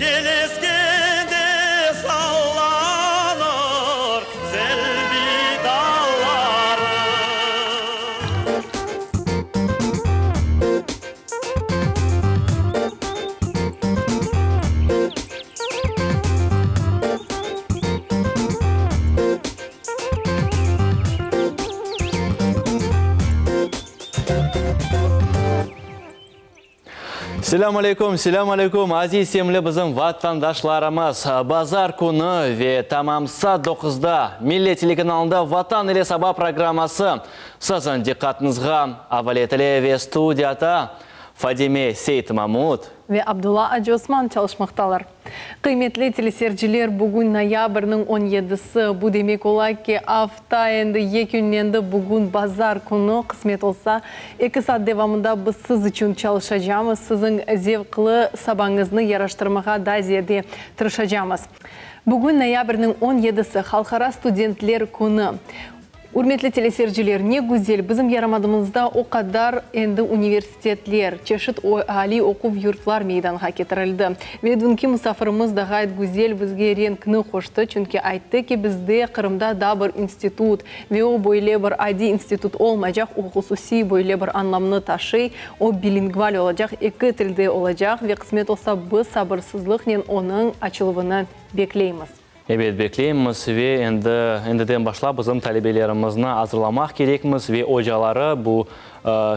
Yel eskende sallanır selbi dalları. Selâm aleyküm, selâm aleyküm, aziz sevimli bizim vatandaşlarımız! Bazar künü ve tamam saat doquzda Millet telekanalında Vatan ile saba programması siziñ diqqatıñızğa avale etile ve studiyada Fadime Seytmamut. Ve Abdulla Acıosman çalışmaqtalar. Qıymetli teleseyirciler, bugün noyabrniñ on yedisi, bu demek ola ki, afta endi yekünlendi, bugün bazar künü, qısmet olsa, eki saat devamında biz siz içün çalışacamız, siziñ zevqlı sabañıznı yaraştırmağa daa ziyade tırışacamız. Bugün noyabrniñ on yedisi, Halqara studentler künü. Ürmetli teleseyirciler, ne güzel, bizim yarımadamızda o qadar endi universitetler, çeşit aliy oquv yurtlar meydanğa ketirildi. Ve dünki musafirimiz da ğayet güzel bizge renkni qoştı, çünki ayttı ki, bizde Qırımda daa bir institut ve o böyle bir adiy institut olmaycaq, o hususiy böyle bir añlamnı taşıy, o bilingval olacaq, eki tilde olacaq ve qısmet olsa biz sabırsızlıqnen onıñ açıluvını bekleymiz. Ebet, bekleymiz ve endi endiden başlap bizim talebelerimizni azırlamaq kerekmiz ve ocaları, bu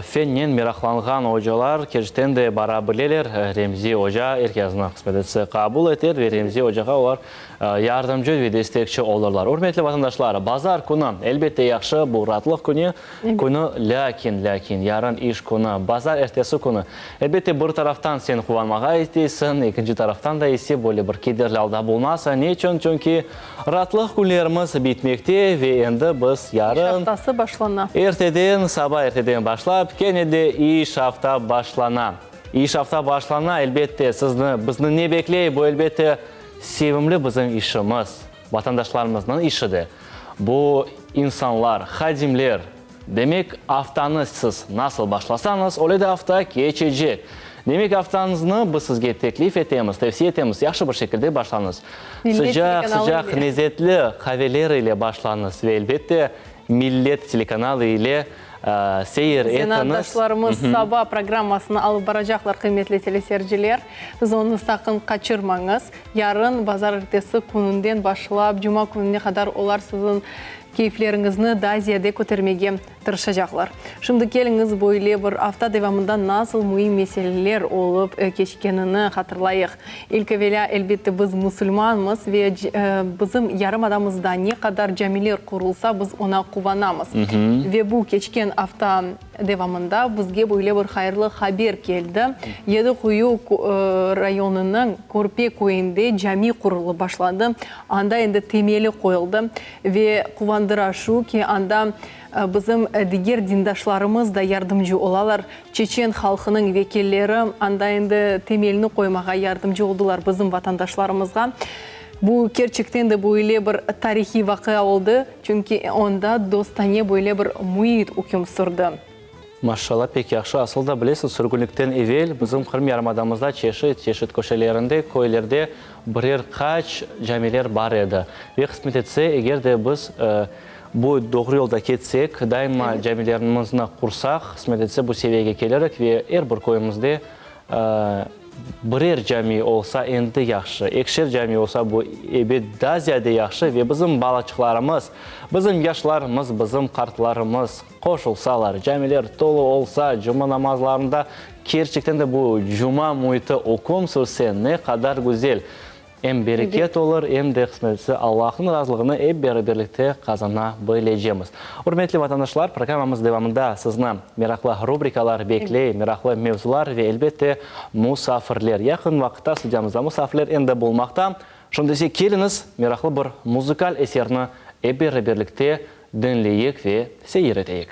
fennen meraqlanğan ocalar kerçekten de bara bileler. Remzi oca er kesni, qısmet etse, qabul eter ve Remzi ocağa olar yardımcı ve destekçi olurlar. Ürmetli vatandaşlar, bazar künü, elbette, yahşı, bu raatlıq künü, künü, lâkin, lâkin, yarın iş künü, bazar ertesi künü. Elbette, bir taraftan sen quvanmağa isteysiñ, ekinci taraftan da ise böyle bir kederli alda bulunasıñ. Ne içün? Çünki raatlıq künlerimiz bitmekte ve endi biz yarın. İş aftası başlana. Erteden, saba erteden başlap, kene de iş afta başlana. İş afta başlana, elbette, sizni, bizni ne bekley? Bu, elbette, sevimli bizim işimiz, vatandaşlarımıznıñ işi de. Bu insanlar, hadimler. Demek, aftanı siz nasıl başlasañız, öyle de afta keçecek. Demek, aftañıznı biz sizge teklif etemiz, tevsiye etemiz, yahşı bir şekilde başlañız. Sıcaq, sıcaq, lezetli qaveler ile başlañız ve, elbette, Millet telekanalı ile seyir etiñiz. Zenaatdaşlarımız Saba programmasını alıp baracaqlar, qıymetli teleseyirciler. Siz onı saqın qaçırmañız. Yarın, bazarertesi kününden başlap, cuma kününe qadar olar siziñ Keyfleriñizni daa ziyade kötermege tırışacaqlar. Şimdi keliñiz böyle bir afta devamında nasıl müim meseleler olıp keçkenini hatırlayıq. İlk evelâ, elbette, biz musulmanmız ve bizim yarımadamızda ne qadar camiler qurulsa, biz oña quvanamız. Ve bu keçken afta devamında bizge böyle bir hayırlı haber keldi, Yedi Quyu rayonınıñ Körpe köyünde cami qurulıp başladı, anda endi temeli qoyuldı. Ve quvandıra şu ki, anda bizim diger dindaşlarımız da yardımcı olalar. Çeçen halqınıñ vekilleri anda endi temelni qoymağa yardımcı oldılar bizim vatandaşlarımızğa. Bu kerçekten de böyle bir tarihiy vaqia oldı, çünki onda dostane böyle bir müit üküm sürdi. Maşşalla, pek yahşı. Asıl da, bilesiñ, sürgünlikten evel bizim Qırım yarımadamızda çeşit, çeşit köşelerinde, köylerde birer qaç camiler bar edi. Ve qısmet etse, eger de biz bu doğru yolda ketsek, daima camilerimizni qursaq, qısmet etse, bu seviyege kelirik ve er bir köyümizde Birer cami olsa endi yahşı, ekişer cami olsa bu ebet daa ziyade yahşı ve bizim balaçıqlarımız, bizim yaşlarımız, bizim qartlarımız qoşulsalar, camiler tolu olsa, cuma namazlarında kerçekten de bu cuma müiti üküm sürse ne qadar güzel. Em bereket olur, em de qısmet etse Allahnıñ razılığını ep beraberlikte qazana bilecemiz. Ürmetli vatandaşlar, programmamız devamında sizni meraqlı rubrikalar bekley, meraqlı mevzular ve elbette musafirler. Yaqın vaqıtta studiyamızda musafirler endi bulunmaqta. Şimdi ise keliñiz, meraqlı bir muzıkal eserni ep beraberlikte diñleyik ve seyir eteyik.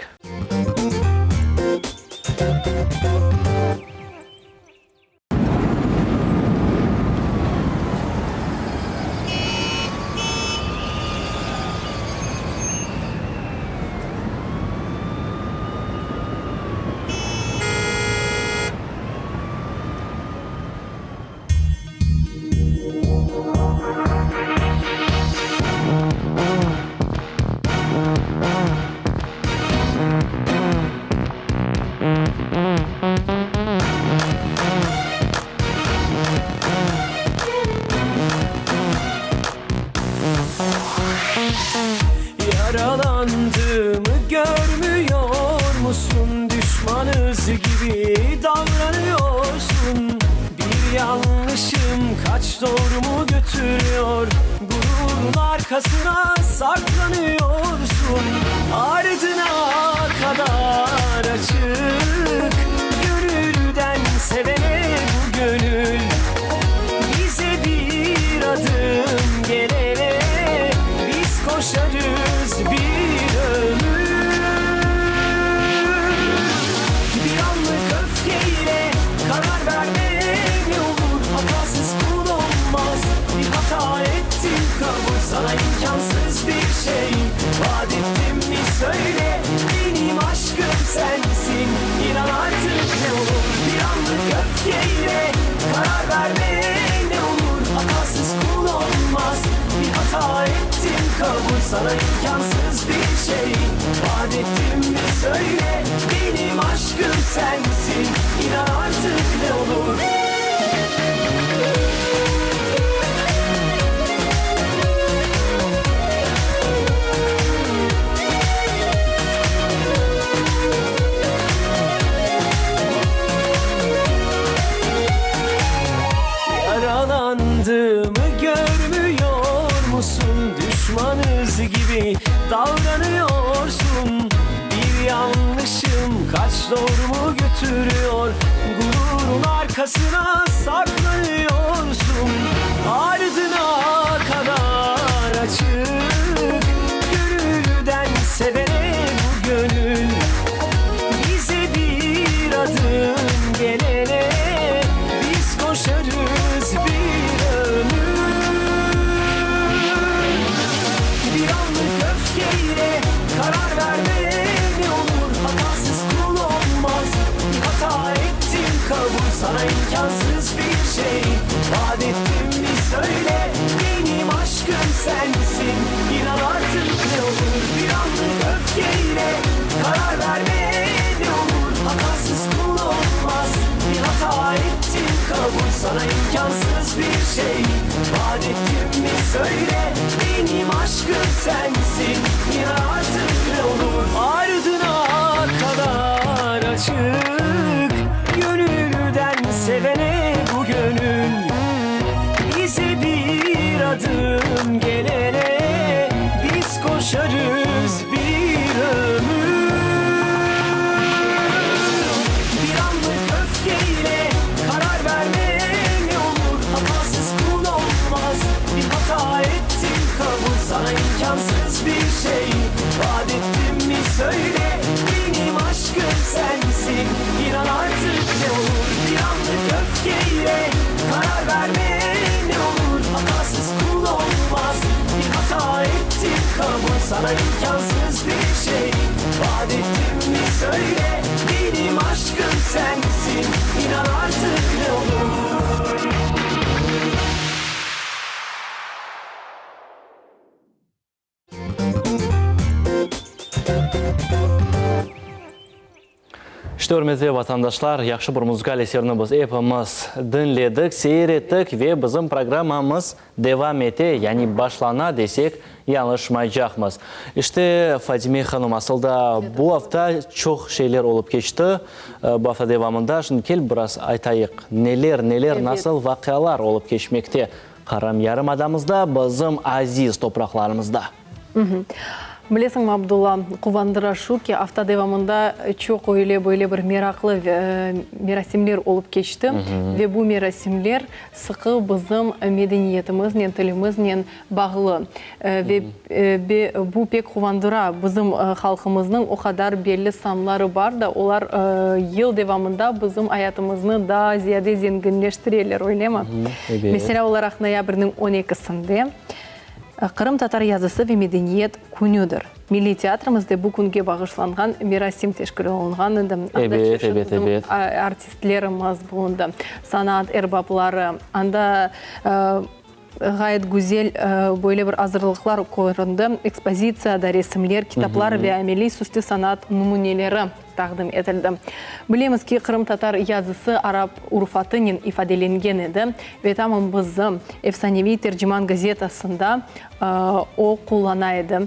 Kaç doğru mu götürüyor Gururun arkasına saklanıyorsun Ardına kadar açık Gönülden sevene bu gönül Bize bir adım gelene Biz koşarız bir ömür Bir anlık öfkeyle karar verme ne olur Hatasız kul olmaz bir hata ettim kabul Sana imkansız bir şey vaat ettim mi söyle Benim aşkım sensin inan artık ne olur Bir anlık öfkeyle karar verme ne olur Hatasız kul olmaz bir hata ettim kabul Sana imkansız bir şey vaat ettim mi söyle Benim aşkım sensin inan artık ne olur Yaralandığımı görmüyor musun? Düşmanız gibi davranıyorsun Bir yanlışım kaç doğru mu götürüyor? Gururun arkasına saklanıyorsun Ardına kadar açık Gönülden sevene bu gönül bize bir adım gelene biz koşarız bir ömür. Bir anlık öfkeyle karar verme ne olur Hatasız kul olmaz bir hata ettim kabul Sana imkansız bir şey vaat ettim mi söyle Benim aşkım sensin inan artık ne olur Bir anlık öfkeyle karar verme ne olur Hatasız kul olmaz bir hata ettim kabul Sana imkansız bir şey vaat ettim mi söyle Benim aşkım sensin inan artık ne olur Ardına kadar açık Gönülden sevene bu gönül Bize bir adım gelene Biz koşarız bir ömür Bir anlık öfkeyle karar verme ne olur Hatasız kul olmaz bir hata ettim kabul Sana imkansız bir şey vaat ettim mi söyle Benim aşkım sensin inan artık ne olur Bir anlık öfkeyle karar verme ne olur Hatasız kul olmaz bir hata ettim kabul Sana imkansız bir şey vaat ettim mi söyle Benim aşkım sensin inan artık ne olur İşte, ürmetli vatandaşlar, yahşı bir muzıkal eserini biz epimiz diñledik, seyir ettik ve bizim programmamız devam ete, yani başlana desek, yañlışmaycaqmız. İşte, Fatime hanım, asıl da bu afta çoq şeyler olıp keçti, bu afta devamında. Şimdi kel biraz aytayıq, neler, neler, nasıl vaqialar olıp keçmekte Qırım yarımadamızda, bizim aziz topraqlarımızda. Bilesiñmi, Abdulla, quvandıra şu ki, afta devamında çoq öyle böyle bir meraqlı merasimler olıp keçti ve bu merasimler sıqı bizim medeniyetimiznen, tilimiznen bağlı. Ve bu pek quvandıra, bizim halqımıznıñ o qadar belli sanları bar da, olar yıl devamında bizim ayatımıznı daa ziyade zenginleştireler, öylemi? Meselâ olaraq, noyabrniñ on ekisinde Qırımtatar yazısı ve medeniyet künüdir. Milliy teatrimizde bu künge bağışlanğan merasim teşkil olunğan edi. Anda çeşit bizim artistlerimiz bulundı, sanat erbapları. Anda ğayet güzel böyle bir azırlıqlar köründi, ekspozitsiyada resimler, kitaplar ve ameliy süslü sanat nümüneleri taqdim etildi. Bilemiz ki, qırımtatar yazısı arap urufatınen ifadelengen edi ve tamam bizim efsaneviy Terciman gazetasında o qullana edi.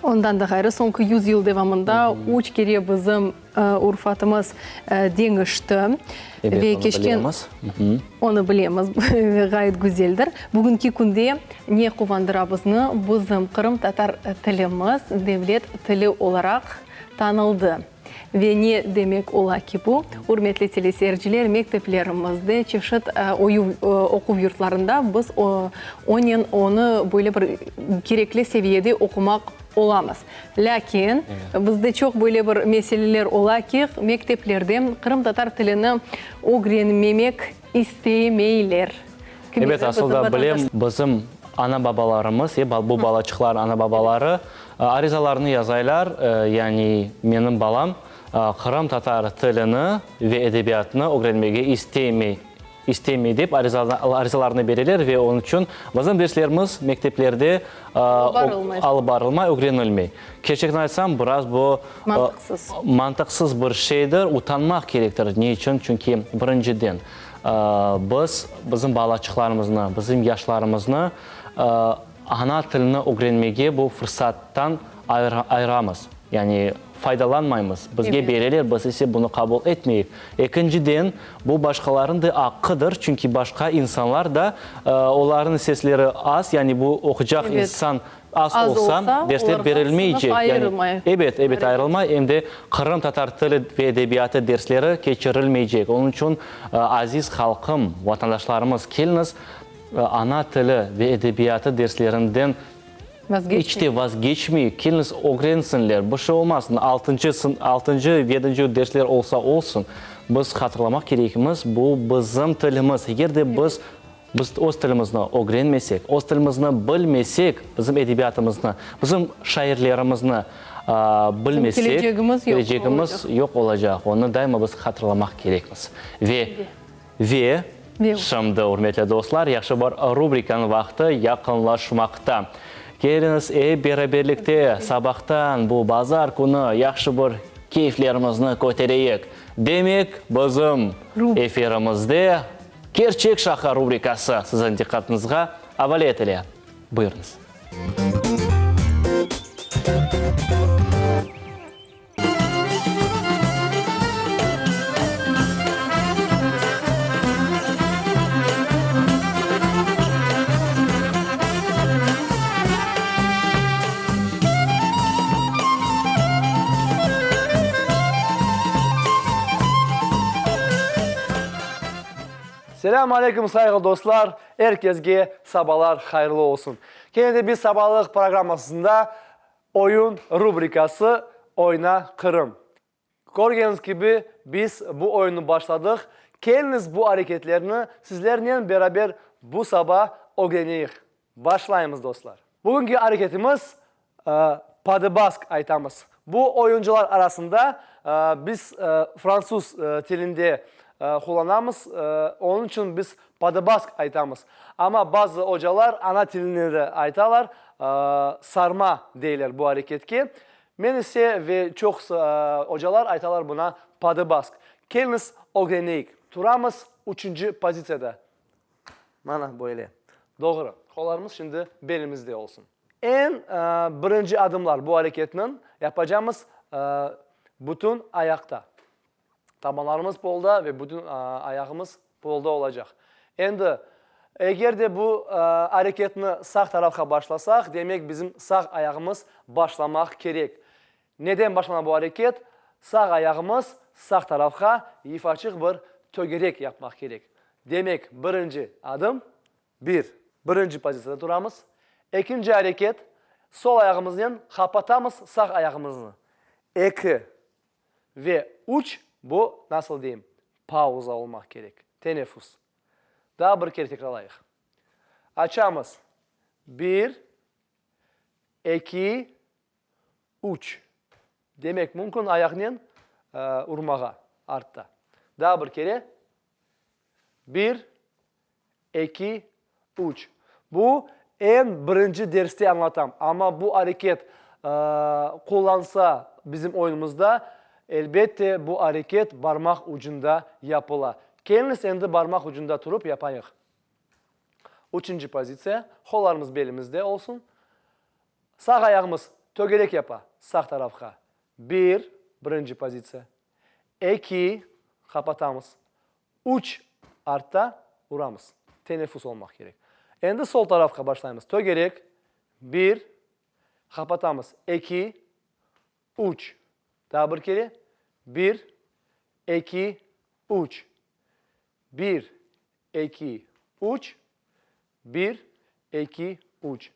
Ondan da ğayrı, soñki yüz yıl devamında üç kere bizim urufatımız deñişti. Ebet, Ve onı keçken bilemiz. Onı bilemiz, ve ğayet güzeldir. Bugünki künde ne quvandıra bizni, bizim qırımtatar tilimiz devlet tili olaraq tanıldı. Ve ne demek ola ki bu? Ürmetli teleseyirciler, mekteplerimizde, çeşit oyuv, oquv yurtlarında biz onen onı böyle bir kerekli seviyede oqumaq olamız. Lâkin bizde çoq böyle bir meseleler ola ki, mekteplerde qırımtatar tilini ögrenmemek istemeyler. Ebet, asıl da bilem, bizim ana-babalarımız, bu balaçıqlar ana-babaları arizalarnı yazaylar, yani menim balam qırımtatar tilini ve edebiyatını ögrenmege istemey, istemey dep arizalarnı bereler ve onıñ içün bizim derslerimiz mekteplerde alıp barılmay, ögrenilmey. Kerçekten aytsam, biraz bu Mantıqsız. mantıqsız bir şeydir, utanmaq kerektir. Ne içün? Çünki, birinciden, Biz bizim balaçıqlarımıznı, bizim yaşlarımıznı ana tilini ögrenmege bu fırsattan ayıramız, yani faydalanmaymız. Bizge bereler, biz ise bunı qabul etmeyik. Ekinciden, bu başqalarınıñ da aqqıdır, çünki başqa insanlar da, olarnıñ sesleri az, yani bu oqucaq insan Az olsa, dersler berilmeycek, yani, ebet, ebet, ayırılmay, em de qırımtatar tili ve edebiyatı dersleri keçirilmeycek. Onıñ içün, aziz halqım, vatandaşlarımız, keliñiz, ana tili ve edebiyatı derslerinden iç te vazgeçmeyik, keliñiz, ögrensinler, bir şey olmasın, altıncı, altıncı, yedinci dersler olsa olsun, biz hatırlamaq kerekimiz, bu bizim tilimiz, eger de biz Biz öz tilimizni ögrenmesek, öz tilimizni bilmesek, bizim edebiyatımıznı, bizim şairlerimizni bilmesek, kelecegimiz yoq olacaq. Onı daima biz hatırlamaq kerekmiz. Ve, ve, şimdi, ürmetli dostlar, yahşı bir rubrikanıñ vaqtı yaqınlaşmaqta. Keliñiz, ep beraberlikte sabahtan, bu bazar künü, yahşı bir keyflerimizni kötereyik. Demek, bizim efirimizde Kerçek şaqa rubrikası siziñ diqqatıñızğa avale etile. Buyurıñız. Selâm aleyküm sayğılı dostlar, er kesge sabalar hayırlı olsun. Kene de biz Sabalıq programmasında Oyun rubrikası Oyna Qırım. Körgeniñiz kibi biz bu oyunnı başladıq. Keliñiz bu areketlerni sizlernen beraber bu saba ögreneyik. Başlaymız dostlar. Bugünki areketimiz padıbask aytamız. Bu oyuncılar arasında biz fransuz tilinde qullanamız, onıñ içün biz padıbask aytamız. Amma bazı ocalar ana tilinde de aytalar, sarma deyler bu areketke. Men ise ve çoqusı ocalar aytalar buna padıbask. Keliñiz ögreneyik. Turamız üçünci pozitsiyada. Mana böyle. Doğru. Qollarımız şimdi belimizde olsun. Eñ birinci adımlar bu areketniñ yapacamız bütün ayaqta. Tabanlarımız polda ve bütün ayağımız polda olacaq. Endi, eger de bu areketni sağ tarafqa başlasaq, demek bizim sağ ayağımız başlamaq kerek. Neden başlana bu areket? Sağ ayağımız sağ tarafqa yifaçıq bir tögerek yapmaq kerek. Demek, birinci adım, bir, birinci pozitsiyada turamız. Ekinci areket, sol ayağımıznen qapatamız sağ ayağımıznı. Eki ve üç, bu, nasıl deyim, pauza olmaq kerek, teneffüs. Daa bir kere tekrarlayıq. Açamız, bir, eki, Üç. Demek mümkün ayaqnen urmağa artta. Daa bir kere. Bir, eki, üç. Bu eñ birinci derste añlatam. Amma bu areket qullansa bizim oyunımızda, elbette, bu areket barmaq ucunda yapıla. Keliñiz endi barmaq ucunda turıp yapayıq. Üçünci pozitsiya. Qollarımız belimizde olsun. Sağ ayağımız. Tögerek yapa, sağ tarafqa. Bir, birinci pozitsiya. Eki, qapatamız. Üç, artta uramız. Teneffüs olmaq kerek. Endi sol tarafqa başlaymız. Tögerek, bir, qapatamız, eki, üç. Daa bir kere, bir, eki, üç. Bir, eki, üç. Bir, eki, üç.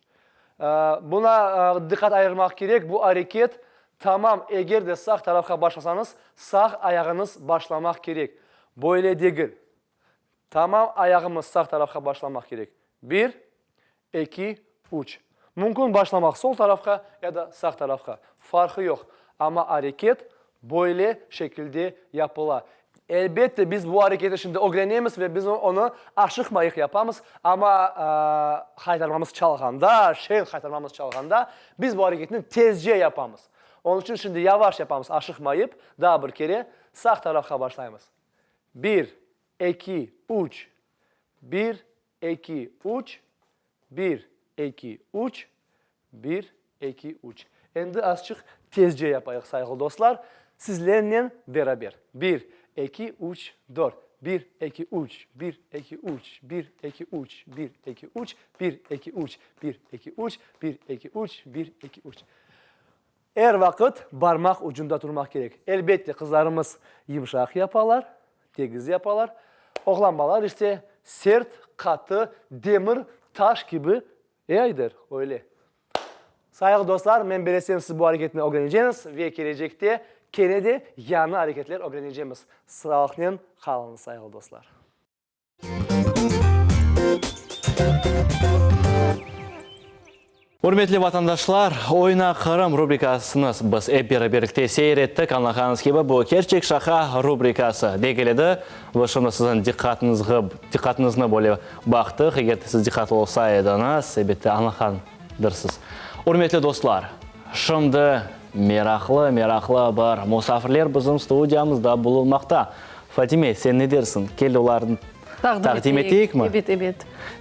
Buna diqqat ayırmaq kerek, bu areket tamam eger de sağ tarafqa başlasañız, sağ ayağıñız başlamaq kerek. Böyle degil. Tamam ayağımız sağ tarafqa başlamaq kerek. Bir, eki, üç. Mümkün başlamaq sol tarafqa ya da sağ tarafqa. Farqı yoq. Amma areket böyle şekilde yapıla. Elbette, biz bu areketni şimdi ögrenemiz ve biz onı aşıqmayıq yapamız, amma haytarmamız çalğanda, şeñ haytarmamız çalğanda, biz bu areketni tezce yapamız. Onıñ içün şimdi yavaş yapamız, aşıqmayıp, daa bir kere sağ tarafqa başlaymız. Bir, eki, üç, bir, eki, üç, bir, eki, üç, Bir, eki, üç. Endi azçıq tezce yapayıq, sayğılı dostlar, sizlernen beraber. Bir, eki, üç, dört. Bir, eki, üç, bir, eki, üç, bir, eki, üç, bir, eki, üç, bir, eki, üç, bir, eki, üç, bir, eki, üç, bir, eki, üç. Er vaqıt barmaq ucunda turmaq kerek. Elbette, qızlarımız yımşaq yapalar, tegiz yapalar. Oğlan balalar ise sert, qatı, demir, taş kibi E, Ayder, öyle. Sayğılı dostlar, men bilesem, siz bu areketni ögreneceñiz ve kelecekte kene de yañı areketler ögrenecemiz. Sağlıqnen qalıñız, sayğılı dostlar. Ürmetli vatandaşlar, Oyna Qırım rubrikasını biz ep beraberlikte seyir ettik. Añlağanıñız kibi, bu Kerçek şaqa rubrikası degil edi. Biz şimdi siziñ diqqatıñızğı, diqqatıñıznı böyle baqtıq. Eger de siz diqqatlı olsa ediñiz, elbette, añlağandırsız. Ürmetli dostlar, şimdi meraqlı, meraqlı bir musafirler bizim studiyamızda bulunmaqta. Fatime, sen ne dersiñ, kel olarnı taqdim eteyikmi? Ebet, ebet.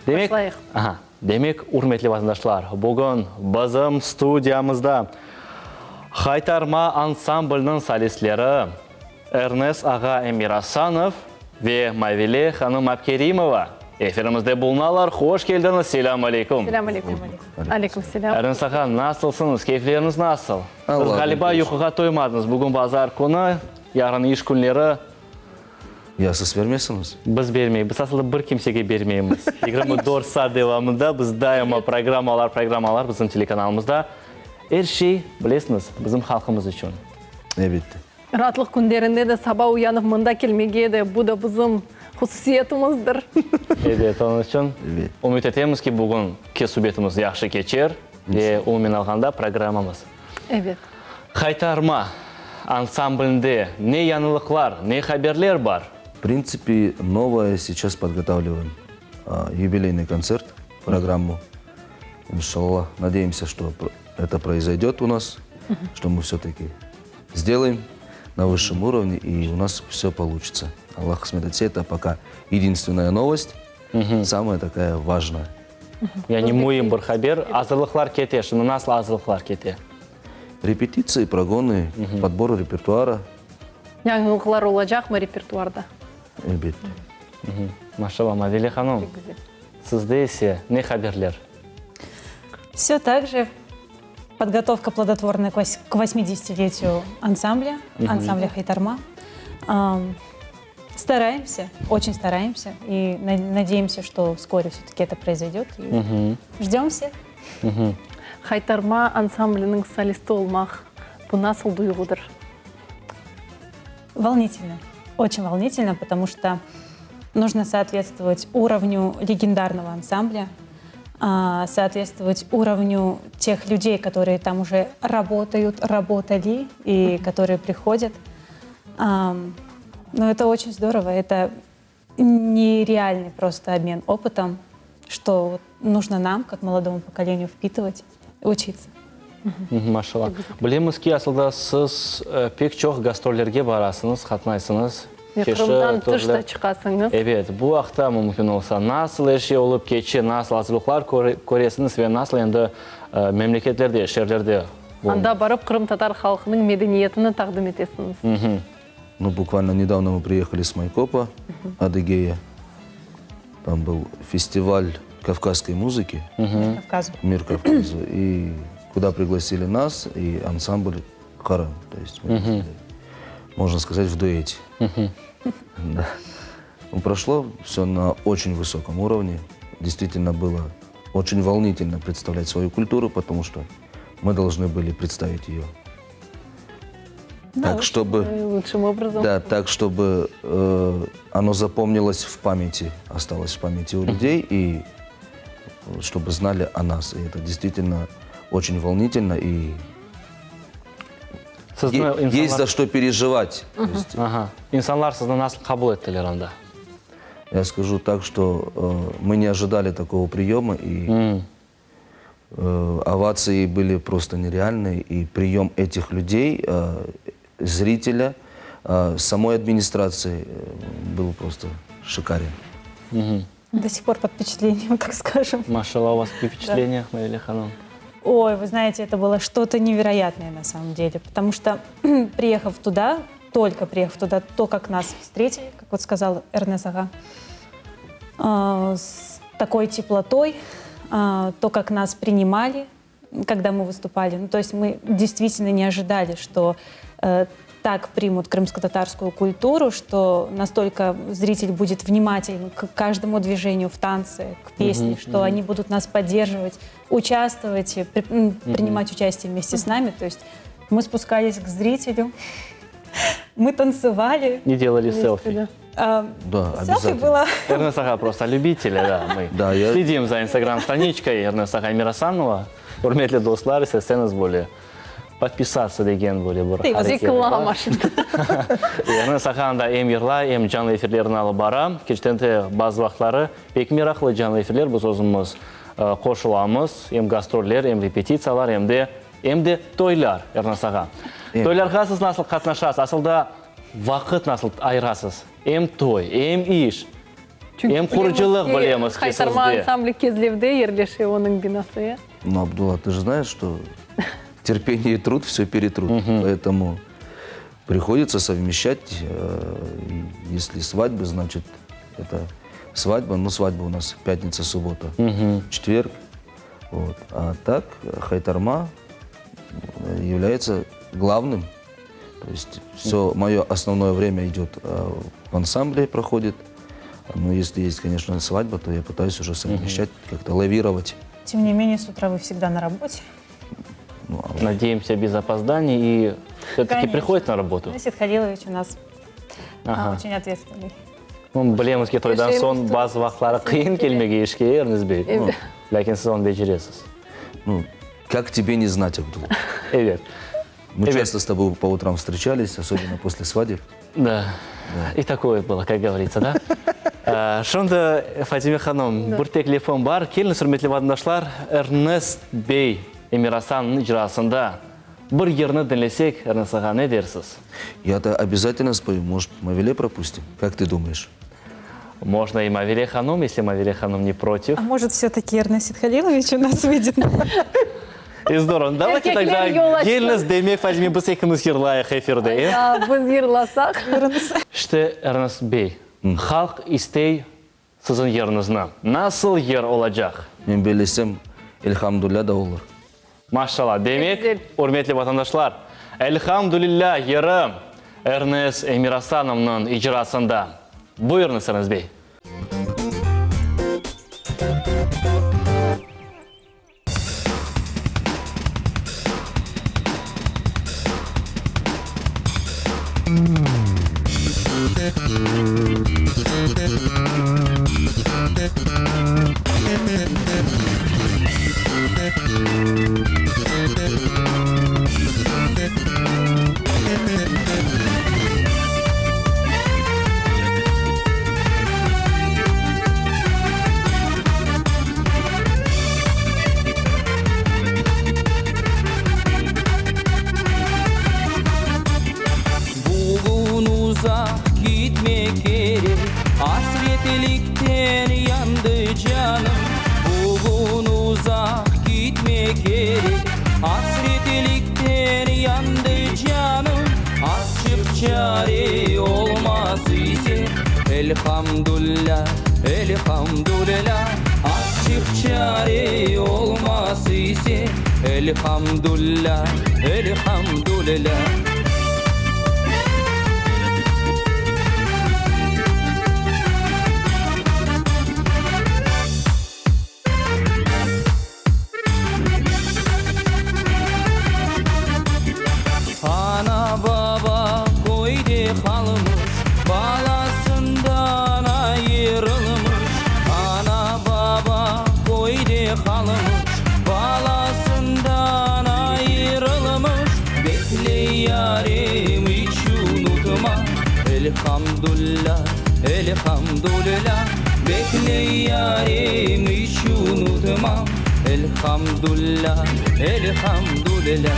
Demek, Başlayıq. aha, demek, ürmetli vatandaşlar, bugün bizim studiyamızda Haytarma ansambliniñ solistleri, Ernes ağa Emirasanov ve Mavile hanım Abkerimova efirimizde bulunalar. Hoş keldiñiz, selâm aleyküm! Selâm aleyküm. Aleyküm selâm. Ernes ağa, nasılsıñız, keyfleriñiz nasıl? Siz, Allah'a ğaliba, yuquğa toymadıñız. Bugün bazar künü, yarın iş künleri. Ya siz bermezsiñiz? Biz bermeymiz. Biz asılda bir kimsege bermeymiz. 24 saat devamında biz daima programmalar, programmalar bizim telekanalımızda. Er şey, bilesiñiz, bizim halqımız içün. Elbette. Raatlıq künlerinde de saba uyanıp mında kelmege de, bu da bizim hususiyetimizdir. Ebet, onıñ içün ümüt etemiz ki, bugünki subetimiz yahşı keçer ve umumen alğanda programmamız. Ebet. Haytarma ansamblinde ne yañılıqlar, ne haberler bar? V printsipi, novoye seyças podgotavlivaem yubileynyy kontsert, programmu. İnşallah, nadeyemsâ, şto eto proizoydet u nas, şto mı vse-taki Sdelayem na vısşem urovne i u nas vse poluçitsa. Allah qısmet etse, eto poka yedinstvennaya novost, samaya takaya vajnaya. Yani müim bir haber. Azırlıqlar kete. Şimdi nasıl azırlıqlar kete? Repetitsii, progonı, podbor repertuara. Yañılıqlar olacaqmı repertuarda? Elbette. Maşallah, Mavile hanım, sizde ise ne haberler? Vse tak же. Podgotovka plodotvornaya k 80-letiyu ansambля, ansambля Haytarma. Стараемся, очень стараемся и надеемся, что вскоре все-таки это произойдет. И ждем всех. Haytarma ansambliniñ solisti olmaq, bu nasıl duyğudır? Волнительно, очень волнительно, потому что нужно соответствовать уровню легендарного ансамбля, соответствовать уровню тех людей, которые там уже работают, работали и которые приходят. Но это очень здорово, это нереальный просто обмен опытом, что нужно нам, как молодому поколению, впитывать, учиться. Maşallah. Bilemiz ki, asılda siz pek çoq gastrollerge barasıñız, qatnaysıñız. Ve Qırımdan tış da çıqasıñız. Ebet, bu aqta mümkün olsa, nasıl er şey olıp keçe, nasıl azırlıqlar köresiñiz ve nasıl endi memleketlerde, şeerlerde. Anda barıp qırımtatar halqınıñ medeniyetini taqdim etesiñiz. Ну, буквально недавно мы приехали с Майкопа, Адыгея. Там был фестиваль кавказской музыки. Кавказу. Мир Кавказу. И куда пригласили нас и ансамбль Къырым. То есть мы ездили, можно сказать, в дуэте. Да. Ну, прошло все на очень высоком уровне. Действительно было очень волнительно представлять свою культуру, потому что мы должны были представить ее так, чтобы... Лучшим образом. Да, так, чтобы э, оно запомнилось в памяти, осталось в памяти у людей, и э, чтобы знали о нас. И это действительно очень волнительно, и Sizni е- есть insanlar, за что переживать. То есть, Aha. İnsanlar sizni nasıl qabul ettiler anda? я скажу так, что э, мы не ожидали такого приема, и э, овации были просто нереальные, и прием этих людей, э, зрителя, э, самой администрации э, был просто шикарен. До сих пор под впечатлением, так скажем. Maşalla, у вас какие впечатления, Мавиле hanım? Ой, вы знаете, это было что-то невероятное на самом деле, потому что приехав туда, только приехав туда, то, как нас встретили, как вот сказал Эрнес ağa, э, с такой теплотой, э, то, как нас принимали, когда мы выступали. Ну, то есть мы действительно не ожидали, что э, так примут крымско-татарскую культуру, что настолько зритель будет внимателен к каждому движению в танце, к песне, что они будут нас поддерживать, участвовать, и при- принимать участие вместе с нами. То есть мы спускались к зрителю, мы танцевали. Не делали селфи. Да. А, Да, Селфи обязательно. было Эрнес ağa просто любители, да, мы Да, я- следим за инстаграм-страничкой Эрнеса ağa Эмирасанова. Ürmetli dostlar, isteseñiz böyle подписаться degen böyle bir Ты areket Reklama bar. şimdi. Ernes ağa da em yırlay, em canlı efirlerini alıp bara. Kerçekten de bazı vaqıtları pek meraqlı canlı efirler biz özümiz e, qoşulamız. Em gastroller, em repetitsiyalar, em de em de toylar Ernes ağa. Toylarğa siz nasıl qatnaşasız? Asıl vaqıt nasıl ayırasız? Em toy, em iş, em qurucılıq bilemiz ki Haytarma sizde. ansambli Kezlevde yerleşe onıñ binası. ya. Ну, Абдулла, ты же знаешь, что терпение и труд все перетрут. Поэтому приходится совмещать. э, Если свадьбы, значит, это свадьба. Ну, свадьба у нас пятница, суббота, четверг. Вот. А так, э, Хайтарма э, является главным. То есть все мое основное время идет э, в ансамбле, проходит. Но если есть, конечно, свадьба, то я пытаюсь уже совмещать, как-то лавировать. Тем не менее, с утра вы всегда на работе. Ну, а Надеемся, без опозданий и все-таки Конечно. приходит на работу. Сет Халилович у нас а, Ага. очень ответственный. Ну, bilemiz ki toydan soñ bazı vaqıtları qıyın kelmege işke Ernes bey. Lâkin siz onı beceresiz. Ну, как тебе не знать, Абдулла? Evet. Мы Evet. часто с тобой по утрам встречались, особенно после свадеб. Да. И такое было, как говорится, да? Э, Şimdi Fatime hanım, bir teklifim bar. Keliñiz, ürmetli vatandaşlar, Эрнес bey Emirasannıñ icrasında bir yırnı diñlesek, Эрнес ağa, ne dersiz? Я-то обязательно спою. Может, Мавиле пропустим? Как ты думаешь? Можно и Мавиле hanım, если Мавиле hanım не против. А может, все-таки Эрнест Халилович у нас выйдет на И здорово. Ну, Давайте тогда Erkekler yol açtı. keliñiz demek Fatime biz ekimiz yırlayıq efirde. e? Ya, biz yırlasaq. İşte Эрнес bey, halq istey siziñ yırıñıznı. Nasıl yır olacaq? Men bellesem, elhamdülilâ da olur. Maşalla. Demek, Güzel. ürmetli vatandaşlar, Elhamdülilâ yırı Эрнес Эмирасановнıñ icrasında. Buyurıñız, Эрнес bey. Bugün uzaq ketmek kerek Asretlikten yandı canım Bugün uzaq ketmek kerek Asretlik. Elhamdüllâ, elhamdülillâ, Azçıq çare olmaz ise, Elhamdüllâ, elhamdülillâ. Ana-baba köyde qalmış, Balasından ayırılmış. Ana-baba köyde qalmış, Balasından ayırılmış. Bekle yarem, iç unutma, Elhamdülla, elhamdülilla. Bekle yarem, iç unutma, Elhamdülla, elhamdülilla.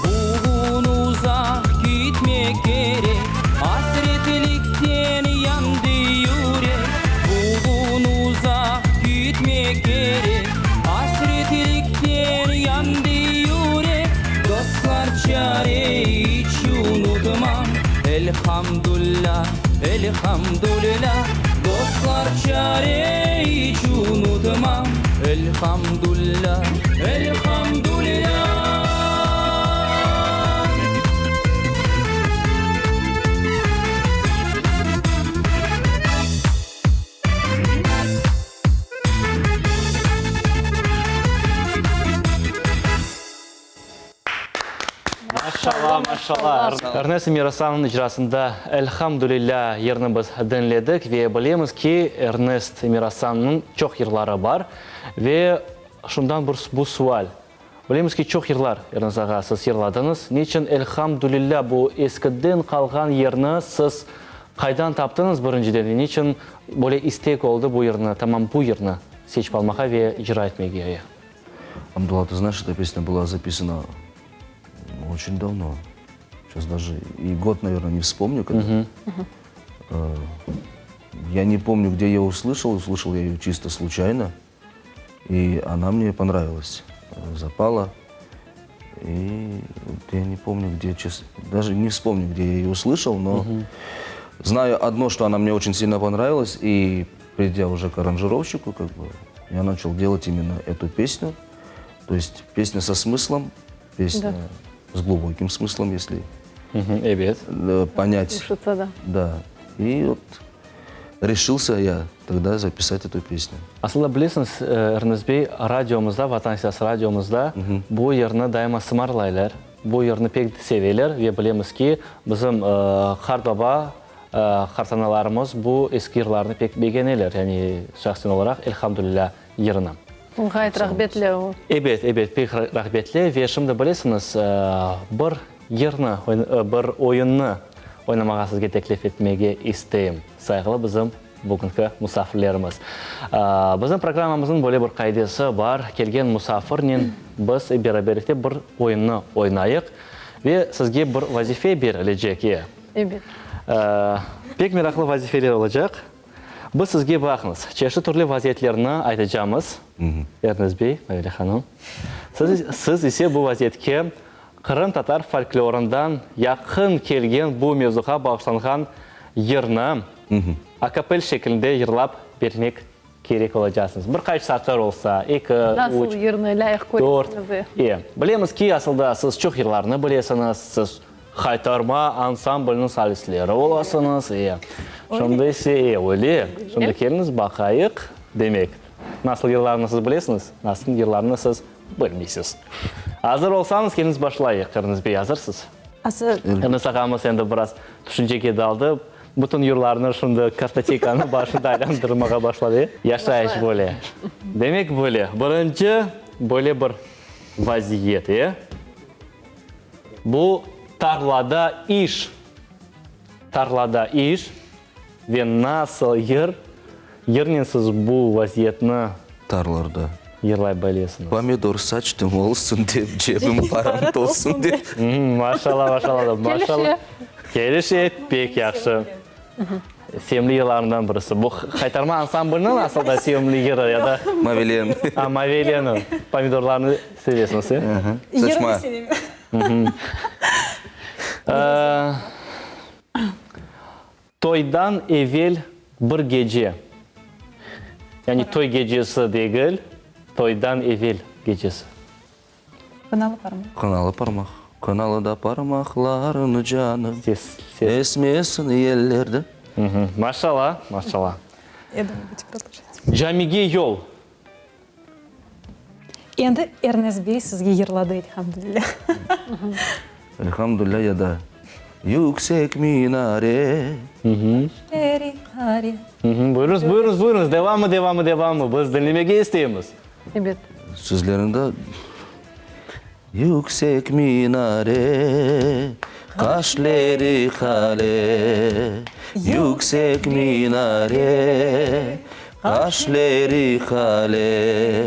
Bugün uzaq kitmek kerek, Asretlikten yandı yürek. Bugün uzaq kitmek kerek, Asretlikten yandı yürek. Dostlar, çare iç unutmam, Elhamdülla, elhamdülilla. Dostlar, çare iç unutmam, Elhamdülla, elhamdülilla. Maşalla, maşalla. Ernest Emiraslanıñ icrasında Elhamdülillâ yırını biz diñledik ve bilemiz ki, Ernest Emiraslanıñ çoq yırları bar. Ve şundan bir bu sual. Bilemiz ki, çoq yırlar, Ernest ağa, siz yırladıñız. Niçün Elhamdülillâ bu eskiden qalğan yırnı siz qaydan taptıñız birinciden ve niçün böyle istek oldı bu yırnı, tamam bu yırnı seçip almağa ve icra etmege? Abdulla, ты знаешь, эта песня была записана очень давно. Сейчас даже и год, наверное, не вспомню, когда. Я не помню, где я услышал. Услышал я ее чисто случайно. И она мне понравилась, запала. И вот я не помню, где, честно, даже не вспомню, где я ее услышал, но знаю одно, что она мне очень сильно понравилась. И придя уже к аранжировщику, как бы, я начал делать именно эту песню. То есть песня со смыслом, песня с глубоким смыслом, если Ebet. понять. Слушаться, да. Да. И вот решился я тогда записать эту песню. Asılda bilesiñiz, Ernest bey, radiomızda, Vatan Sesi radiomızda bu yırnı daima sımarlaylar, bu yırnı pek seveler ve bilemiz ki, bizim qartbaba, qartanalarımız bu eski yırlarnı pek begeneler, yani şahsen olaraq Elhamdülilâ yırını. Ğayet rağbetli o. Ebet, ebet, pek rağbetli ve şimdi bilesiñiz, bir yırnı, bir oyunnı oynamağa sizge teklif etmege isteyim, sayğılı bizim bugünki musafirlerimiz. Bizim programmamıznıñ böyle bir qaidesi bar, kelgen musafirnen biz beraberlikte bir oyunnı oynayıq ve sizge bir vazife berilecek, e. Ebet. Pek meraqlı vazifeler olacaq. Biz sizge, baqıñız, çeşit türlü vaziyetlerni aytacamız, Ernest bey, Mavile hanım. Siz, siz ise bu vaziyetke qırımtatar folklorından yaqın kelgen bu mevzuğa bağışlanğan yırnı akapel şeklinde yırlap bermek kerek olacaqsıñız. Bir qaç satır olsa, eki, üç, Nasıl yırnı lâyıq dört. köresiñiz? E, bilemiz ki, asılda siz çoq yırlarnı bilesiñiz, siz Haytarma ansamblniñ solistleri olasıñız, e. Şimdi ise, e, öyle. Şimdi keliñiz baqayıq, demek, nasıl yırlarnı siz bilesiñiz, nasıl yırlarnı siz bilmeysiz. Azır olsañız, keliñiz başlayıq. Ernest bey, azırsız? Azır. Ernest ağamız endi biraz tüşüncege daldı. Bütün yırlarnı şimdi kartotekanı başında aylandırmağa başladı, e. Yaşayış böyle. Demek, böyle. Birinci böyle bir vaziyet, e. Bu tarlada iş, tarlada iş ve nasıl yır, yırnen siz bu vaziyetni Tarlarda. yırlay bilesiñiz? Pomidor saçtım olsun dep, cebim param tolsun dep. Maşallah, maşallah, maşallah. Kelişe. Kelişe, pek yahşı. Sevimli yırlarından birisi. Bu Haytarma ansambliniñ asıl da sevimli yırı ya da. Mavileniñ. A, Mavileniñ. Pomidorlarnı sevesiñiz, e? Saçma. Yırnı sevem. Toydan evel bir gece. Yani toy gecesi degil, toydan evel gecesi. Qınalı parmaq. Qınalı parmaq. Qınalı da parmaqlarını canım. Ses, ses. Esmesin yellerde. Maşallah, maşallah. Ya думаю, будете продолжать. Camige yol. Endi Ernes bey sizge yırladı, elhamdülilâ. Elhamdülilâ ya da Yüksek minare. Eri qare. Buyurıñız, buyurıñız, buyurıñız. Devamı, devamı, devamı. Biz diñlemege isteymiz. Ebet. Sözlerini de Yüksek minare, qaşleri qale, Yüksek minare, qaşleri qale.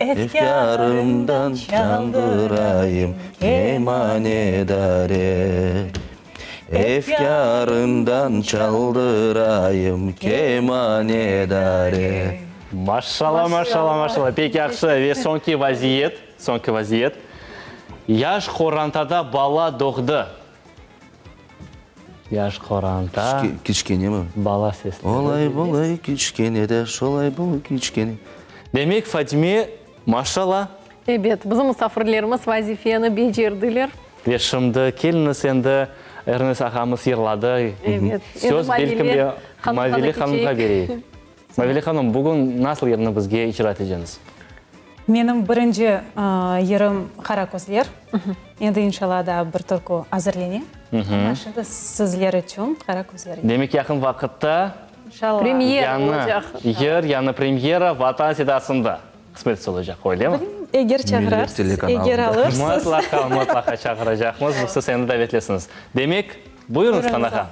Efkârımdan çaldırayım kemane dare, Efkârımdan çaldırayım kemane dare. Maşallah, maşallah, maşallah. Pek yahşı. Ve soñki vaziyet, soñki vaziyet. Yaş qorantada bala doğdı. Yaş qoranta. Kiçkenemi? Bala sesleri. Olay bolay kiçkene de, şolay bolay kiçkene. Demek, Fatime, maşallah. Ebet, bizim musafirlerimiz vazifeni becerdiler. Ve şimdi keliñiz endi, Ernes ağamız yırladı. Ebet. Söz belkim de Mavile hanımğa bereyik. Mavile hanım, bugün nasıl yırnı bizge icra eteceñiz? Menim birinci yırım Qara közler. Endi inşallah daa bir türkü azırlene. Amma şimdi sizler içün Qara közler. Demek, yaqın vaqıtta İnşallah. Premyera olacaq. Yañı yır, yañı premyera Vatan sedasında qısmet olacaq, öylemi? Eger çağırarsız, eger alırsız. Mıtlaqa, mıtlaqa çağıracaqmız. Siz endi davetlisiñiz. Demek, buyurıñız sanağa.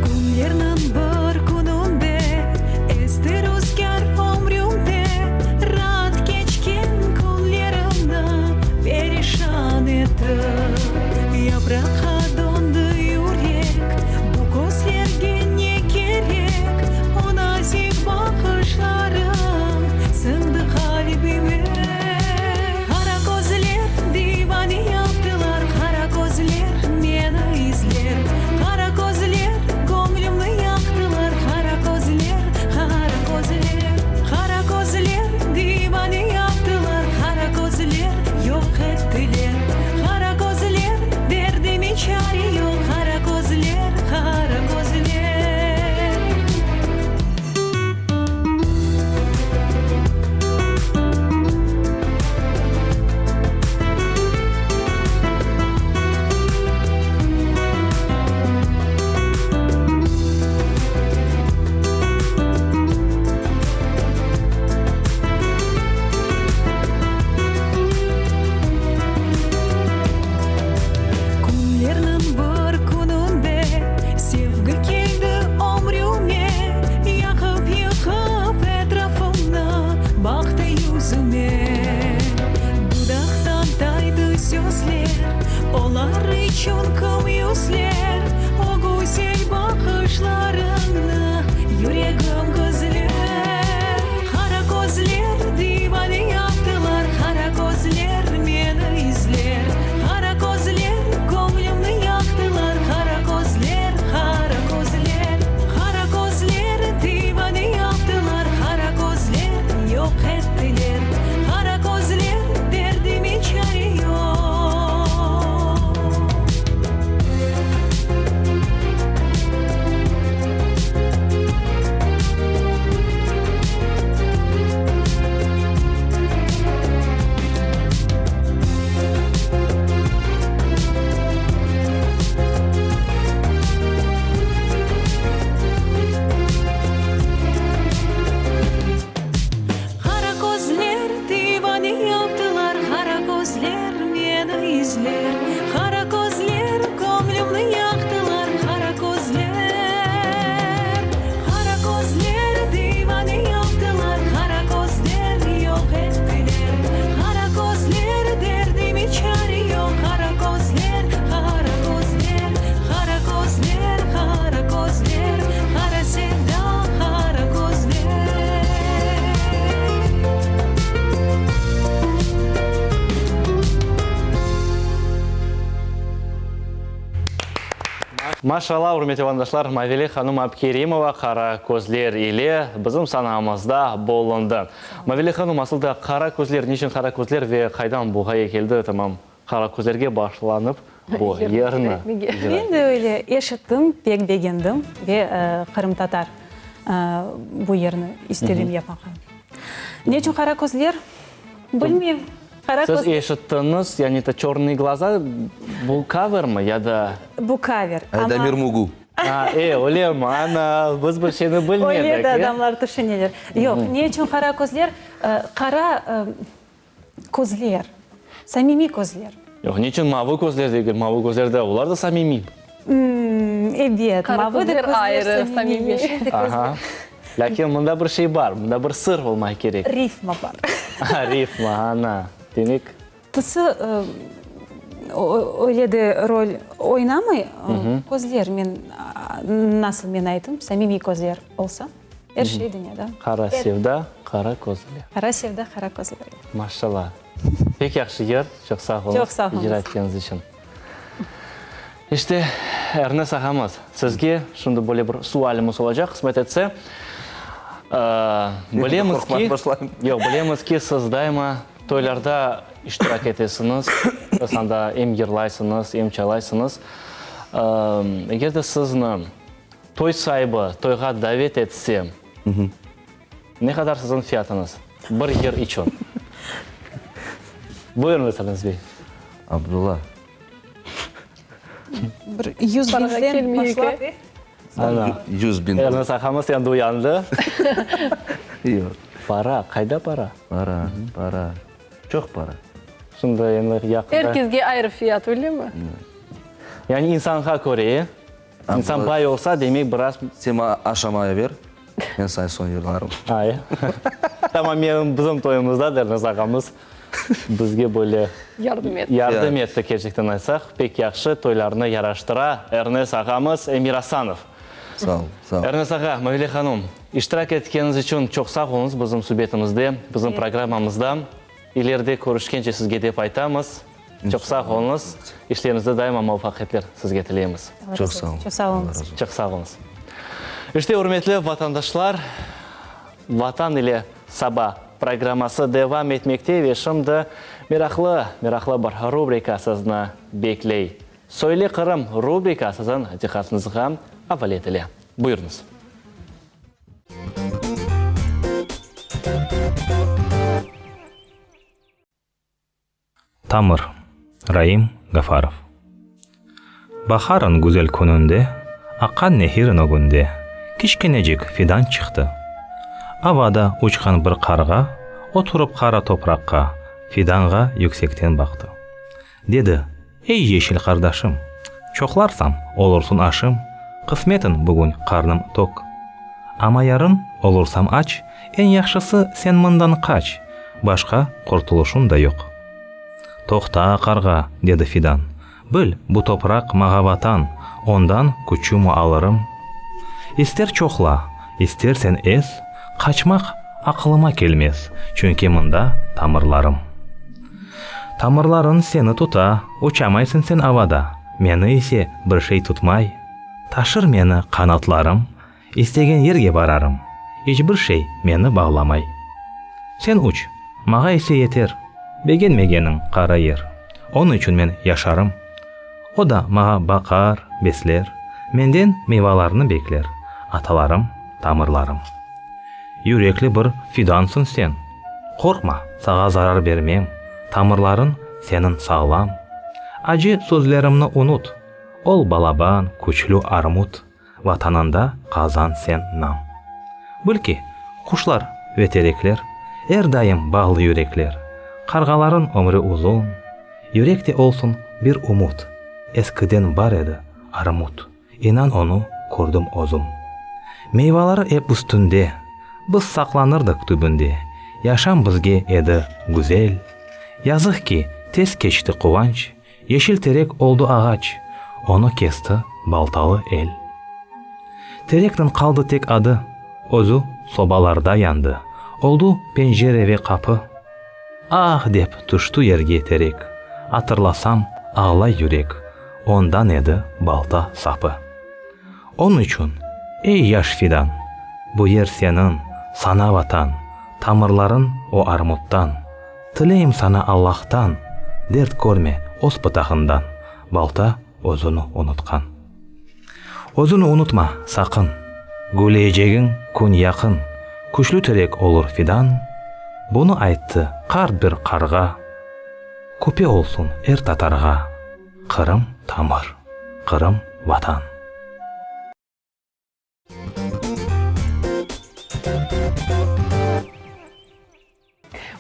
Künlerniñ bir kününde esti ruzgâr ömrümde, Raat keçken künlerimni perişan etti. Yapraqqa döndi yürek, bu közlerge ne kerek? O nazik baqışlarıñ siñdi qalbime. Qara közler divane yaptılar, qara közler meni izler. Qara közler göñlümni yaqtılar, qara közler, qara közler. Qara közler divane yaptılar, qara közler yoq ettiler. Qara közler derdime çare yoq, qara közler, qara közler. Künlerniñ bir kününde sevgi keldi ömrüme, Yaqıp-yıqıp etrafımnı baqtı yüzüme. Dudaqtan taydı sözler, olar içün kim yüzler? O güzel baqışlarıñnı yüregim gizler. Qara közler divane yaptılar, qara közler meni izler. Qara közler göñlümni yaqtılar, qara közler, qara közler. Qara közler divane yaptılar, qara közler yoq ettiler. Qara közler derdime çare yoq. Maşallah, ürmetli vatandaşlar, Mavile hanım Abkerimova Qara közler ile bizim sanamızda bulundı. Mavile hanım, asıl da qara közler, niçün qara közler ve qaydan bu ğaye keldi, tamam qara közlerge bağışlanıp bu yırnı icra Men de öyle eşittim, pek begendim ve qırımtatar bu yırnı istedim yapmağa. Neçün qara közler? Bilmeyim. Qara Siz eşittiñiz, yani eto Çornıye glaza bu kavermi ya da? Bu kaver, amma. Aydamir Mugu. A, e, öylemi? Ana, biz bir şeyni bilmedik. Öyle de adamlar tüşüneler. Yoq, ne içün qara közler? Qara közler, samimiy közler. Yoq, ne içün mavı közler degil? Mavı közler de, olar da samimiy. Ebet, Qara mavı da közler közler ayrı, samimiy, samimiy. yeşil de közler. Aha. Lâkin mında bir şey bar, mında bir sır olmaq kerek. Rifma bar. Ha, rifma, ana. Demek. Tüsü öyle de rol oynamay, közler, men, nasıl men aytım, samimiy közler olsa, er şey dünyada. Qara sevda, qara közler. Qara sevda, qara közler. Maşallah. Pek yahşı yır, çoq sağ oluñız. Çoq sağ oluñız. İcra etkeniñiz içün. İşte, Ernes ağamız, sizge şimdi böyle bir sualimiz olacaq, qısmet etse. Bilemiz ki, yoq, bilemiz ki, siz daima toylarda iştirak etesiñiz, siz anda em yırlaysıñız, em çalaysıñız. Eger de sizni toy saibi toyğa davet etse, ne qadar siziñ fiyatıñız bir yır içün? Buyurıñız, Ernes bey. Abdulla. Bir 100 biñden başlap. Ana. 100 biñ. Ernes ağamız endi uyandı. Yoq. Para, qayda para? Para, para. Çoq para. Şimdi endi yaqında. Er kesge ayrı fiyat, öylemi? Yani insanğa köre, e? İnsan bay olsa, demek biraz. Sen maña aşamaya ber, men saña soñ yırlarım. Ay. Tamam, menim, bizim toyumızda da Ernes ağamız bizge böyle. Yardım etti. Yardım etti, kerçekten aytsaq. Pek yahşı toylarnı yaraştıra Ernes ağamız Emir Asanov. Sağ ol, sağ ol. Ernes ağa, Mavile hanım, iştirak etkeniñiz içün çoq sağ oluñız bizim subetimizde, bizim programmamızda. İleride körüşkence sizge dep aytamız. Çoq sağ oluñız. İşleriñizde daima muvafaqiyetler sizge tileymiz. Çoq sağ oluñ. Çoq sağ oluñız. Çoq sağ oluñız. İşte, ürmetli vatandaşlar, Vatan ile saba programması devam etmekte ve şimdi meraqlı, meraqlı bir rubrika sizni bekley. Söyle Qırım rubrika siziñ diqqatıñızğa avale etile. Buyurıñız. Tamır, Raim Gafarov. Baharın güzel kününde, Aqqan nehirin ögünde Kiçkenecik fidan çıqtı. Avada uçqan bir qarğa Oturıp qara topraqqa Fidanğa yüksekten baqtı. Dedi, Ey yeşil qardaşım, Çoqlarsam, olursıñ aşım, Qısmetiñ bugün qarnım tok. Amma yarın olursam aç, Eñ yahşısı sen mından qaç, Başqa qurtuluşıñ da yoq. Toqta, qarğa, dedi fidan, Bil, bu topraq mağa vatan, Ondan küçümi alırım. İster çoqla, istersen ez, Qaçmaq aqılıma kelmez, Çünki mında tamırlarım. Tamırlarıñ seni tuta, Uçamaysıñ sen avada, Meni ise bir şey tutmay. Taşır meni qanatlarım, İstegen yerge bararım, İç bir şey meni bağlamay. Sen uç, mağa ise yeter, Begenmegeniñ qara yer. Onıñ içün men yaşarım. O da mağa baqar, besler, Menden meyvalarnı bekler, Atalarım, tamırlarım. Yürekli bir fidansıñ sen, Qorqma, sağa zarar bermem, Tamırlarıñ seniñ sağlam. Acı sözlerimni unut, Ol balaban, küçlü armut, Vatanında qazan sen nam. Bil ki, quşlar ve terekler Er daim bağlı yürekler, Qarğalarıñ ömrü uzun, Yürekte olsun bir umut, Eskiden bar edi armut. İnan onı kördim özüm. Meyvaları ep üstünde, Biz saqlanırdıq tübünde, Yaşam bizge edi güzel. Yazıq ki, tez keçti quvanç, Yeşil terek oldı ağaç, Onı kesti baltalı el. Terekniñ qaldı tek adı, Özü sobalarda yandı, Oldı pencere ve qapı. Ah! dep tüşti yerge terek, Atırlasam, ağlay yürek, Ondan edi balta sapı. Onıñ içün, ey yaş fidan, bu yer seniñ, saña Vatan, tamırlarıñ o armuttan. Tileyim saña Allahtan, dert körme öz pıtağından, balta özüni unutqan. Özüni unutma, saqın, gülleyecegiñ kün yaqın, küçlü terek olur fidan, bunı ayttı qart bir qarğa, küpe olsun er tatarğa, Qırım tamır, Qırım Vatan.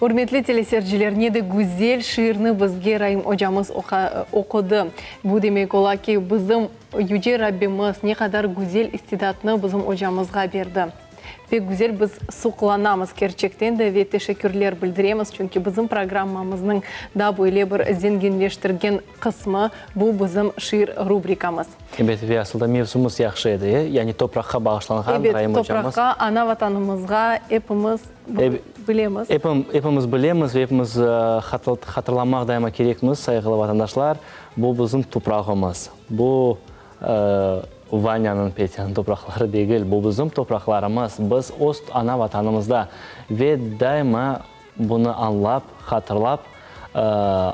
Ürmetli teleseyirciler, ne de güzel şiirni bizge Raim ocamız oqudı. Bu demek ola ki, bizim Yüce Rabbimiz ne qadar güzel istidatnı bizim ocamızğa berdi. Pek güzel, biz suqlanamız kerçekten de ve teşekkürler bildiremiz, çünki bizim programmamıznıñ da böyle bir zenginleştirgen qısmı, bu bizim şiir rubrikamız. Ebet, ve asılda mevzumız yahşı edi, yani topraqqa bağışlanğan, Ebet, Raim ocamız. topraqqa, ana Vatanımızğa epimiz bilemiz. Epimiz bilemiz ve epimiz hatırlamaq daima kerekmiz, sayğılı vatandaşlar, bu bizim toprağımız. Bu Vanyanıñ, Petyanıñ topraqları degil, bu bizim topraqlarımız. Biz öz ana Vatanımızda ve daima bunı añlap, hatırlap,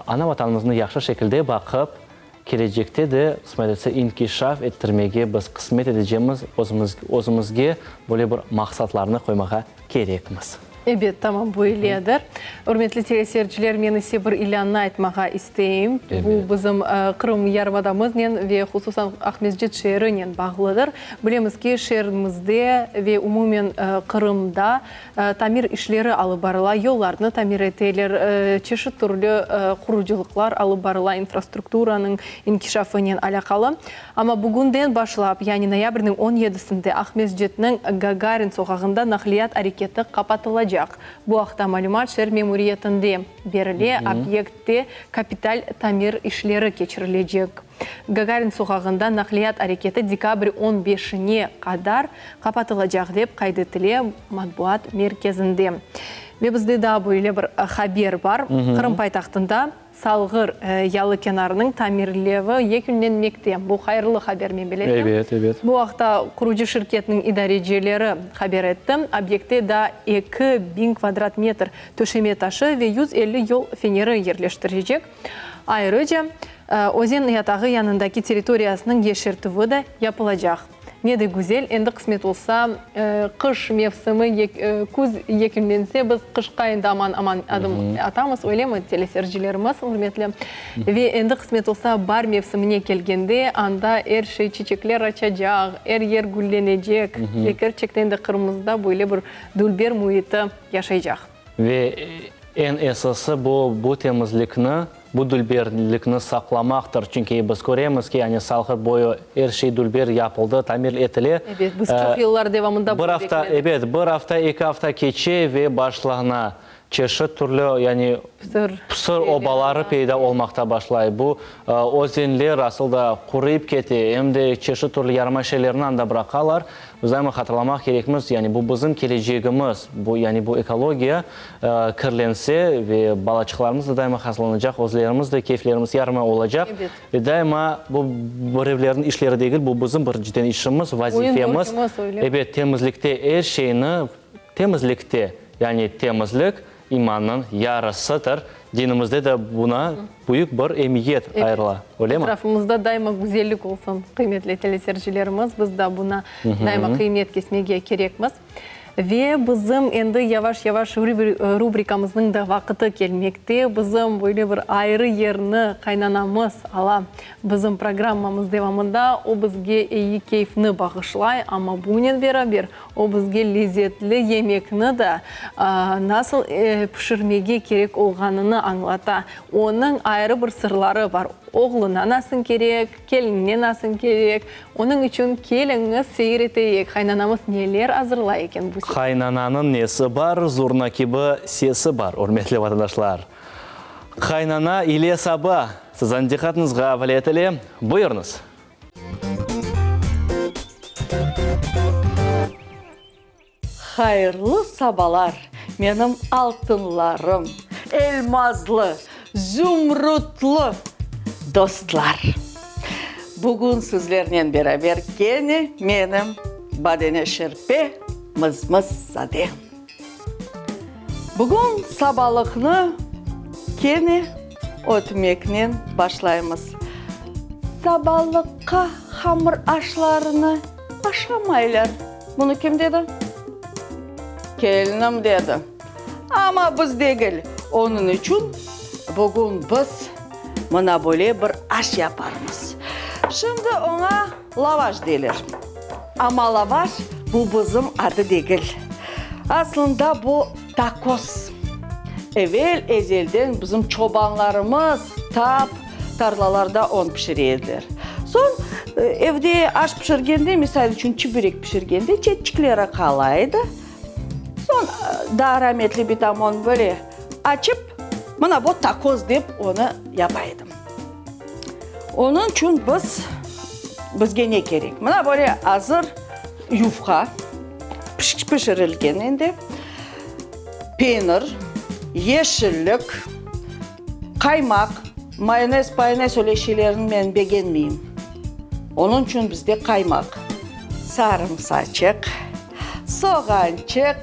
ana Vatanımıznı yahşı şekilde baqıp, kelecekte de, qısmet etse, inkişaf ettirmege biz qısmet edecemiz, özümizge böyle bir maqsatlarnı qoymağa kerekmiz. Ebet, tamam böyledir. Ürmetli teleseyirciler, men ise bir ilânnı aytmağa isteyim. Bu bizim Qırım yarımadamıznen ve hususan Aqmescit şeerinen bağlıdır. Bilemiz ki, şeerimizde ve umumen Qırımda tamir işleri alıp barıla, yollarnı tamir eteler, çeşit türlü qurucılıqlar alıp barıla, infrastrukturanıñ inkişafınen alâqalı. Amma bugünden başlap, yani noyabrniñ on yedisinde Aqmescitniñ Gagarin soqağında naqliyat areketi qapatılacaq. Bu aqta malümat şeer memuriyetinde berile, obyektte kapital tamir işleri keçirilecek. Gagarin soqağında naqliyat areketi dekabr on beşine qadar qapatılacaq, dep qayd etile matbuat merkezinde. Ve bizde daa böyle bir haber bar, Qırım paytahtında Salğır yalı kenarınıñ tamirlevi yekünlenmekte. Bu hayırlı haber, men bilesem. Ebet, ebet. Bu aqta qurucı şirketniñ idarecileri haber etti. Obyektte daa 2000 kvadrat metr töşeme taşı ve 150 yol feneri yerleştirilecek. Ayrıca, özen yatağı yanındaki territoriyasınıñ yeşertüvi de yapılacaq. Ne de güzel, endi qısmet olsa, qış mevsimi, küz yekünlense, biz qışqa endi aman-aman adım atamız, öylemi, teleseyircilerimiz, ürmetli? Ve endi qısmet olsa, baar mevsimine kelgende, anda er şey çiçekler açacaq, er yer güllenecek ve kerçekten de Qırımımızda böyle bir dülber müiti yaşaycaq. Ve eñ esası bu, bu temizlikni, bu dülberlikni saqlamaqtır. Çünki biz köremiz ki, yani Salğır boyu er şey dülber yapıldı, tamir etile. Ebet, biz çoq yıllar devamında Bir bunı afta, bekledik. ebet, bir afta, eki afta keçe ve başlana çeşit türlü, yani Pısır pısır obaları peyda olmaqta başlay. Bu özenler asıl da quruyıp kete, em de çeşit türlü yaramay şeylerni anda bıraqalar. Biz daima hatırlamaq kerekmiz, yani bu bizim kelecegimiz, bu, yani bu ekologiya kirlense ve balaçıqlarımız da daima hastalanacaq, özlerimiz de keyflerimiz yaramay olacaq. Ebet. Ve daima bu birevlerniñ işleri degil, bu bizim birinciden işimiz, vazifemiz. Boyun-borcumız, öyle. Ebet, temizlikte er şeyni, temizlikte, yani temizlik imannıñ yarısıdır. Dinimizde de buna büyük bir emiyet ayırıla, öylemi? Etrafımızda daima güzellik olsun, qıymetli teleseyircilerimiz, biz da buna daima qıymet kesmege kerekmiz. Ve bizim endi yavaş-yavaş rubrikamıznıñ da vaqıtı kelmekte. Bizim böyle bir ayrı yerni qaynanamız ala bizim programmamız devamında. O bizge eyi keyfni bağışlay, amma bunen beraber O bizge lezetli yemekni da nasıl pişirmege kerek olğanını añlata. Onıñ ayrı bir sırları bar. Oğluna nasıl kerek, kelinine nasıl kerek. Onıñ içün keliñiz, seyir eteyik, qaynanamız neler azırlay eken bu sefer. Qaynananıñ nesi bar, zurna kibi sesi bar, ürmetli vatandaşlar. Qaynana ile saba siziñ diqqatıñızğa avale etile. Buyurıñız. Hayırlı sabalar, menim altınlarım, elmazlı, zümrütlı dostlar! Bugün sizlernen beraber kene menim Badene Şerpe Mızmız-zade. Bugün sabalıqnı kene ötmeknen başlaymız. Sabalıqqa hamır aşlarını aşamaylar. Bunı kim dedi? Kelinim dedi. Amma biz degil. Onıñ içün bugün biz mına böyle bir aş yaparmız. Şimdi oña lavaş deyler. Amma lavaş bu bizim adı degil. Aslında bu takos. Evel-ezelden bizim çobanlarımız tap tarlalarda on pişire ediler. Soñ evde aş pişirgende, misal içün çiberek pişirgende çetçikleri qala edi. Soñ daa rametli bitam onı böyle açıp, mına bu takoz dep onı yapa edi. Onıñ içün biz, bizge ne kerek? Mına böyle azır yufqa, pişirilgen endi, penir, yeşillik, qaymaq, mayonez, payonez öyle şeylerni men begenmeyim. Onıñ içün bizde qaymaq, sarımsaçıq, soğançıq,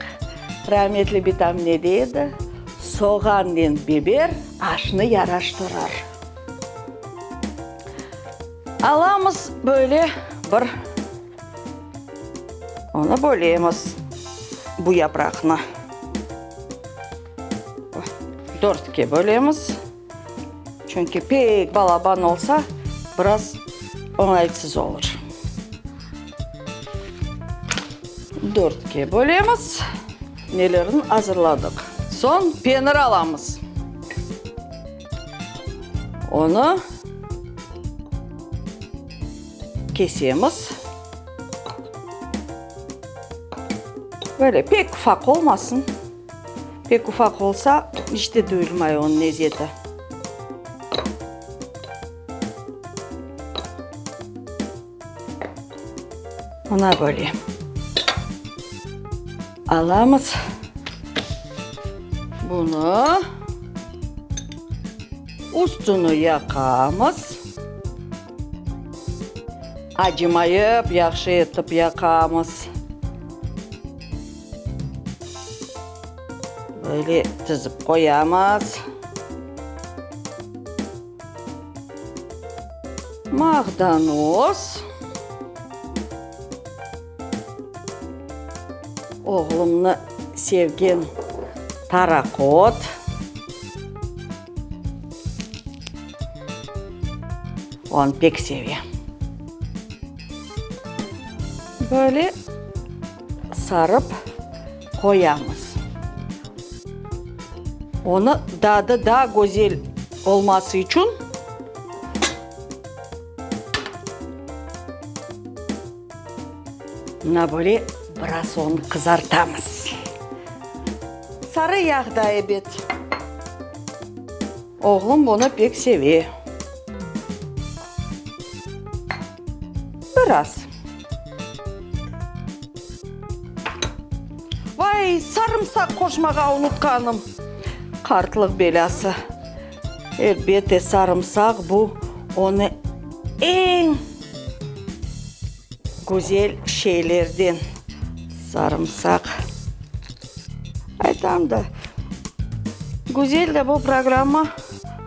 rametli bitam ne dey edi? Soğannen biber aşnı yaraştırır. Alamız böyle bir, onı bölemiz, bu yapraqnı. Dörtke bölemiz. Çünki pek balaban olsa, biraz oñaytsız olur. Dörtke bölemiz. Nelerini azırladıq. Soñ penir alamız. Onı kesemiz. Böyle pek ufaq olmasın. Pek ufaq olsa, iç de duyulmay onıñ lezeti. Mına böyle alamız bunı, üstüni yaqamız, acımayıp yahşı etip yaqamız. Böyle tizip qoyamız. Mağdanoz. Oğlumnı sevgen taraqot. Onı pek seve. Böyle sarıp qoyamız. Onı dadı daa güzel olması içün mına böyle biraz onı qızartamız. Sarı yağ da ebet. Oğlum bunı pek seve. Biraz. Vay, sarımsaq qoşmağa unutqanım. Qartlıq belâsı. Elbette, sarımsaq bu onı eñ güzel şeylerden. Sarımsaq. Aytam da, güzel de bu programma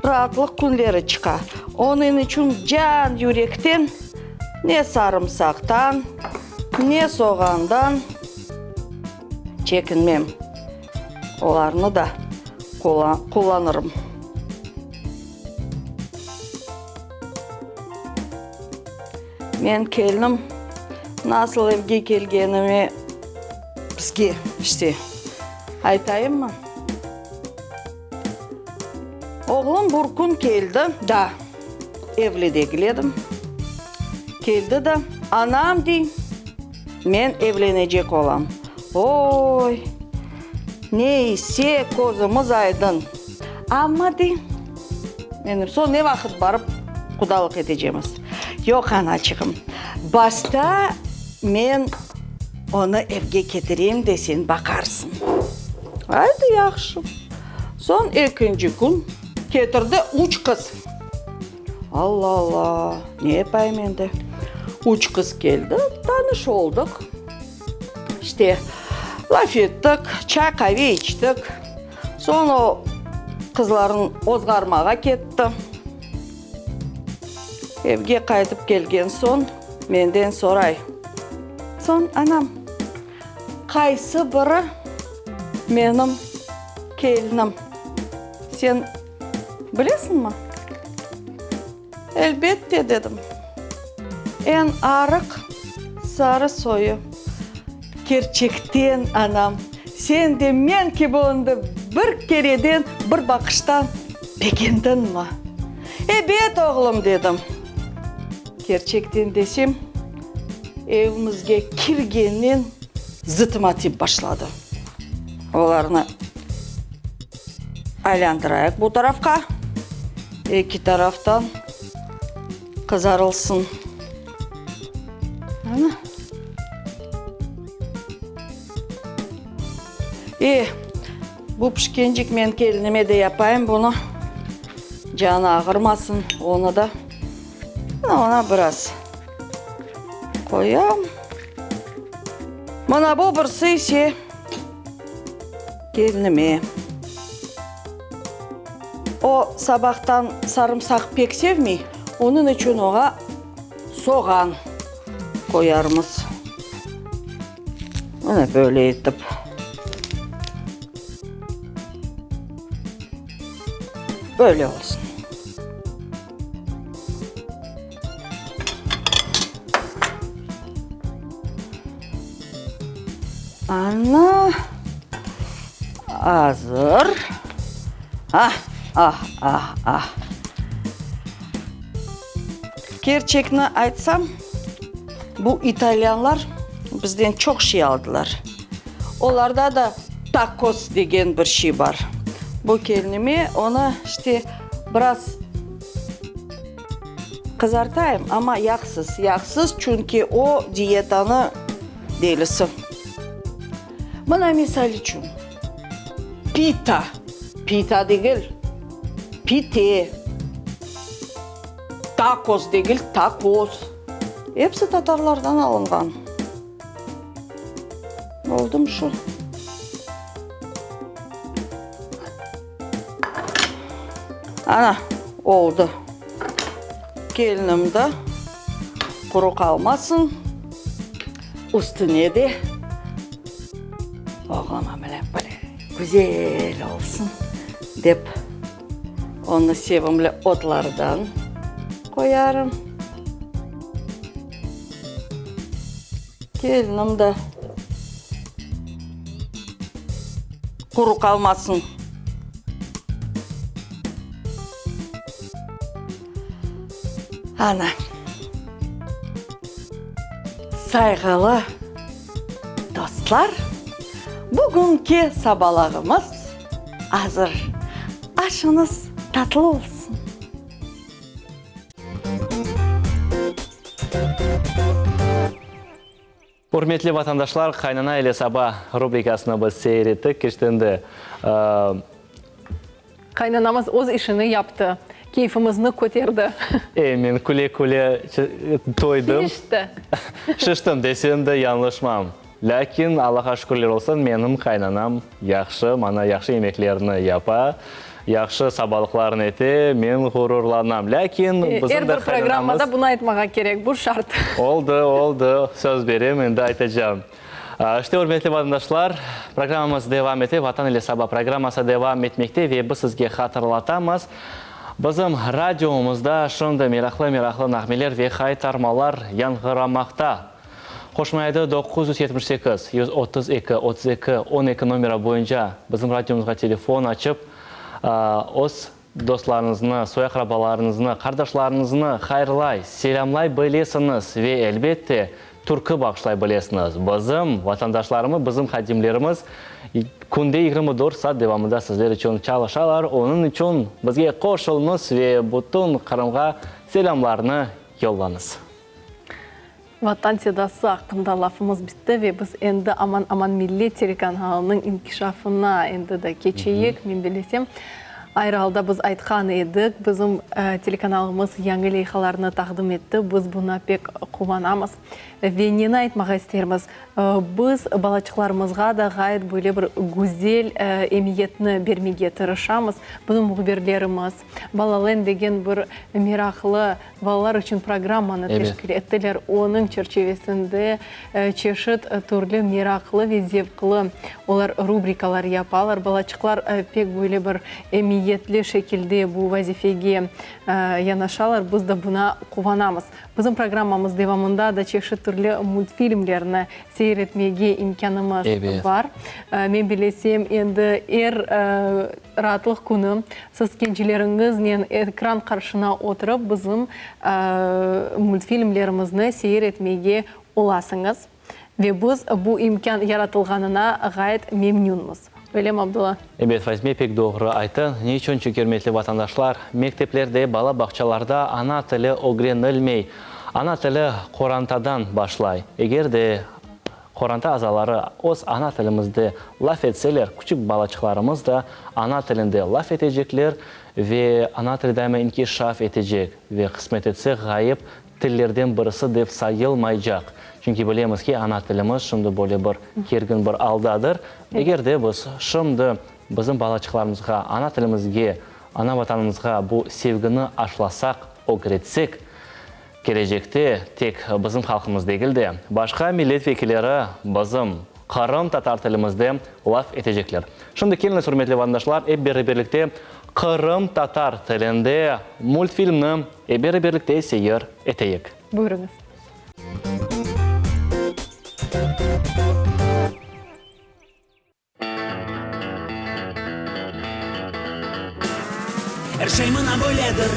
raatlıq künleri çıqa. Onıñ içün can yürekten ne sarımsaqtan, ne soğandan çekinmem. Olarnı da qullanırım. Men keldim, nasıl evge kelgenimi bizge, işte, aytayımmı? Oğlum bir kün keldi, daa evli degil edim, keldi de, anam, dey, men evlenecek olam. Oy, ne ise, közümiz aydın. Amma, dey, menim soñ ne vaqıt barıp qudalıq etecemiz? Yoq, anaçığım, başta men onı evge ketireyim de, sen baqarsıñ. Aydı, yahşı. Soñ ekinci kün ketirdi üç qız. Alla-alla, ne yapayım endi? Üç qız keldi, tanış oldıq. İşte, laf ettik, çay-qave içtik. Soñ o qızlarnı ozğarmağa ketti. Evge qaytıp kelgen soñ menden soray. Soñ, anam, qaysı biri menim kelinim, sen bilesiñmi? Elbette, dedim. Eñ arıq sarı soyu. Kerçekten, anam, sen de men kibi onı bir kereden, bir baqıştan begendiñmi? Ebet, oğlum, dedim. Kerçekten desem, evimizge kirgennen zıtıma tiyip başladı. Olarnı aylandırayıq bu tarafqa, eki taraftan qızarılsın. Ana. E, bu pişkencik men kelinime de yapayım bunı. Canı ağırmasın, onı da. Ona biraz qoyam. Mına bu birisi ise kelinime. O sabahtan sarımsaq pek sevmey, onıñ içün oña soğan qoyarmız. Mına böyle etip. Böyle olsun. Ana, azır. Ah, ah, ah, ah. Kerçekni aytsam, bu italyanlar bizden çoq şey aldılar. Olarda da takos degen bir şey bar. Bu kelinime onı işte biraz qızartayım, amma yağsız, yağsız, çünki o diyetanı delisi. Mına misal içün, pita, pita degil, pite, takos degil, takoz. Episi tatarlardan alınğan. Oldım şu. Ana, oldı. Kelinim de quru qalmasın. Üstüne de oğluma bile böyle güzel olsun dep onı sevimli otlardan qoyarım. Kelinim de quru qalmasın. Ana, sayğılı dostlar, bugünki sabalağımız azır. Aşıñız tatlı olsun! Ürmetli vatandaşlar, Qaynana ile saba rubrikasını biz seyir ettik. Keçten de. Qaynanamız öz işini yaptı, keyfimizni köterdi. E, men küle-küle toydım. Şişti. Şiştim desem de yañlışmam. Lâkin, Allağa şükürler olsun, menim qaynanam yahşı, maña yahşı yemeklerni yapa, yahşı sabalıqlarını ete, men ğururlanam. Lâkin, bizim Er de bir programmada qaynanamız. bunı aytmağa kerek, bu şart. Oldı, oldı, söz berem, endi aytacağım. İşte, ürmetli vatandaşlar, programmamız devam ete, Vatan ile saba programması devam etmekte ve biz sizge hatırlatamız, bizim radiomızda şimdi meraqlı-meraqlı nağmeler ve haytarmalar yañğıramaqta. Qoşmaydı 978 132 32 12 nomera boyunca bizim radiomızğa telefon açıp, öz dostlarıñıznı, soy-aqrabalarıñıznı, qardaşlarıñıznı hayırlay, selâmlay bilesiñiz ve, elbette, türkü bağışlay bilesiñiz. Bizim vatandaşlarımız, bizim hadimlerimiz künde 24 saat devamında sizler içün çalışalar, onıñ içün bizge qoşulıñız ve bütün Qırımğa selâmlarnı yollañız. Vatan sedası aqqında lafımız bitti ve biz endi aman-aman Millet telekanalınıñ inkişafına endi de keçeyik. Men bilesem. Ayrı alda biz aytqan edik, bizim telekanalımız yañı leyhalarnı taqdim etti, biz buna pek quvanamız. Ve neni aytmağa istermiz, biz balaçıqlarımızğa da ğayet böyle bir güzel emiyetni bermege tırışamız. Bizim mühbirlerimiz Balaland degen bir meraqlı balalar içün programmanı teşkil ettiler. Onıñ çerçivesinde çeşit türlü meraqlı ve zevqlı olar rubrikalar yapalar. Balaçıqlar pek böyle bir emiyetli şekilde bu vazifege yanaşalar, biz de buna quvanamız. Bizim programmamız devamında da çeşit türlü multfilmlerni seyir etmege imkânımız bar. Men bilesem, endi er raatlıq künü siz kencileriñiznen ekran qarşına oturıp, bizim multfilmlerimizni seyir etmege olasıñız. Ve biz bu imkân yaratılğanına ğayet memnünmiz. Öylemi, Abdulla? Ebet, Fazime, pek doğru ayttıñ. Ne içün? Çünki, ürmetli vatandaşlar, mekteplerde, bala bağçalarda ana tili ögrenilmey. Ana tili qorantadan başlay. Eger de qoranta azaları öz ana tilimizde laf etseler, küçük balaçıqlarımız da ana tilinde laf etecekler ve ana tili daima inkişaf etecek ve, qısmet etse, ğayıp tillerden birisi dep sayılmaycaq. Çünki bilemiz ki, ana tilimiz şimdi böyle bir kergin bir aldadır. Eger de biz şimdi bizim balaçıqlarımızğa ana tilimizge, ana Vatanımızğa bu sevgini aşlasaq, ögretsek, kelecekte tek bizim halqımız degil de, başqa millet vekilleri bizim qırımtatar tilimizde laf etecekler. Şimdi keliñiz, ürmetli vatandaşlar, ep beraberlikte qırımtatar tilinde multfilmni Ep beraberlikte seyir eteyik. Buyurıñız. Er şey mına böyledir.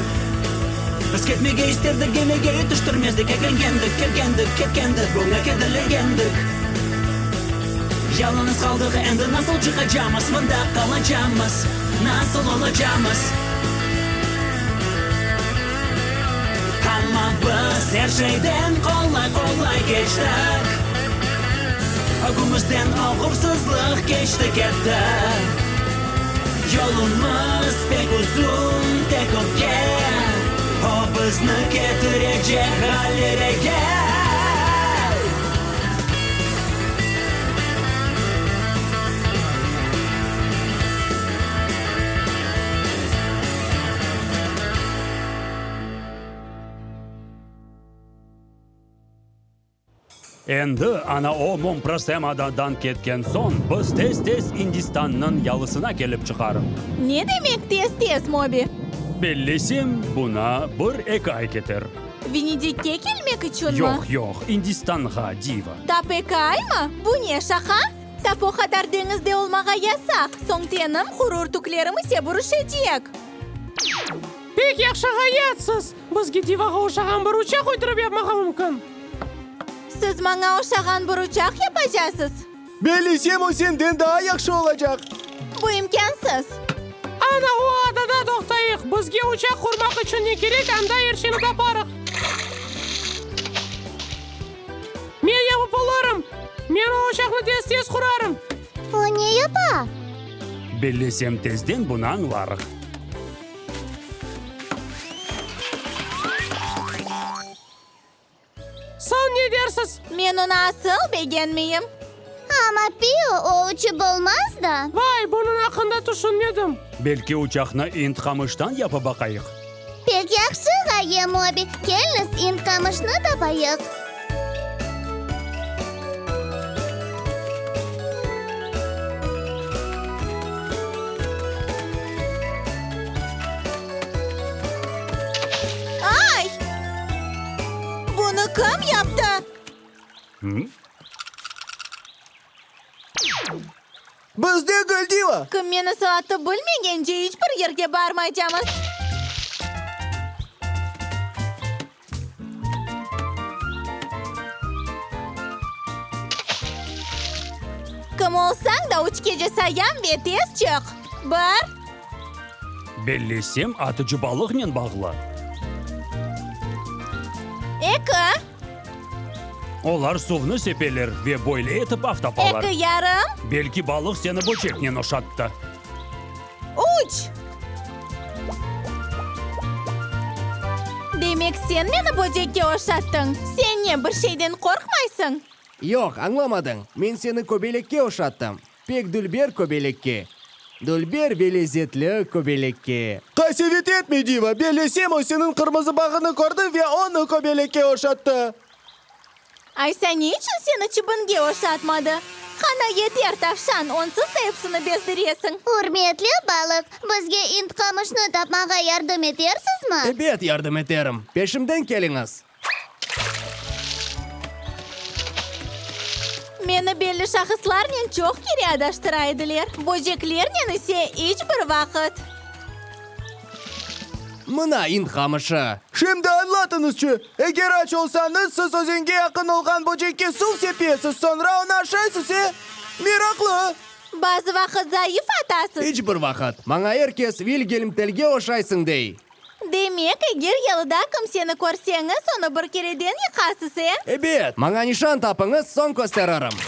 Biz ketmege isterdik, gemige yetiştirmezdik, Eglengendik, kelgendik, ketkendik, buña kederlengendik. Yalıñız qaldıq, endi nasıl çıqacamız, mında qalacamız, nasıl olacamız? Amma biz er şeyden qolay-qolay keçtik, Ögümizden oğursızlıq keçti ketti. Yolumız pek uzun, tek ögge, O bizni ketirecek ğalerege. Endi ana o Momprosem adadan ketken soñ, biz tez-tez İndistannıñ yalısına kelip çıqarıq. Ne demek tez-tez, Mobi? Bellesem, buna bir-eki ay keter. Venedikke kelmek içünmi? Yoq, yoq, İndistanğa, Diva. Tap eki aymı? Bu ne, şaqa? Tap o qadar deñizde olmağa yasaq, soñ tenim qurur, tüklerim ise bürüşecek. Pek yahşı ğayatsız! Bizge Divağa oşağan bir uçaq uydurıp yapmağa mümkün. Siz maña oşağan bir uçaq yapacasız? Bellesem, o senden daa yahşı olacaq. Bu imkânsız. Ana o adada toqtayıq. Bizge uçaq qurmaq içün ne kerek, anda er şeyni taparıq. Men yapıp olurım. Men o uçaqnı tez-tez qurarım. O ne yapa? Bellesem, tezden bunı añlarıq. Soñ ne dersiz? Men onı asıl begenmeyim. Amma Pio o uçıp olmaz da. Vay, bunıñ aqqında tüşünmedim. Belki uçaqnı ind qamıştan yapıp baqayıq? Pek yahşı ğaye, Mobi. Keliñiz, ind qamışnı tapayıq. Ay! Bunı kim yaptı? Biz degil, Diva! Kim meni sılattı bilmegence, iç bir yerge barmaycamız. Kim olsañ da, üçkece sayam ve tez çıq. Bir. Bellesem, atıcı balıqnen bağlı. Eki. Olar suvnı sepeler ve böyle etip av tapalar. Eki yarım. Belki balıq seni böçeknen oşattı. Üç. Demek sen meni böcekke oşattıñ? Sen ne, bir şeyden qorqmaysıñ? Yoq, añlamadıñ. Men seni köbelekke oşattım. Pek dülber köbelekke. Dülber ve lezetli köbelekke. Qasevet etme, Diva, bellesem o seniñ qırmızı bağını kördi ve onı köbelekke oşattı. Aysa ne içün seni çıbınge oşatmadı? Qana, yeter, tavşan, onsız da epsini bezdiresiñ. Ürmetli balıq, bizge ind qamışnı tapmağa yardım etersizmi? Ebet, yardım eterim. Peşimden keliñiz. Meni belli şahıslarnen çoq kere adaştıra ediler, böceklernen ise iç bir vaqıt. Mına ind qamışı. Şimdi añlatıñızçı, eger aç olsañız, siz özenge yaqın olğan böcekke suv sepesiz, soñra onı aşaysız, e? Meraqlı! Bazı vaqıt zayıf atasız. İç bir vaqıt. Maña er kes Vilgelm Telge oşaysıñ dey. Demek, eger yalıda kimseni körseñiz, onı bir kereden yıqasız, e? Ebet! Maña nişan tapıñız, soñ kösteririm.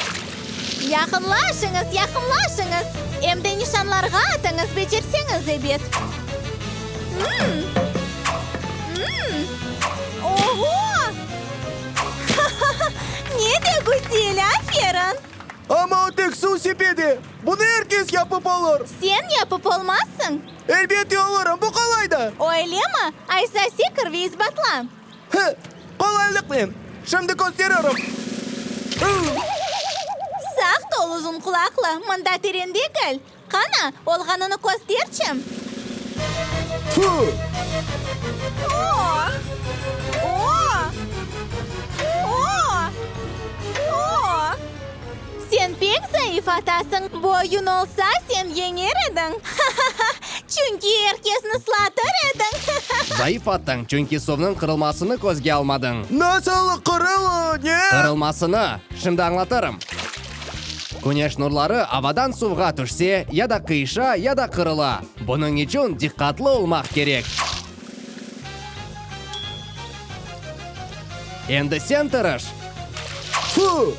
Yaqınlaşıñız, yaqınlaşıñız! Em de nişanlarğa atıñız, becerseñiz, ebet. Mmm! Mmm! Oho! Ha-ha-ha! Ne de güzel, aferin! Amma o tek suv sepe de. Bunı er kes yapıp olur. Sen yapıp olmazsıñ. Elbette olurım, bu qolay da. Öylemi? Aysa sekir ve isbatla. Hı, qolaylıqnen. Şimdi kösteririm. Saqt ol, uzun qulaqlı, mında teren degil. Qana, olğanını kösterçi. Fü! O! O! O! O! Sen pek zayıf atasıñ. Bu oyun olsa, sen yeñer ediñ. Ha-ha-ha! Çünki er kesni ıslatır ediñ. Ha-ha-ha! Zayıf attıñ, çünki suvnıñ qırılmasını közge almadıñ. Nasıl qırıl, ne? Qırılmasını. Şimdi añlatırım. Küneş nurları avadan suvğa tüşse, ya da qıyışa, ya da qırıla. Bunıñ içün diqqatlı olmaq kerek. Endi sen tırış! Fu!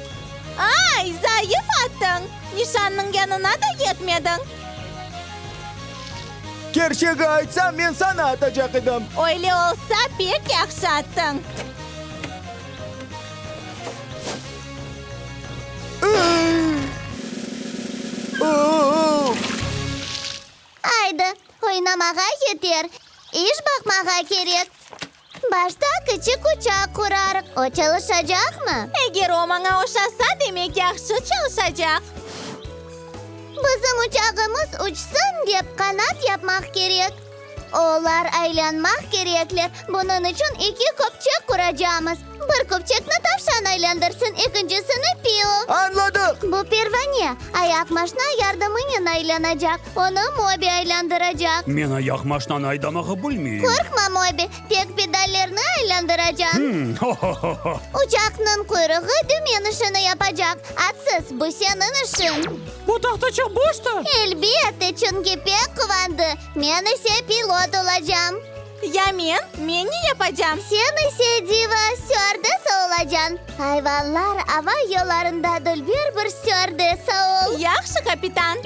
Ay, zayıf attıñ! Nişannıñ yanına da yetmediñ! Kerçegi aytsam, men saña atacaq edim. Öyle olsa, pek yahşı attıñ! Aydı, oynamağa yeter, iş baqmağa kerek. Başta kiçik uçaq qurarıq, o çalışacaqmı? Eger o maña oşasa, demek yahşı çalışacaq. Bizim uçağımız uçsın dep qanat yapmaq kerek. Olar aylanmaq kerekler, bunıñ içün eki köpçek quracamız. Bir köpçekni tavşan aylandırsın, ekincisini Pio. Añladıq! Bu pervane, ayaqmaşna yardımınen aylanacaq, onı Mobi aylandıracaq. Men ayaqmaşnanı aydamağa bilmeyim. Qorqma, Mobi, tek pedallerni aylandıracañ. Hım, ho-ho-ho-ho! Uçaqnıñ quyruğı dümen işini yapacaq. Atsız, bu seniñ işiñ. Bu tahtaçıq boştır. Elbette, çünki pek quvandı. Men ise pilot olacam. Ya men? Men ne yapacam? Sen ise, Diva, stüardessa olacañ. Ayvanlar ava yollarında dülber bir stüardessa ol. Yahşı, kapitan.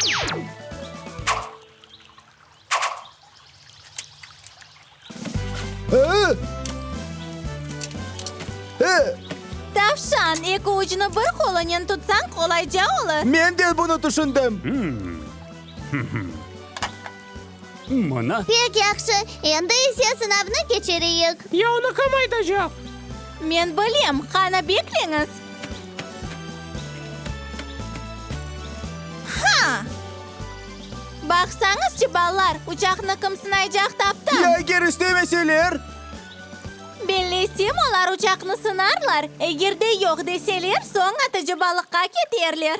Tavşan, eki ucunı bir qolunen tutsañ, qolayca olur. Men de bunı tüşündim. Mına. Pek yahşı, endi ise sınavnı keçireyik. Ya onı kim aytacaq? Men bilem, qana bekleñiz. Ha! Baqsañızçı, balalar, uçaqnı kim sınaycaq taptım. Ya eger istemeseler? Bellesem, olar uçaqnı sınarlar, eger de yoq deseler, soñ atıcı balıqqa keterler.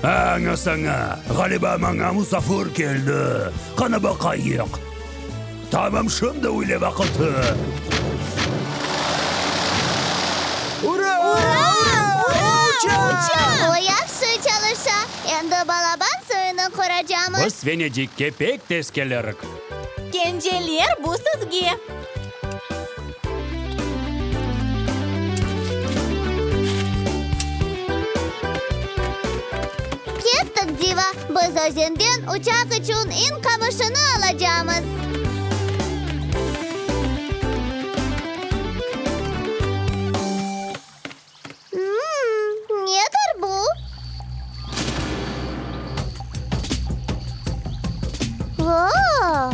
Ana saña, ğaliba maña musafir keldi. Qana baqayıq. Tamam şimdi üyle vaqıtı. Uçaq! O yahşı çalışa. Endi balaban soyunı quracamız. Biz Venedikke pek tez kelirik. Kenceler, bu sizge. Kettik, Diva, biz özenden uçaq içün in qamışını alacamız. Mmm, nedir bu? Voo!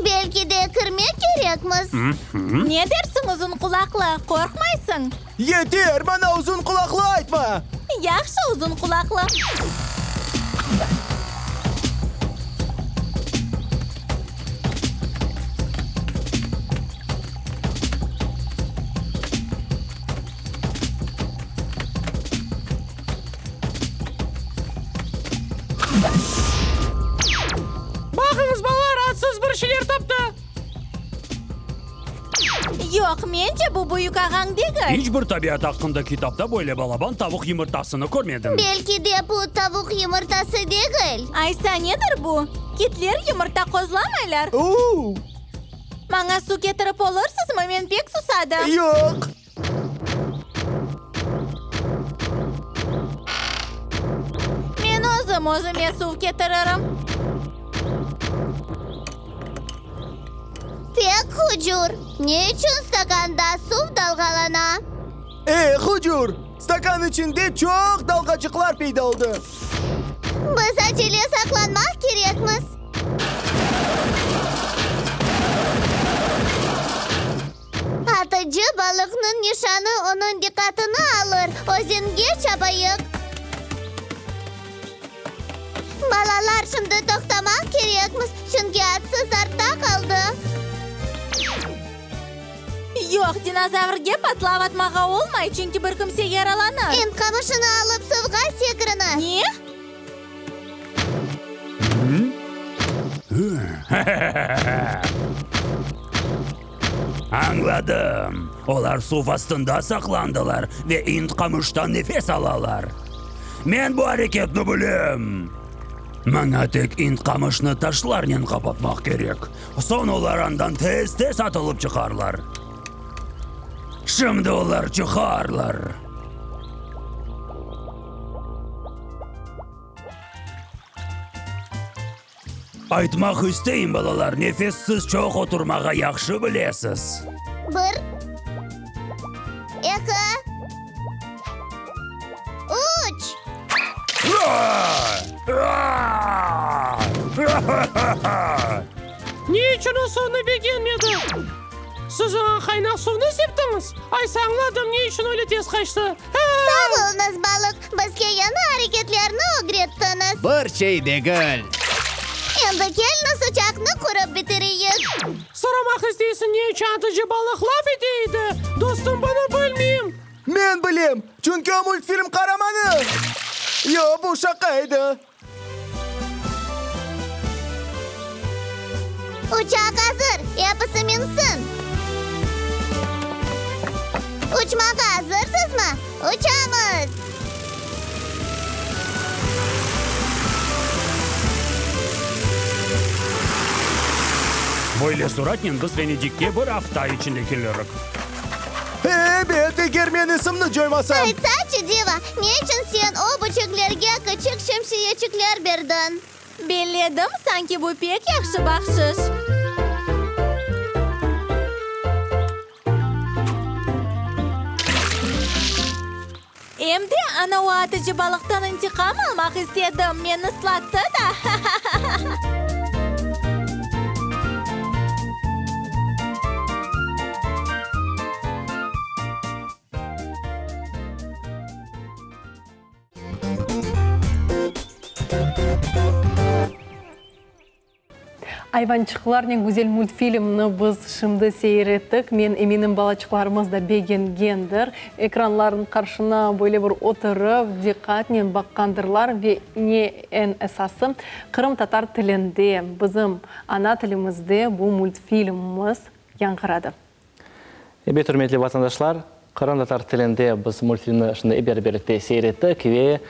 Belki de kirmek kerekmiz? Ne dersiñ, uzun qulaqlı, qorqmaysıñ? Yeter, maña uzun qulaqlı aytma! Yahşı, uzun qulaqlı. Baqıñız, balalar, atsız bir şeyler taptı. Yoq, mence, bu büyük ağañ degil. İç bir tabiat aqqında kitapta böyle balaban tavuq yımırtasını körmedim. Belki de bu tavuq yımırtası degil. Aysa nedir bu? Kitler yımırta qozlamaylar. Maña su ketirip olursızmı? Men pek susadım. Yoq. Men özüm özüme suv ketiririm. Pek hucur! Ne içün stakanda suv dalğalana? E, hucur! Stakan içinde çoq dalğaçıqlar peyda oldı. Biz acele saqlanmaq kerekmiz. Atıcı balıqnıñ nişanı onıñ diqqatını alır. Özenge çapayıq. Balalar, şimdi toqtamaq kerekmiz, çünki atsız artta qaldı. Yoq, dinozavrge patlav atmağa olmay, çünki bir kimse yaralanır. Em qamışını alıp suvğa sekiriñiz. Ne? Añladım. Olar suv astında saqlandılar ve ind qamıştan nefes alalar. Men bu areketni bilem. Maña tek ind qamışnı taşlarnen qapatmaq kerek. Soñ olar andan tez-tez atılıp çıqarlar. Şimdi olar çıqarlar. Aytmaq isteyim, balalar, nefessiz çoq oturmağa yahşı bilesiz. Bir, eki, üç. Ne içün o suvnı begenmedi? Siz oña qaynaq suvnı septiñiz? Aysa añladım, ne içün öyle tez qaçtı. Sağ oluñız, balıq, bizge yañı areketlerni ögrettiñiz. Bir şey degil. Endi keliñiz uçaqnı qurıp bitireyik. Soramaq isteysiñ, ne içün atıcı balıq laf ete edi? Dostum, bunı bilmeyim. Men bilem, çünki o multfilm qaramanı. Yoq, bu şaqa edi. Uçaq azır, episi minsin! Uçmağa azırsızmı? Uçamız! Böyle suratnen biz Venedikke bir afta içinde kelirik. Ebet, eger men esimni coymasam. Aytsaçı, Diva, ne içün sen o böceklerge küçük şemsiyeçikler berdiñ? Belledim, sanki bu pek yahşı bahşış. Em de ana o atıcı balıqtan intiqam almaq istedim, meni ıslattı da, ha-ha-ha! Ayvançıqlarnen güzel multfilmni biz şimdi seyir ettik. Men eminim, balaçıqlarımız da begengendir. Ekranlarnıñ qarşına böyle bir oturıp, diqqatnen baqqandırlar ve ne eñ esası, qırımtatar tilinde, bizim ana tilimizde bu multfilmimiz yañğıradı. Ebet, ürmetli vatandaşlar! Qırımtatar tilinde biz multfilmni şimdi ep beraberlikte seyir ettik ve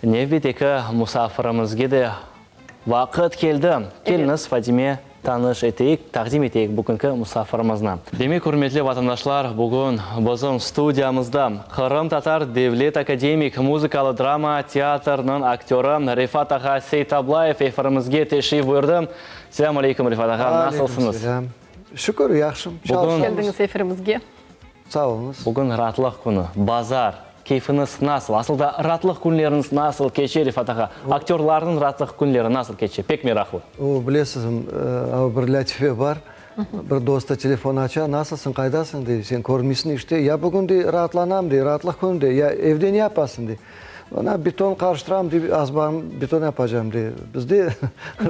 nevbetteki musafirimizge de vaqıt keldi. Keliñiz, Fadime, tanış eteyik, taqdim eteyik bugünki musafirimizni. Demek, ürmetli vatandaşlar, bugün bizim studiyamızda Qırımtatar devlet akademik muzıkalı-drama teatrınıñ aktörı Refat ağa Seytablayev efirimizge teşrif buyurdı. Selâm aleyküm, Refat ağa, nasılsıñız? Aleyküm selâm. Şükür, yahşım. Hoş keldiñiz efirimizge. Sağ oluñız. Bugün raatlıq künü, bazar. Keyfiñiz nasıl? Asıl da raatlıq künleriñiz nasıl keçe, Refat ağa? Aktörlarnıñ raatlıq künleri nasıl keçe? Pek meraqlı. O, bilesiz, bir lâtife bar. Bir dostu telefon aça, Nasılsıñ, qaydasıñ, dey. Sen körmeysiñ işte. Ya bugün, dey, raatlanam, dey, raatlıq künü, dey. Ya evde ne yapasıñ, dey. Ana, beton qarıştıram, dey, azbarım beton yapacam, dey. Bizde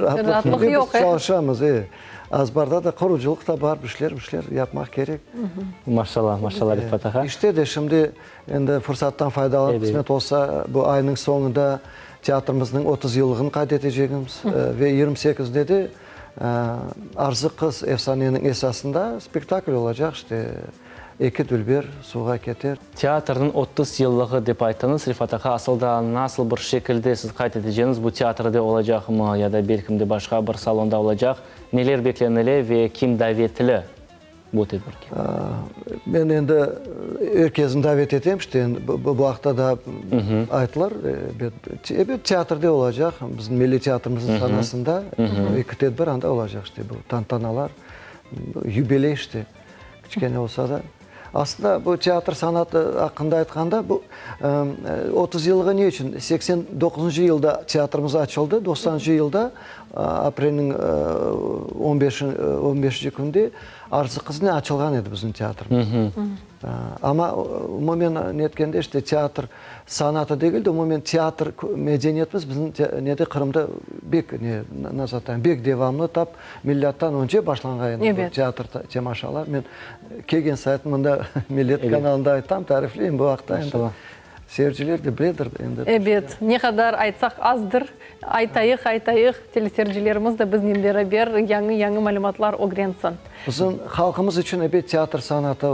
raatlıq künü, biz çalışamız, e. Azbarda da qurucılıq da bar, bir şeyler, bir şeyler yapmaq kerek. Maşallah, maşallah, Rifat ağa. İşte de şimdi endi fırsattan faydalanıp, qısmet olsa, bu aynıñ soñunda teatrimizniñ 30 yıllığını qayd etecegimiz ve 28-nde de Arzı qız efsaneniñ esasında spektakl olacaq, işte, Eki dülber suvğa keter. Teatrniñ 30 yıllığı dep ayttıñız, Rifat ağa, asıl da nasıl bir şekilde siz qayd eteceñiz, bu teatrde olacaqmı ya da belkim de başqa bir salonda olacaq, neler beklenile ve kim davetli bu tedbirge? Men endi er kesni davet etem, işte, endi bu aqta da ayttılar, ebet, ebet, teatrde olacaq, bizim milliy teatrimizniñ sanasında eki tedbir anda olacaq, işte, bu tantanalar, yubiley, işte. Kiçkene olsa da. Aslında bu teatr sanatı aqqında aytqanda, bu 30 yıllığı ne içün? 89-ncı yılda teatrımız açıldı, 90-ncı yılda aprelniñ on beşinci künde Arzı qıznen açılğan edi bizim teatrımız. Amma umumen netkende işte teatr sanatı degil de, umumen teatr medeniyetimiz bizim nede Qırımda bek ne nasıl aytayım, bek devamlı tap Milâttan önce başlanğan edi bu teatr temaşalar. Men kelgen sayın mında Millet kanalında aytam, tarifleyim bu aqta endi. Seyirciler de biledir endi. Ebet, ne qadar aytsaq azdır. Aytayıq, aytayıq, teleseyircilerimiz de biznen beraber yañı-yañı malümatlar ögrensin. Bizim halqımız içün ebet teatr sanatı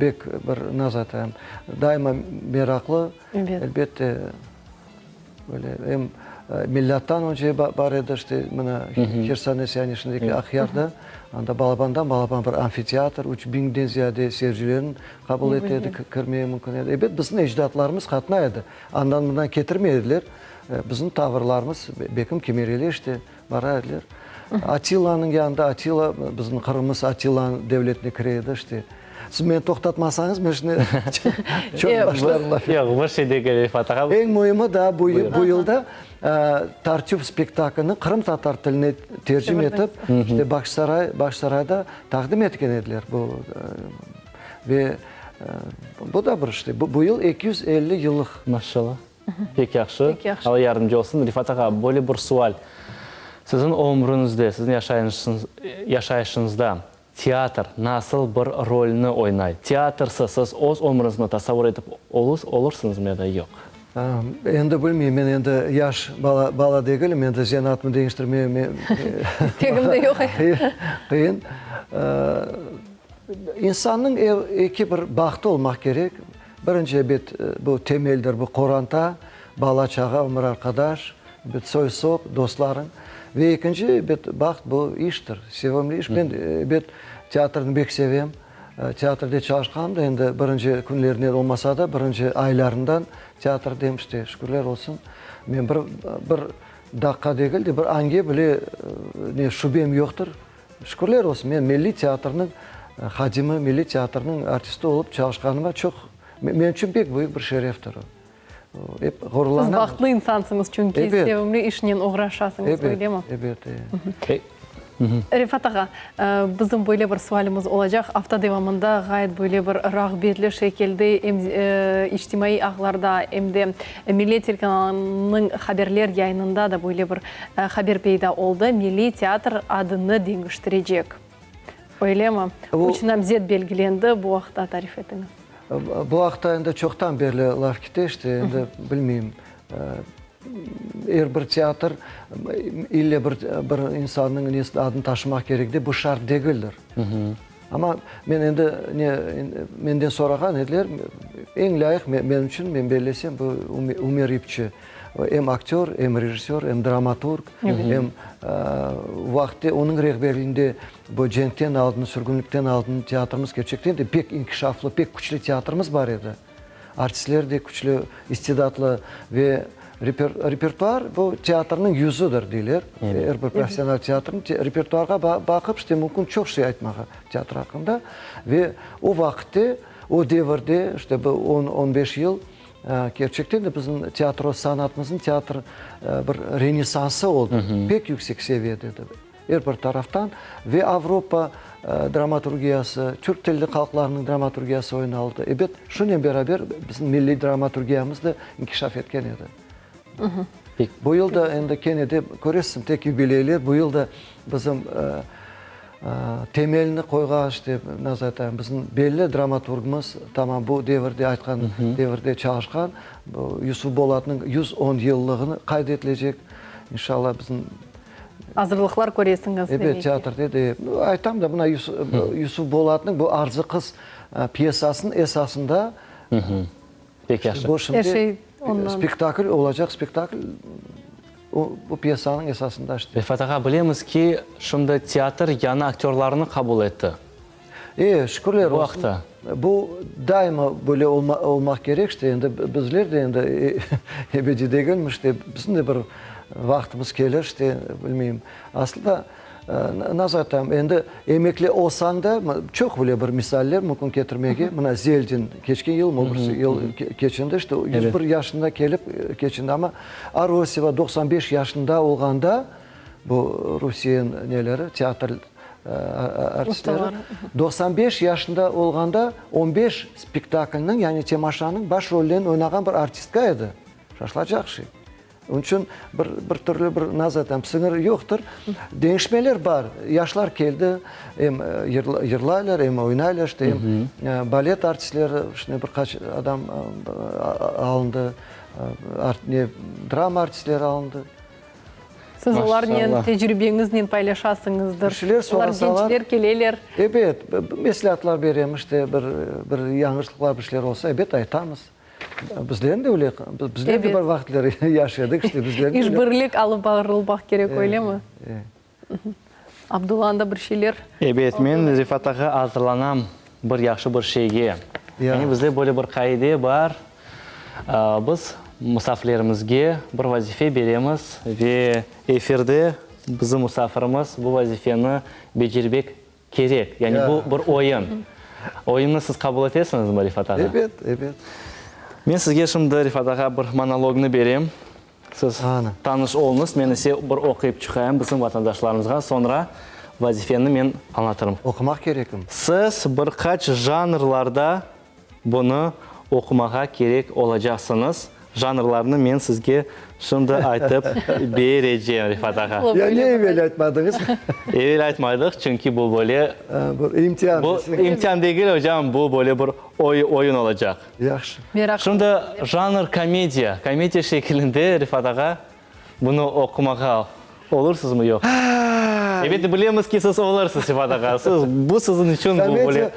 bek bir, nasıl aytayım, daima meraqlı. Elbette. Böyle em milâttan önce bar edi, işte, mına, Hersones yani şimdiki Aqyarda, anda balabandan balaban bir amfiteatr, üç biñden ziyade seyircilerni qabul ete edi, kirmege mümkün edi. Ebet, bizim ecdatlarımız qatnay edi, andan-mından ketirmey ediler, bizim tavrlarımız, bekim kimereli, işte, bara ediler. Attilanıñ yanında, Attila, bizim Qırımımız Attilanıñ devletine kire edi, işte. Siz meni toqtatmasañız, men şimdi çoq başlarım laf. Yoq, bir şey degil, Refat ağa. Eñ müimi daa bu bu yılda Tartüf spektaklini qırımtatar tiline tercime etip, işte Bağçasaray, Bağçasarayda taqdim etken ediler bu. Ve bu da bir işte, bu yıl 250 yıllıq. Maşallah. Pek yahşı. Alla yardımcı olsun. Refat ağa, böyle bir sual. Siziñ ömrüñizde, siziñ yaşayışıñızda Teatr nasıl bir rolni oynay? Teatrsız siz öz ömrüñizni tasavur etip olursıñızmı ya da yoq? Endi bilmeyim, men endi yaş bala, bala degilim, endi zenaatımı deñiştirmege İstegim de yoq. Qıyın. İnsannıñ eki bir bahtı olmaq kerek. Birinci, ebet, bu temeldir, bu qoranta, bala-çağa, ömür arqadaş, ebet, soy-sop, dostlarıñ. Ve ekinci, ebet, baht, bu iştir, sevimli iş. Men, ebet, teatrni bek sevem. Teatrde çalışqanım da endi birinci künlerinden olmasa da, birinci aylarından teatrdem, işte, şükürler olsun. Men bir, bir daqqa degil de, bir ange bile ne şübem yoqtır. Şükürler olsun, men Milliy teatrniñ hadimi, Milliy teatrniñ artisti olıp çalışqanıma çoq, menim içün pek büyük bir şereftir o. Ep ğururlanam. Siz bahtlı insansıñız, çünki sevimli işnen oğraşasıñız, öylemi? Ebet, ebet. Refat ağa, bizim böyle bir sualimiz olacaq. Afta devamında ğayet böyle bir rağbetli şekilde em içtimaiy ağlarda, em de Millet telekanalınıñ haberler yayınında da böyle bir Haber peyda oldı, Milliy teatr adını deñiştirecek. Öylemi? Üç namzet belgilendi, bu aqta tarif etiñiz. Bu aqta endi çoqtan berli laf kete, işte, endi bilmeyim, er bir teatr ille bir bir insannıñ adını taşımaq kerek dep, bu şart degildir. Amma men endi ne, menden sorağan ediler, eñ lâyıq menim içün, men bellesem, bu Ümer İpçi. Em aktör, em rejissör, em dramaturg, em vaqıtte onıñ rehberliğinde bu cenkten aldın, sürgünlikten aldın teatrımız kerçekten de pek inkişaflı, pek küçlü teatrımız bar edi. Artistler de küçlü, istidatlı ve repertuar bu teatrnıñ yüzüdir, deyler. Er bir professional teatrnıñ repertuarğa baqıp, işte, mümkün çoq şey aytmağa teatr aqqında. Ve o vaqıtte, o devirde, işte, bu on, on beş yıl, kerçekten de bizim teatro sanatımıznıñ teatr bir renessansı oldı. Pek yüksek seviyede edi. Er bir taraftan ve Avropa dramaturgiyası, türk tilli halqlarnıñ dramaturgiyası oynaldı. Ebet, şunen beraber bizim milliy dramaturgiyamız da inkişaf etken edi. Bu yıl da endi kene de köresiñ, tek yubileyler, bu yıl da bizim temelini qoyğan, işte, nasıl aytayım, bizim belli dramaturgımız, tamam bu devirde aytqan devirde çalışqan, bu Yusuf Bolatnıñ 110 yıllığını qayd etilecek, inşallah, bizim Azırlıqlar köresiñiz, demek ki. Ebet, teatrde de. Aytam da, mına Yusuf Bolatnıñ bu Arzı qız pyesasınıñ esasında Pek yahşı. Bu şimdi spektakl olacaq, spektakl bu pyesanıñ esasında işte. Refat ağa, bilemiz ki, şimdi teatr yañı aktörlarnı qabul etti. E, şükürler Bu olsun. aqta. Bu daima böyle olmaq kerek, işte, endi bizler de endi ebediy degilmiz, işte, bizim de bir vaqtımız kelir, işte, bilmeyim. Aslında, nasıl aytam, endi emekli olsañ da, çoq böyle bir misaller mümkün ketirmege. Mına Zeldin keçken yılmı, o birisi yıl keçindi, işte, 101 yaşında kelip keçindi. Amma Aroseva 95 yaşında olğanda, Bu Rusiyeniñ neleri, teatr artistleri. 95 yaşında olğanda on beş spektaklniñ, yani temaşanıñ baş rollerini oynağan bir artistka edi. Şaşılacaq şey. Onıñ içün bir, bir türlü bir, nasıl aytam, sıñır yoqtır. Deñişmeler bar. Yaşlar keldi, em yırlaylar, em oynaylar, işte, em balet artistleri, işte, bir qaç adam alındı, ne, drama artistleri alındı. Siz olarnen tecribeñiznen paylaşasıñızdır. Bir şeyler sorasalar. Olar gençler keleler. Ebet, mesleatlar berem, işte, bir, bir yañlışlıqlar, bir şeyler olsa, ebet, aytamız. Bizlerniñ de öyle, bizler de bir vaqıtları yaş edik, işte, bizlerniñ de. İşbirlik alıp barılmaq kerek, öylemi? Abdulla, anda bir şeyler. Ebet, men Refat ağa azırlanam bir yahşı bir şeyge. Yani bizde böyle bir qaide bar, biz musafirlerimizge bir vazife beremiz ve efirde bizim musafirimiz bu vazifeni becermek kerek. Yani bu bir oyun. Oyunnı siz qabul etesiñizmi, Refat ağa? Ebet, ebet. Men sizge şimdi, Refat ağa, bir monolognı berem. Siz tanış oluñız, men ise bir oquyıp çıqayım bizim vatandaşlarımızğa, soñra vazifeni men añlatırım. Oqumaq kerekim. Siz bir qaç janrlarda bunı oqumağa kerek olacaqsıñız. Janrlarnı men sizge şimdi aytıp berecem, Refat ağa. Ya ne evel aytmadıñız? Evel aytmadıq, çünki bu böyle... Bir imtian. Bu imtian degil, ocam, bu böyle bir oyun olacaq. Yahşı. Şimdi janr komediya, komediya şekilinde Refat ağa bunı oqumağa olursızmı yoq? Ebet, bilemiz ki, siz olursız, Refat ağa. Siz, bu siziñ içün bu böyle. Komediya,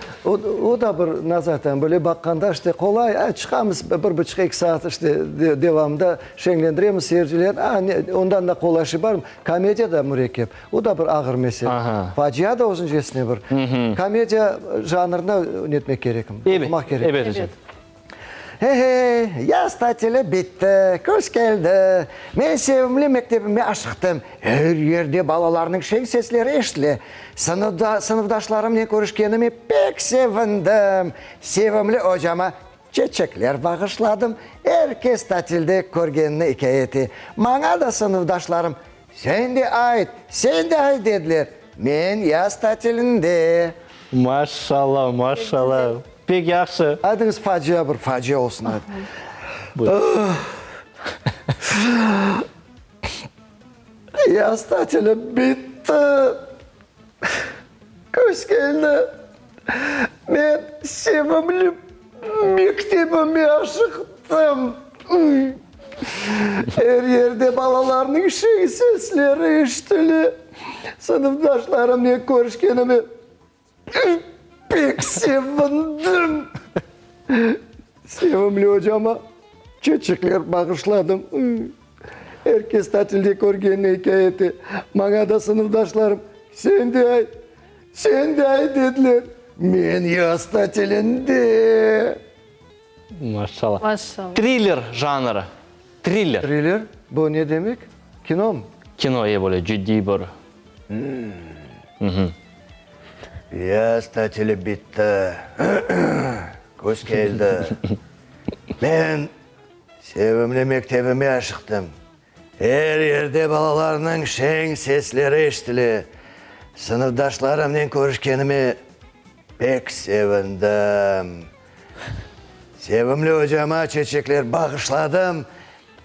o da bir, nasıl aytam, böyle baqqanda işte qolay, a, çıqamız bir buçuq, eki saat işte devamında şeñlendiremiz seyircilerni, a, ne, ondan da qolay şey barmı? Komediya da mürekkep, o da bir ağır mesele. Facia da özüncesine bir. Komediya janrında netmek kerekim, oqumaq kerekim. Ebet, ebet. He-he, yaz tatili bitti, küz keldi. Men sevimli mektebime aşıqtım. Er yerde balalarnıñ şeñ sesleri eşitile. Sınıfdaşlarımnen körüşkenime pek sevindim. Sevimli ocama çeçekler bağışladım. Er kes tatilde körgenini ikâye ete. Maña da sınıfdaşlarım, Sen de ayt, sen de ayt, dediler. Men yaz tatilinde. Maşallah, maşallah. Pek yahşı. Aydıñız, facia bir facia olsun, ayt. Yaz tatili bitti. Küz keldi. Men sevimli mektebime aşıqtım. Er yerde balalarnıñ şeñ sesleri eşitile. Sınıfdaşlarımnen körüşkenime. Pek sevindim. Sevimli ocama çeçekler bağışladım. Er kes tatilde körgenini ikâye ete. Maña da sınıfdaşlarım, Sen de ayt, sen de ayt, dediler. Men yaz tatilinde. Maşallah. Maşallah. Triller janrı. Triller. Triller? Bu ne demek? Kinomı? Kino, e, böyle ciddiy bir. Yaz tatili bitti. Küz keldi. Men sevimli mektebime aşıqtım. Er yerde balalarnıñ şeñ sesleri eşitile. Sınıfdaşlarımnen körüşkenime pek sevindim. Sevimli ocama çeçekler bağışladım.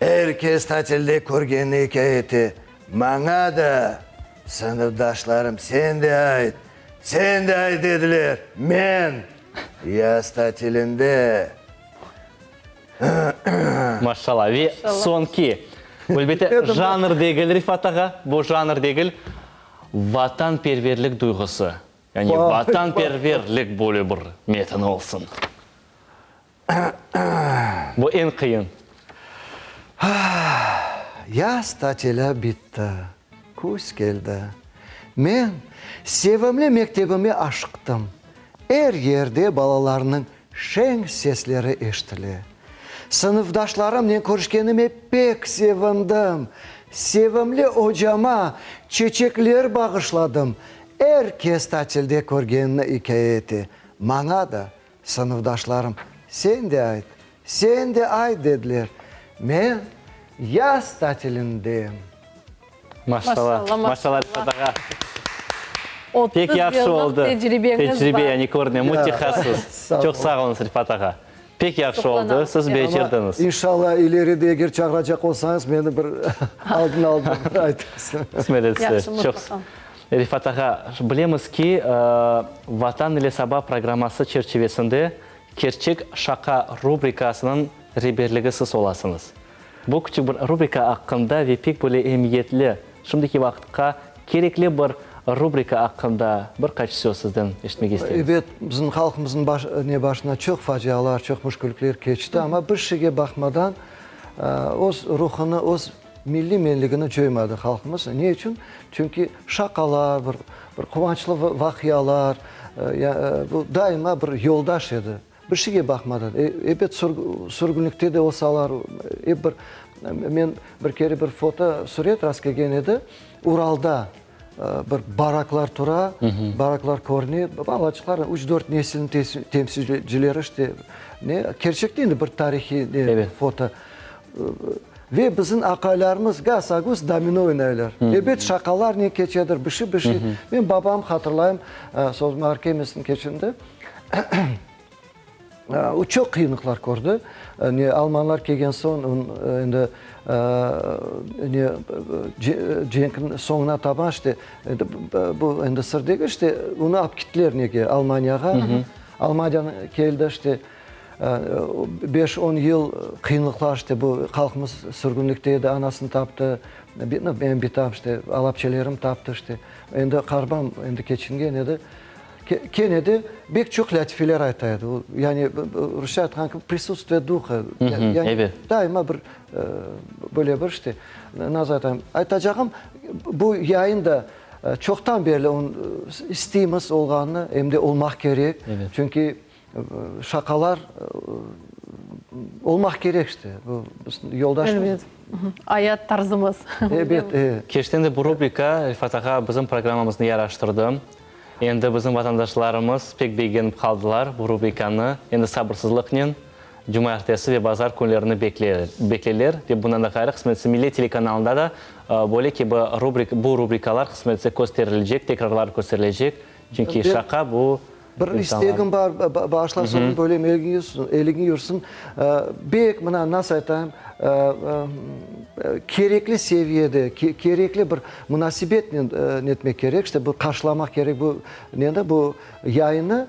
Er kes tatilde körgenini ikâye ete. Maña da sınıfdaşlarım sen de ayt, sen de ayt dediler. Men yaz tatilinde. Maşallah. Ve soñki, elbette, janr degil, Refat ağa, bu janr degil, vatanperverlik duyğusı. Yani vatanperverlik böyle bir metin olsun. Bu eñ qıyın. Yaz tatili bitti. Küz keldi. Men sevimli mektebime aşıqtım. Er yerde balalarnıñ şeñ sesleri eşitile. Sınıfdaşlarımnen körüşkenime pek sevindim. Sevimli ocama çeçekler bağışladım. Er kes tatilde körgenini ikâye ete. Maña da Sınıfdaşlarım, sen de ayt, sen de ayt, dediler. Men yaz tatilindeyim. Maşallah, maşallah, Rifat ağa. Pek yahşı oldı. Tecribe, yani körüne, mütehassıs. Çoq sağ oluñız, Rifat ağa. Pek yahşı oldı, siz becerdiñiz. İnşallah, ileride eger çağıracaq olsañız, meni bir aldın-aldın aytırsıñız. Qısmet etse. Çoq Refat ağa, bilemiz ki, Vatan ile saba programması çerçivesinde Kerçek şaqa rubrikasınıñ reberligi siz olasıñız. Bu küçük bir rubrika aqqında ve pek böyle emiyetli, şimdiki vaqıtqa kerekli bir rubrika aqqında bir qaç söz sizden eşitmege isteymiz. Ebet, bizim halqımıznıñ baş, ne başına çoq facialar, çoq müşküllikler keçti, amma bir şeyge baqmadan öz ruhunı, öz Milliy menligini coymadı halqımız. Ne içün? Çünki şaqalar, bir bir quvançlı vaqialar, bu daima bir yoldaş edi. Bir şeyge baqmadan. Ebet, sürgünlikte de olsalar, ep bir, men bir kere bir foto süret rastkelgen edi, Uralda bir baraklar tura, baraklar körüne, balaçıqlar, üç-dört nesilniñ temsilcileri işte, ne, kerçekten de bir tarihiy foto. Ve bizim aqaylarımız gaz-aguz domino oynaylar. Ebet, şaqalarnen keçedir, bir şey, bir şey. Men babam hatırlayım, sözüm ağır kelmesin, keçindi. O çoq qıyınlıqlar kördi. Ne, almanlar kelgen soñ, endi ne, cenkniñ soñuna taban, işte, endi bu endi sır degil, işte, onı alıp kettiler nege, Almaniyağa. Almaniyadan keldi, işte, Beş-on yıl qıyınlıqlar, işte, bu halqımız sürgünlikte edi, anasını taptı, menim bitam, işte, alapçelerim taptı, işte, endi qarbam endi keçingen edi. Kene de bek çoq lâtifeler ayta edi. Yani, rusça aytqan kibi, prisutstviye duha, yani, daima bir, böyle bir, işte, nasıl aytayım, aytacağım, bu yayın da çoqtan berli isteymiz olğanını, em de olmaq kerek, çünki Şaqalar olmaq kerek işte, bu bizim yoldaşımız. Elbet, ayat tarzımız. Ebet, e. Kerçekten de bu rubrika, Refat ağa, bizim programmamıznı yaraştırdı. Endi bizim vatandaşlarımız pek begenip qaldılar bu rubrikanı. Endi sabırsızlıqnen cumaertesi ve bazar künlerini bekleyler. Ve bundan da ğayrı, qısmetse, Millet telekanalında da böyle kibi bu rubrikalar qısmetse kösterilecek, tekrarları kösterilecek. Çünki şaqa bu Bir istegim bar, bağışla sözüm böleyim, eliñ yürsin. Bek, mına, nasıl aytayım, kerekli seviyede, kerekli bir munasebetnen netmek kerek, işte, bu qarşılamaq kerek bu neni, bu yayınnı.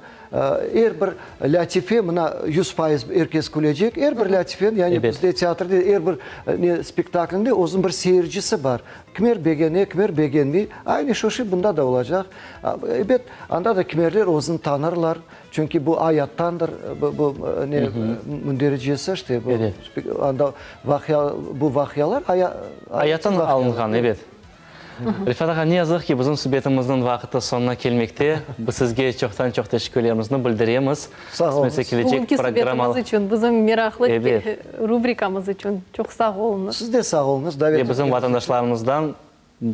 Er bir lâtife, mına, 100% er kes külecek, er bir lâtifeniñ, yani bizde teatrde er bir ne spektaklinde özüniñ bir seyircisi bar. Kimer begene, kimer begenmey. Aynı şu şey bunda da olacaq. Ebet, anda da kimerler özüni tanırlar, çünki bu ayattandır, bu, bu ne mündericesi, işte, bu, anda vaqia, bu vaqialar Ayattan alınğan, ebet. Refat ağa, ne yazıq ki, bizim subetimizniñ vaqıtı soñuna kelmekte. Biz sizge çoqtan-çoq teşekkürlerimizni bildiremiz. Sağ oluñız. Bugünki subetimiz içün, bizim meraqlı rubrikamız içün çoq sağ oluñız. Siz de sağ oluñız, davet Ve bizim vatandaşlarımızdan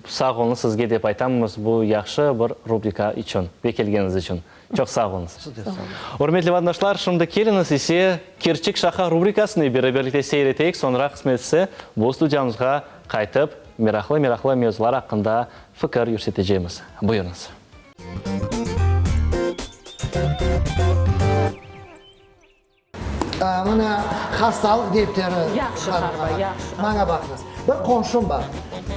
sağ oluñız sizge dep aytamız bu yahşı bir rubrika içün ve kelgeniñiz içün. Çoq sağ oluñız. Siz de sağ oluñız. Ürmetli vatandaşlar, şimdi keliñiz ise Kerçek şaqa rubrikasını beraberlikte seyir eteyik, soñra qısmet etse bu studiyamızğa qaytıp, meraqlı-meraqlı mevzular aqqında fikir yürsetecemiz. Buyurıñız. Mına hastalıq defteri. Yahşı, qarba, yahşı. Maña baqıñız. Bir qomşum bar.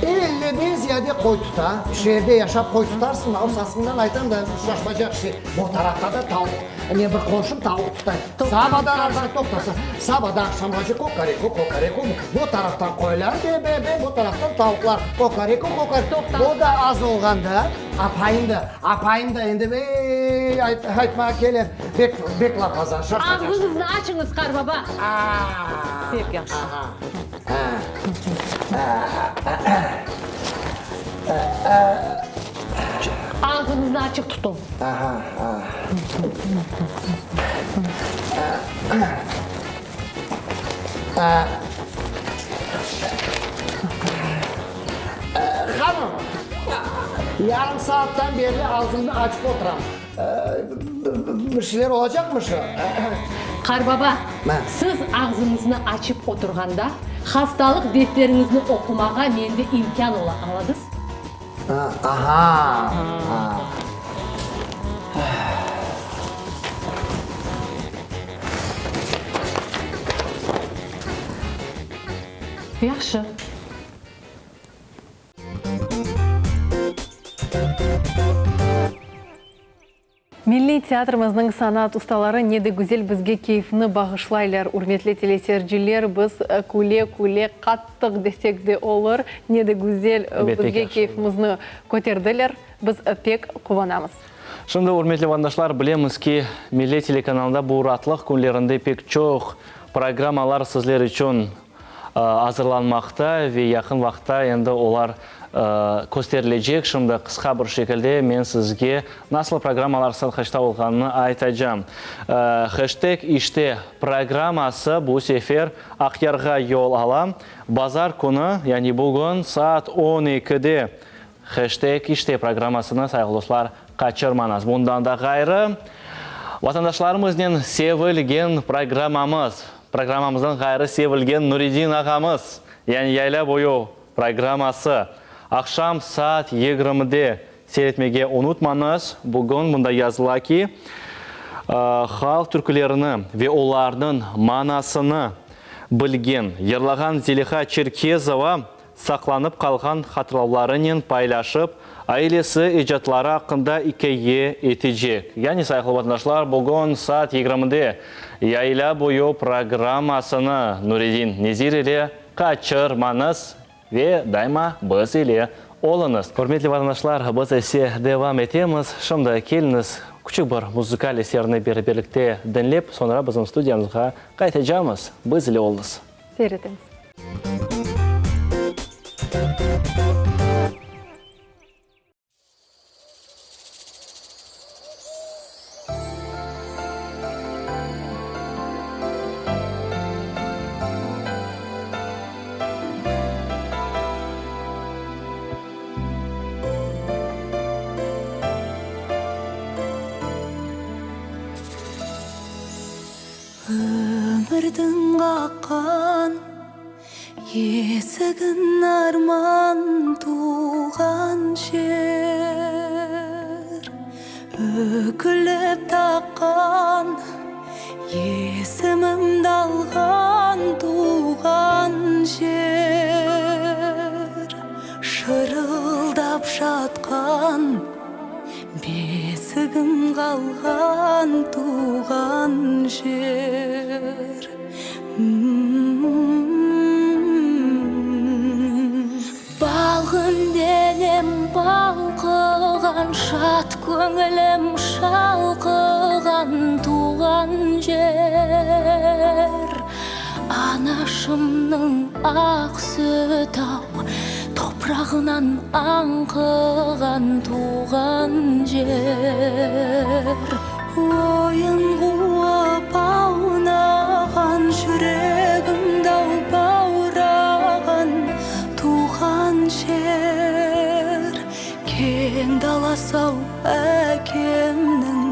Elliden ziyade qoy tuta. Şeerde yaşap qoy tutarsıñmı? O sasıñdan aytam da, şaşmacaq şey. Bu tarafta da tavuq. Ne bir qomşum tavuq tuta. Sabadan aqşam, toqtasa, sabadan aqşamğace kokoreko, kokoreko. Bu taraftan qoylar, be, be, be, bu taraftan tavuqlar. Kokoreko, kokoreko. Bu da az olğanda, apayım da, apayım da endi, ey, aytmağa kelem, bek, bek lafazan, şaşmacaq. Ağzıñıznı açıñız, qarbaba. Pek yahşı. Ağzıñıznı açıq tutuñ. Hanım, yarım saattan berli ağzımnı açıp oturam. Bir şeyler olacaqmı şu? Qarbaba, siz ağzıñıznı açıp oturğanda, hastalıq defteriñizni oqumağa mende imkân ola, añladız? Aha! Yahşı. Milliy teatrimizniñ sanat ustaları ne de güzel bizge keyfni bağışlaylar, ürmetli teleseyirciler, biz küle-küle qattıq desek de olur, ne de güzel bizge keyfimizni köterdiler, biz pek quvanamız. Şimdi, ürmetli vatandaşlar, bilemiz ki, Millet telekanalında bu raatlıq künlerinde pek çoq programmalar sizler içün azırlanmaqta ve yaqın vaqıtta endi olar kösterilecek. Şimdi qısqa bir şekilde men sizge nasıl programmalar satqaçta olğanını aytacam. Heşteg işte programması bu sefer Aqyarğa yol ala. Bazar künü, yani bugün saat on ekide Heşteg işte programmasını, sayğılı dostlar, qaçırmañız. Bundan da ğayrı, vatandaşlarımıznen sevilgen programmamız, programmamızdan ğayrı sevilgen Nuredin ağamız, yani Yayla boyu programması aqşam saat yigirmide seyretmege unutmañız. Bugün mında yazıla ki, halq türkülerini ve olarnıñ manasını bilgen, yırlağan Zeliha Çerkezova saqlanıp qalğan hatırlavlarınen paylaşıp, ailesi, icatları aqqında ikâye etecek. Yani, sayğılı vatandaşlar, bugün saat yigirmide Yayla boyu programmasını Nuredin Nezir ile qaçırmañız ve daima biz ile oluñız. Ürmetli vatandaşlar, biz ise devam etemiz. Şimdi keliñiz, küçük bir muzıkal eserni beraberlikte diñlep, soñra bizim studiyamızğa qaytacamız. Biz ile oluñız. Seyir etemiz. Ömürdiñ qaqqan esigin arman tuğan jer, Үкілеп taqqan esimimdi alğan tuğan jer, Şırıldap jatqan besigim. qalğan tuvğan jer. Balğın denem balqığan, şad köñilim şalqığan tuvğan jer. Anaşımnıñ aq sütü toprağınan añqığan tuvğan jer. Oyun quıp aunağan, yüregimdi baurağan tuvğan jer. Keñ dala sav äkemniñ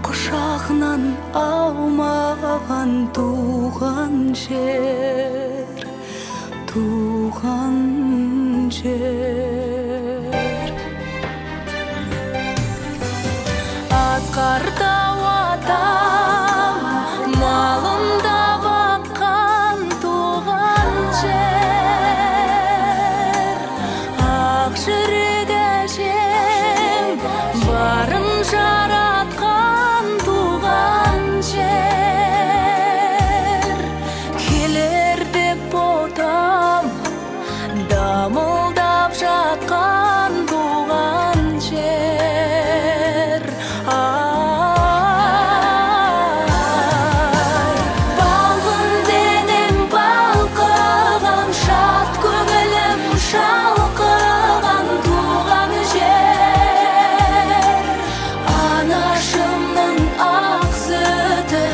quşağınan aumağan tuvğan jer. Tuvğan jer. Asqar tau atam malında baqqan tuvğan jer. Aq jürek əjem barın jaratqan tuvğan jer. Keler dep botam, damıldap jatqan tuvğan jer, ay. Balğın denem balqığan, şad köñilim şalqığan tuvğan jer. Anaşımnıñ aq sütü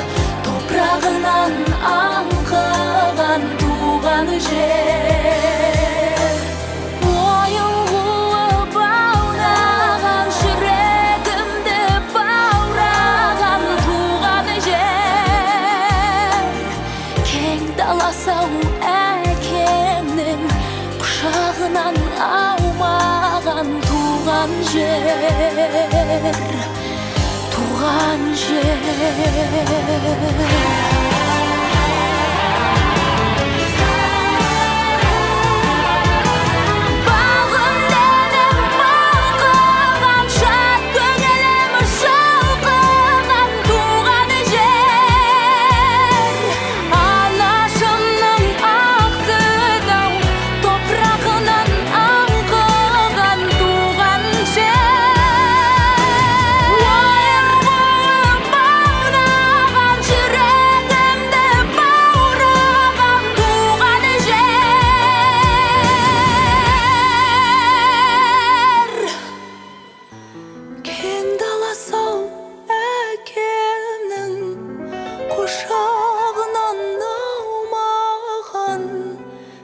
toprağınan añqığan tuvğan jer. Oyun quıp aunağan, yüregimdi baurağan tuvğan jer. Keñ dala sau äkemniñ quşağınan aumağan tuvğan jer, tuvğan jer. Balğın denem balqığan, şad köñilim şalqığan tuvğan jer. Anaşımnıñ aq sütü toprağınan añqığan tuvğan jer. Oyun qoyıp aunağan, yüregimdi baurağan tuvğan jer. Keñ dala sav äkemniñ quşağınan aumağan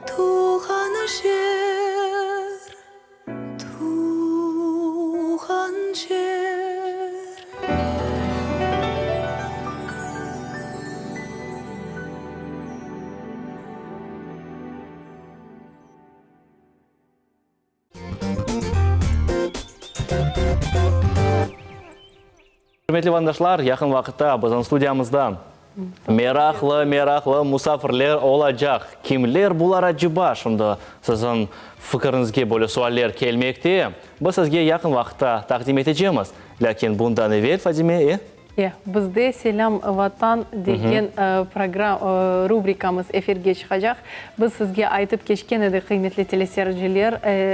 tuvğan jer, tuvğan jer. Ürmetli vatandaşlar, yaqın vaqıtta bizim studiyamızda meraqlı, meraqlı musafirler olacaq. Kimler bular aceba? Şimdi siziñ fikiriñizge böyle sualler kelmekte. Biz sizge yaqın vaqıtta taqdim etecemiz. Lâkin bundan evel, Fadime, e? E, bizde Selâm, Vatan degen rubrikamız efirge çıqacaq. Biz sizge aytıp keçken edik, qıymetli teleseyirciler,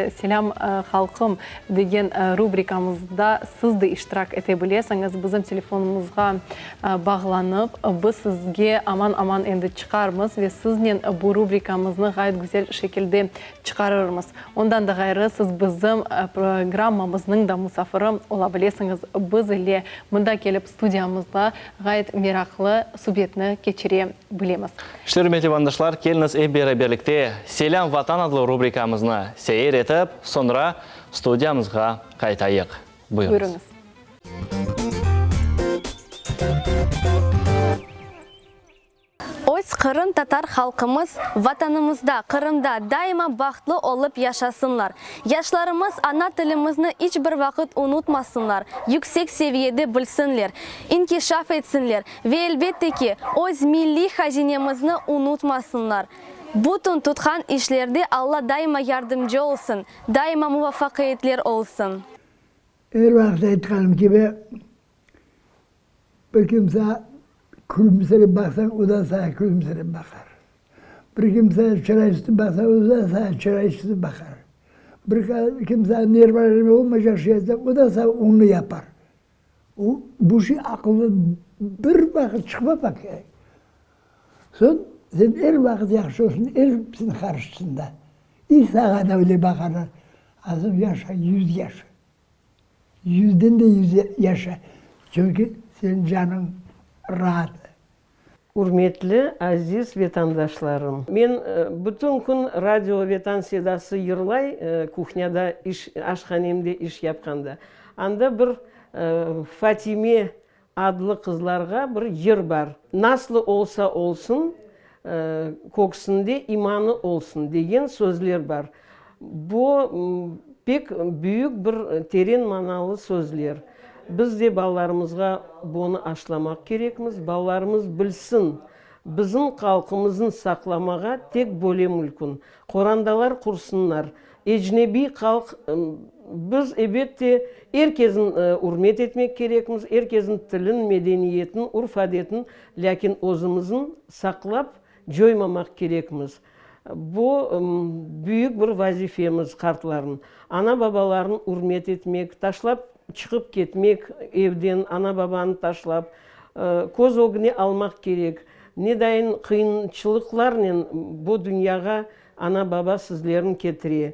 Selâm, halqım degen rubrikamızda siz de iştirak ete bilesiñiz. Bizim telefonımızğa bağlanıp, biz sizge aman-aman endi çıqarmız ve siznen bu rubrikamıznı ğayet güzel şekilde çıqarırmız. Ondan da ğayrı, siz bizim programmamıznıñ da musafiri ola bilesiñiz. Biz ile mında kelip studiyamızda ğayet meraqlı subetni keçire bilemiz. İşte, ürmetli vatandaşlar, keliñiz ep beraberlikte Selâm, Vatan adlı rubrikamıznı seyir etip, soñra studiyamızğa qaytayıq. Buyurıñız. Buyurıñız. Öz qırımtatar halqımız Vatanımızda, Qırımda daima bahtlı olıp yaşasınlar. Yaşlarımız ana tilimizni iç bir vaqıt unutmasınlar, yüksek seviyede bilsinler, inkişaf etsinler ve elbette ki, öz milliy hazinemizni unutmasınlar. Bütün tutqan işlerde Alla daima yardımcı olsun, daima muvafaqiyetler olsun. Er vaqıt aytqanım kibi. Bir kimse külümsirep baqsañ, o da saña külümsirep baqar. Bir kimse çıray üstü baqsa, o da saña çıray üstü baqar. Bir kimse nervalarına olmaycaq şey aytsañ, o da saña onı yapar. O, bu şey aqıldan bir vaqıt çıqmamaq kerek. Soñ sen er vaqıt yahşı olsun, er seniñ qarşısında. İ saña da öyle baqarlar. Azım yaşa, yüz yaşa. Yüzden de yüz yaşa. Çünki seniñ canıñ raat. Ürmetli, aziz vetandaşlarım! Men bütün kün radio Vetan sedası yırlay, kuhnâda iş, aşhanemde iş yapqanda. Anda bir Fatime adlı qızlarğa bir yır bar. Naslı olsa olsun, köksünde imanı olsun degen sözler bar. Bu pek büyük bir teren manalı sözler. Biz de balalarımızğa bunı aşlamaq kerekmiz. Balalarımız bilsin, bizim halqımıznı saqlamağa tek böyle mülkün. Qorandalar qursınlar. Ecnebiy halq, biz, ebette, er kezni ürmet etmek kerekmiz, er kezni tilin, medeniyetin, urf-adetin, lâkin özümizni saqlap coymamaq kerekmiz. Bu, büyük bir vazifemiz, qartlarnıñ, ana-babalarnı ürmet etmek, taşlap çıqıp ketmek evden, ana-babanı taşlap, köz ögüne almaq kerek, ne dayın qıyınçılıqlarnen bu dünyağa Ana-baba sizlerni ketire,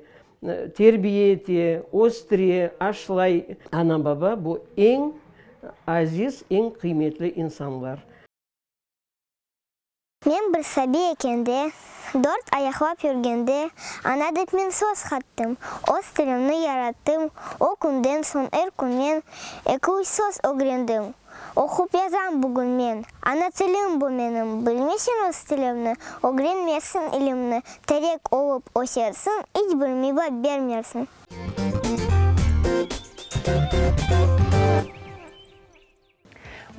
terbiye ete, östüre, aşlay. Ana-baba, bu eñ aziz, eñ qıymetli insanlar. Men bir sabiy ekende, dört ayaqlap yürgende, ana dep men söz qattım, öz tilimni yarattım, o künden soñ er kün men eki-üç söz ögrendim. Oqup yazam bugün men. Ana tilim bu menim, bilmeseñ öz tilimni, ögrenmezsiñ ilimni, terek olıp ösersiñ, iç bir meyva bermersiñ.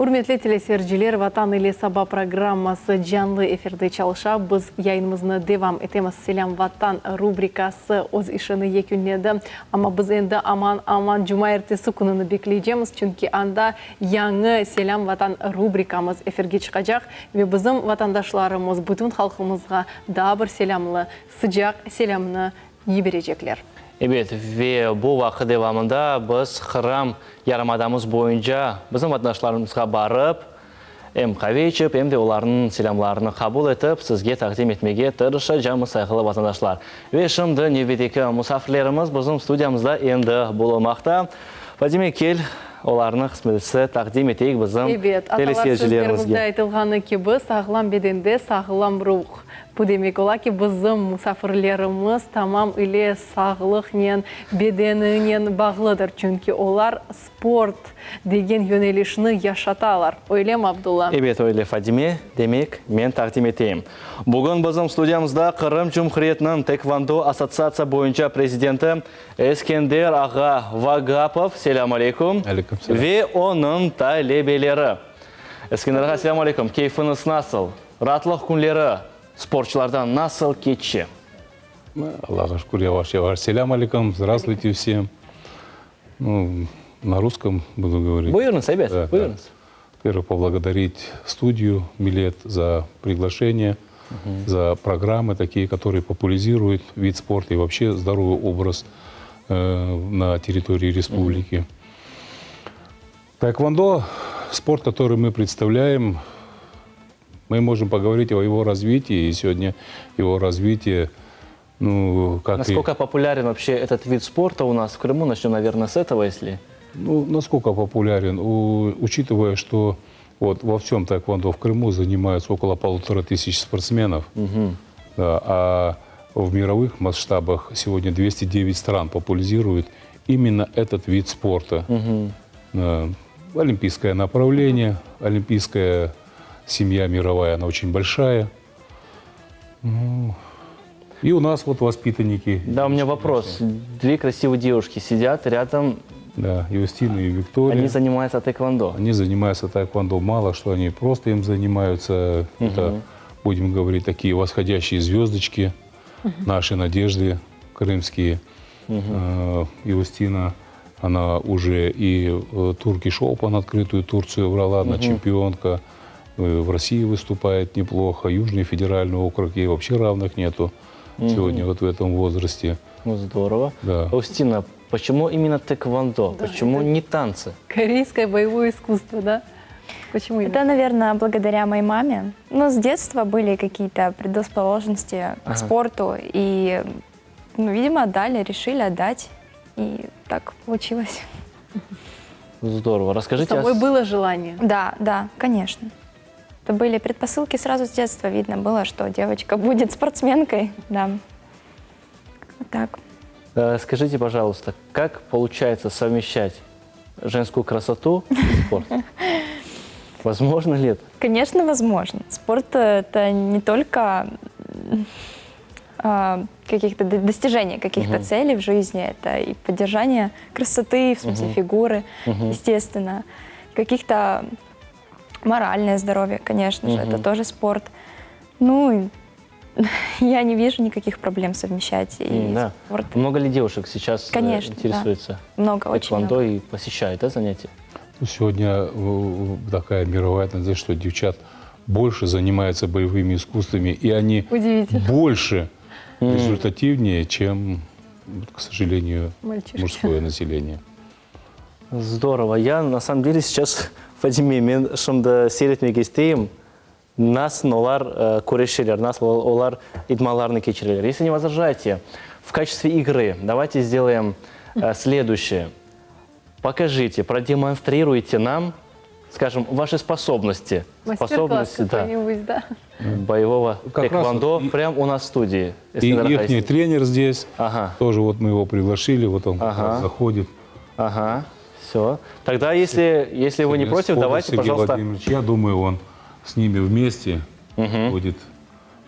Ürmetli teleseyirciler, Vatan ile saba programması canlı efirde çalışa. Biz yayınımıznı devam etemiz. Selâm, Vatan rubrikası öz işini yekünledi. Amma biz endi aman-aman cumaertesi kününi bekleycemiz, çünki anda yañı Selâm, Vatan rubrikamız efirge çıqacaq ve bizim vatandaşlarımız bütün halqımızğa daa bir selâmlı, sıcaq selâmnı yiberecekler. Ebet, ve bu vaqıt devamında biz Qırım yarımadamız boyunca bizim vatandaşlarımızğa barıp, em qave içip, em de olarnıñ selâmlarını qabul etip, sizge taqdim etmege tırışacamız, sayğılı vatandaşlar. Ve şimdi nevbetteki musafirlerimiz bizim studiyamızda endi bulunmaqta. Fadime, kel, olarnı qısmet etse taqdim eteyik bizim Ebet, atalar teleseyircilerimizge. sözlerimizde aytılğanı kibi, sağlam bedende sağlam ruh. Bu demek ola ki, bizim musafirlerimiz tamam ile sağlıqnen, bedeninen bağlıdır, çünki olar sport degen yönelişni yaşatalar. Öylemi, Abdulla? Ebet, öyle, Fadime. Demek, men taqdim eteyim. Bugün bizim studiyamızda Qırım Cumhuriyetiniñ Taekvondo Assotsiatsiya boyunca prezidenti Eskender ağa Vagapov, selâm aleyküm, Aleyküm selâm. ve onıñ talebeleri. Eskender ağa, selâm aleyküm. Keyfiñiz nasıl? Raatlıq künleri sportçılarda nasıl keçe? Allahğa şükür, yavaş-yavaş. Selâm aleyküm, zdravstvuyte vsem. Nu, na ruskom budu govorit. Buyurıñız, ebet, buyurıñız. Во-первых, поблагодарить студию Millet за приглашение, за программы такие, которые популяризируют вид спорта и вообще здоровый образ на территории республики. Таэквондо, спорт, который мы представляем, мы можем поговорить о его развитии, и сегодня его развитие, ну, как и Насколько популярен вообще этот вид спорта у нас в Крыму? Начнем, наверное, с этого, если... Ну, насколько популярен? У, учитывая, что вот во всем таэквондо в Крыму занимаются около 1500 спортсменов, Мгм. да, а в мировых масштабах сегодня 209 стран популяризируют именно этот вид спорта. Мгм. Э, Олимпийское направление, олимпийская семья мировая, она очень большая. Ну, и у нас вот воспитанники. Да, у меня вопрос. Две красивые девушки сидят рядом. Да, Юстина и Виктория. Они занимаются таэквондо. Они занимаются таэквондо. Мало что они просто им занимаются. Мгм. Это, будем говорить, такие восходящие звездочки, Мгм. наши надежды крымские. Мгм. Э, Юстина. Она уже и Turkish Open открытую Турцию брала, она чемпионка. В России выступает неплохо. Южный федеральный округ, ей вообще равных нету сегодня вот в этом возрасте. Ну, здорово. Да. Устина, почему именно тэквондо? Да, почему не танцы? Корейское боевое искусство, да? Почему именно? Это, наверное, благодаря моей маме. Ну, с детства были какие-то предрасположенности Ага. к спорту. И, ну, видимо, отдали, решили отдать. И так получилось. Здорово. Расскажите С тобой о... было желание? Да, да, конечно. Это были предпосылки сразу с детства. Видно было, что девочка будет спортсменкой. Да. Вот так. Э, Скажите, пожалуйста, как получается совмещать женскую красоту и спорт? Возможно ли это? Конечно, возможно. Спорт э, это не только м, а, каких-то д- достижений, каких-то Мгм. целей в жизни, это и поддержание красоты, в смысле Мгм. фигуры, Мгм. естественно, каких-то моральное здоровье, конечно же, это Мгм. тоже спорт. Ну, и я не вижу никаких проблем совмещать и М, Да. спорт. Много ли девушек сейчас э, Конечно, да. интересуются Много, очень тэквондо и посещают да, занятия? Ну, Сегодня э, такая мировая тенденция, что девчат больше занимаются боевыми искусствами, и они Удивительно. больше результативнее, чем, вот, к сожалению, Мальчишки. мужское население. Здорово. Я на самом деле сейчас, Фатиме, men şimdi seyir etmek isteyim, nasıl olar e, küreşeler, nasıl olar idmanlarını keçireler. Если не возражаете, в качестве игры давайте сделаем э, следующее. Покажите, продемонстрируйте нам, скажем, ваши способности. Мастер-класс Способности, да, какой-нибудь, да? боевого Как раз тэквондо прямо у нас в студии. И Эскендер их Ахайсин. тренер здесь, тоже вот мы его приглашили, вот он как Ага. раз заходит. Ага, все. Тогда, если, если вы не против, Сергей давайте, Сергей пожалуйста, Владимирович, я думаю, он с ними вместе будет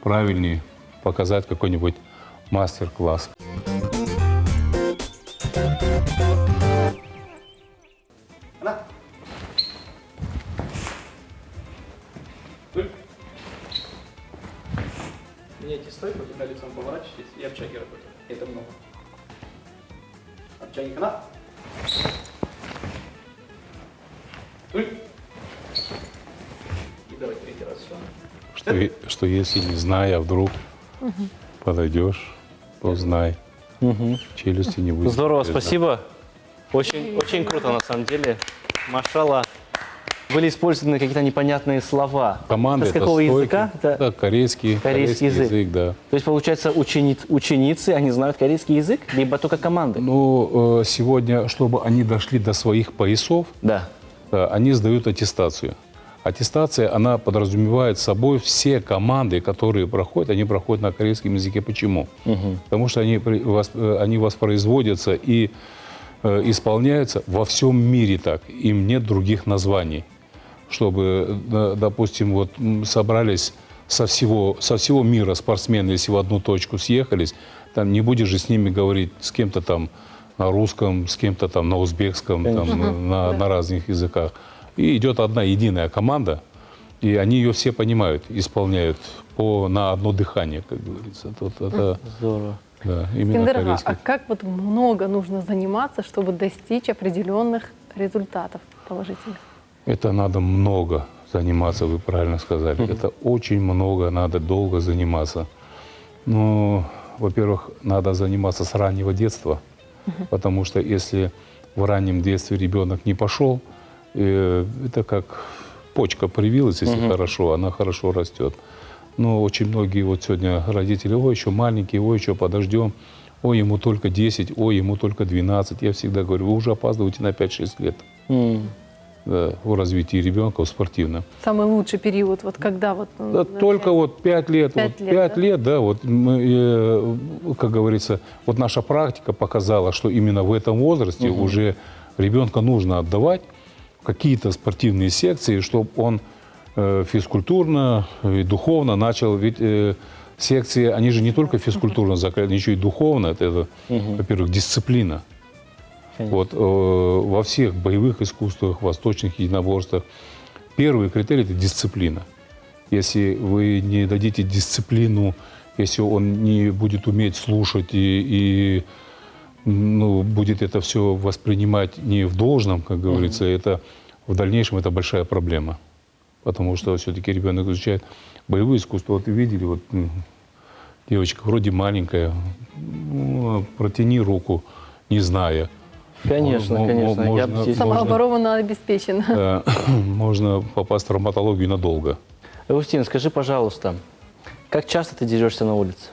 правильнее показать какой-нибудь мастер-класс. Меняйте стойку, когда лицом поворачиваетесь, и обчаги работают. Это много. Обчаги хана. Туль. И давай третий раз все. Что, что если не зная, вдруг подойдешь, то знай. Челюсти не будет. Здорово, спасибо. Очень, очень круто, на самом деле. Машала. Были использованы какие-то непонятные слова. Команды Это с какого это стойки. языка? Это Да, корейский, корейский язык. да. То есть, получается, учениц, ученицы, они знают корейский язык, либо только команды? Ну, э, сегодня, чтобы они дошли до своих поясов, да. они сдают аттестацию. Аттестация, она подразумевает собой все команды, которые проходят, они проходят на корейском языке. Почему? Потому что они, при- вос- э, они воспроизводятся и э, исполняются во всем мире так. Им нет других названий. Чтобы, э, допустим, вот м, собрались со всего, со всего мира спортсмены, если в одну точку съехались, там не будешь же с ними говорить с кем-то там на русском, с кем-то там на узбекском, там, Конечно. э, на, Да. на разных языках. И идет одна единая команда, и они ее все понимают, исполняют по, на одно дыхание, как говорится. Тут это, Здорово. Да, именно Искендер, а корейский. а как вот много нужно заниматься, чтобы достичь определенных результатов положительных? Это надо много заниматься, вы правильно сказали. Это очень много, надо долго заниматься. Ну, во-первых, надо заниматься с раннего детства, потому что если в раннем детстве ребенок не пошел, э, это как почка привилась, если Мгм. хорошо, она хорошо растет. Но очень многие вот сегодня родители, ой, еще маленький, ой, еще подождем, ой, ему только 10, ой, ему только 12. Я всегда говорю, вы уже опаздываете на 5-6 лет да, в развитии ребенка в спортивном. Самый лучший период, вот когда вот... ну, Да, только вот 5 лет, Пять вот лет, пять да? лет, да, вот мы, э, как говорится, вот наша практика показала, что именно в этом возрасте Мгм. уже ребенка нужно отдавать в какие-то спортивные секции, чтобы он э, физкультурно и духовно начал, ведь э, секции, они же не только физкультурно закаляют, еще и духовно, это, это, во-первых, дисциплина. Вот э, во всех боевых искусствах, восточных единоборствах первый критерий – это дисциплина. Если вы не дадите дисциплину, если он не будет уметь слушать и, и... ну, будет это все воспринимать не в должном, как говорится, это в дальнейшем это большая проблема. Потому что все-таки ребенок изучает боевые искусства. Вот видели, вот девочка вроде маленькая, ну, протяни руку, не зная. Конечно, конечно. Я можно, Самооборона обеспечена. Да, можно попасть в травматологию надолго. Августин, скажи, пожалуйста, как часто ты дерешься на улице?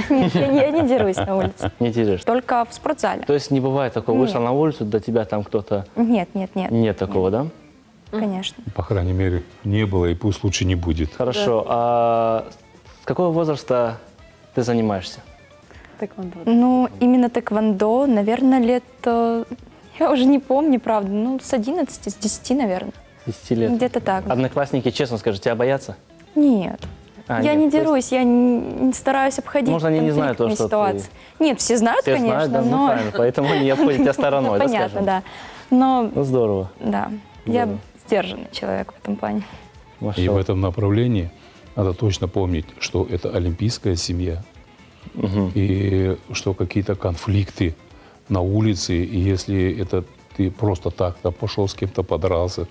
Нет, я не дерусь на улице. Не дерешься? Только в спортзале. То есть не бывает такого, вышел на улицу, до тебя там кто-то... Нет, нет, нет. Нет такого, да? Конечно. По крайней мере, не было, и пусть лучше не будет. Хорошо. А с какого возраста ты занимаешься? Тэквондо. Ну, именно тэквондо, наверное, лет... Э, я уже не помню, правда. Ну, с 11, с 10, наверное. С 10 лет? Где-то так. Одноклассники, честно скажи, тебя боятся? Нет. А, я нет, не то есть дерусь, я не стараюсь обходить Может, они не знают то, конфликтные что ты- ситуации. Нет, все знают, Все конечно, знают, да, ну, но... правильно, поэтому они обходят тебя стороной, да, Понятно, скажем? да. Но, Ну, здорово. да, я Здорово. сдержанный человек в этом плане. И в этом направлении надо точно помнить, что это олимпийская семья, и что какие-то конфликты на улице, и если это ты просто так-то пошел с кем-то подрался,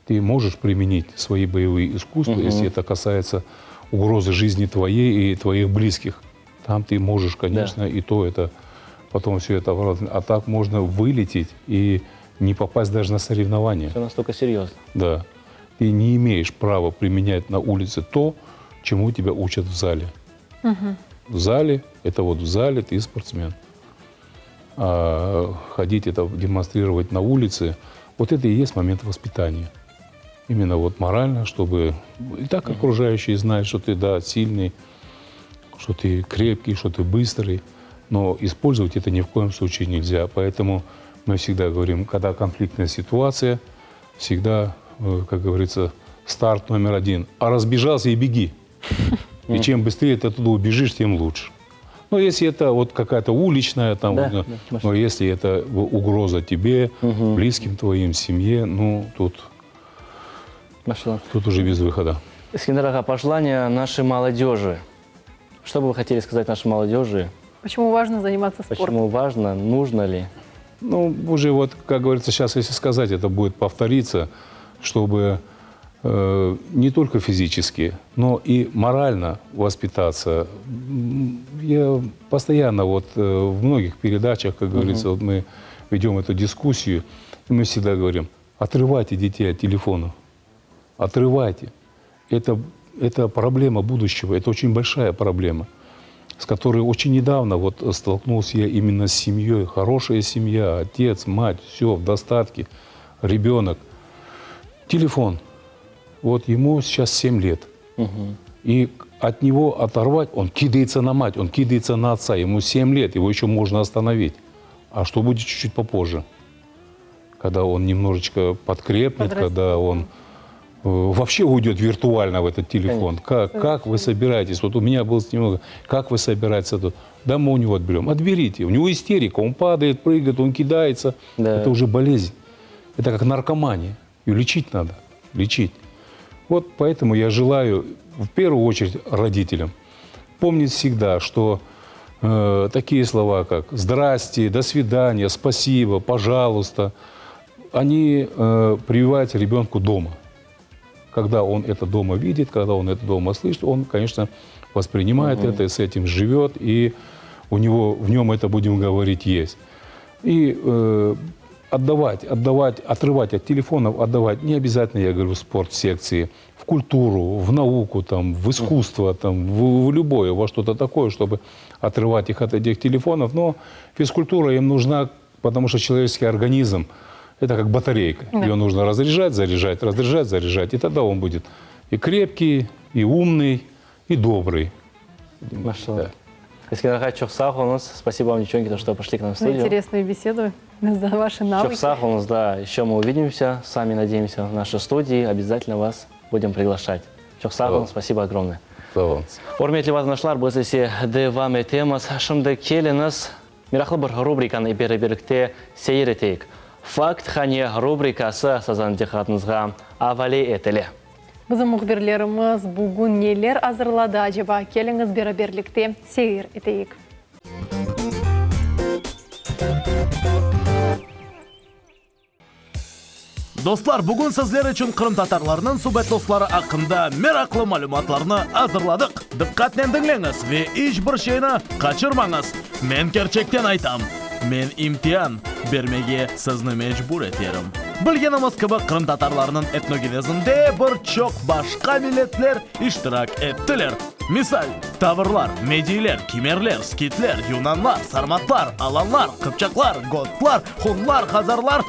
ты можешь применить свои боевые искусства, Мгм. если это касается угрозы жизни твоей и твоих близких. Там ты можешь, конечно, и то это, потом все это обратно. А так можно вылететь и не попасть даже на соревнования. Все настолько серьезно. Да. Ты не имеешь права применять на улице то, чему тебя учат в зале. В зале, это вот в зале ты спортсмен. А ходить это демонстрировать на улице, вот это и есть момент воспитания. Именно вот морально, чтобы и так окружающие знают, что ты, да, сильный, что ты крепкий, что ты быстрый, но использовать это ни в коем случае нельзя. Поэтому мы всегда говорим, когда конфликтная ситуация, всегда, э, как говорится, старт номер один. А разбежался и беги. И чем быстрее ты оттуда убежишь, тем лучше. Но если это вот какая-то уличная, там, Да, вот, да, но если это угроза тебе, близким твоим, семье, ну, тут, тут уже без выхода. Искендер ağa, пожелания нашей молодежи. Что бы вы хотели сказать нашей молодежи? Почему важно заниматься спортом? Почему важно, нужно ли? Ну, уже вот, как говорится, сейчас, если сказать, это будет повториться, чтобы э, не только физически, но и морально воспитаться. М, Я постоянно вот э, в многих передачах, как говорится, вот мы ведем эту дискуссию, и мы всегда говорим, отрывайте детей от телефона, отрывайте. Это, это проблема будущего, это очень большая проблема, с которой очень недавно вот столкнулся я именно с семьей. Хорошая семья, отец, мать, все в достатке, ребенок. Телефон. Вот ему сейчас 7 лет. И от него оторвать, он кидается на мать, он кидается на отца. Ему 7 лет, его еще можно остановить. А что будет чуть-чуть попозже? Когда он немножечко подкрепнет, Подрастет. когда он э, вообще уйдет виртуально в этот телефон. Как, как вы собираетесь? Вот у меня был с ним, как вы собираетесь? это? Да мы у него отберем. Отберите. У него истерика, он падает, прыгает, он кидается. Это уже болезнь. Это как наркомания. Ее лечить надо. Лечить. Вот поэтому я желаю в первую очередь родителям помнить всегда, что э, такие слова, как «здрасте», «до свидания», «спасибо», «пожалуйста», они э, прививаются ребенку дома. Когда он это дома видит, когда он это дома слышит, он, конечно, воспринимает Мгм. это, и с этим живет, и у него, в нем это, будем говорить, есть. И э, отдавать, отдавать, отрывать от телефонов, отдавать не обязательно, я говорю, в спорт секции, в культуру, в науку, там, в искусство, там, в, в любое, во что-то такое, чтобы отрывать их от этих телефонов. Но физкультура им нужна, потому что человеческий организм – это как батарейка. Да. Ее нужно разряжать, заряжать, разряжать, заряжать. И тогда он будет и крепкий, и умный, и добрый. Maşalla. Eskender ağa, çoq sağ oluñız. Спасибо вам, девчонки, то, что пошли к нам в За студию. интересную беседу, за ваши навыки. Çoq sağ oluñız, да. Еще мы увидимся с вами, надеемся, в нашей студии. Обязательно вас будем приглашать. Çoq sağ oluñ, спасибо огромное. Ürmetli vatandaşlar, biz ise devam etemiz. Şimdi keliñiz, meraqlı bir rubrikanı beraberlikte seyir eteyik. Fakt hane rubrikası siziñ diqqatıñızğa avale etile. Bizim mühbirlerimiz bugün neler azırladı, aceba? Keliñiz beraberlikte seyir eteyik. Dostlar, bugün sizler içün qırımtatarlarnıñ subetdosları aqqında meraqlı malümatlarnı azırladıq. Diqqatnen diñleñiz ve iç bir şeyni qaçırmañız! Men kerçekten aytam, men imtian bermege sizni mecbur eterim. Bilgenimiz kibi, qırımtatarlarnıñ etnogenezinde bir çoq başqa milletler iştirak ettiler. Misal, tavrlar, mediyler, kimerler, skitler, yunanlar, sarmatlar, alanlar, qıpçaqlar, gotlar, hunlar, hazarlar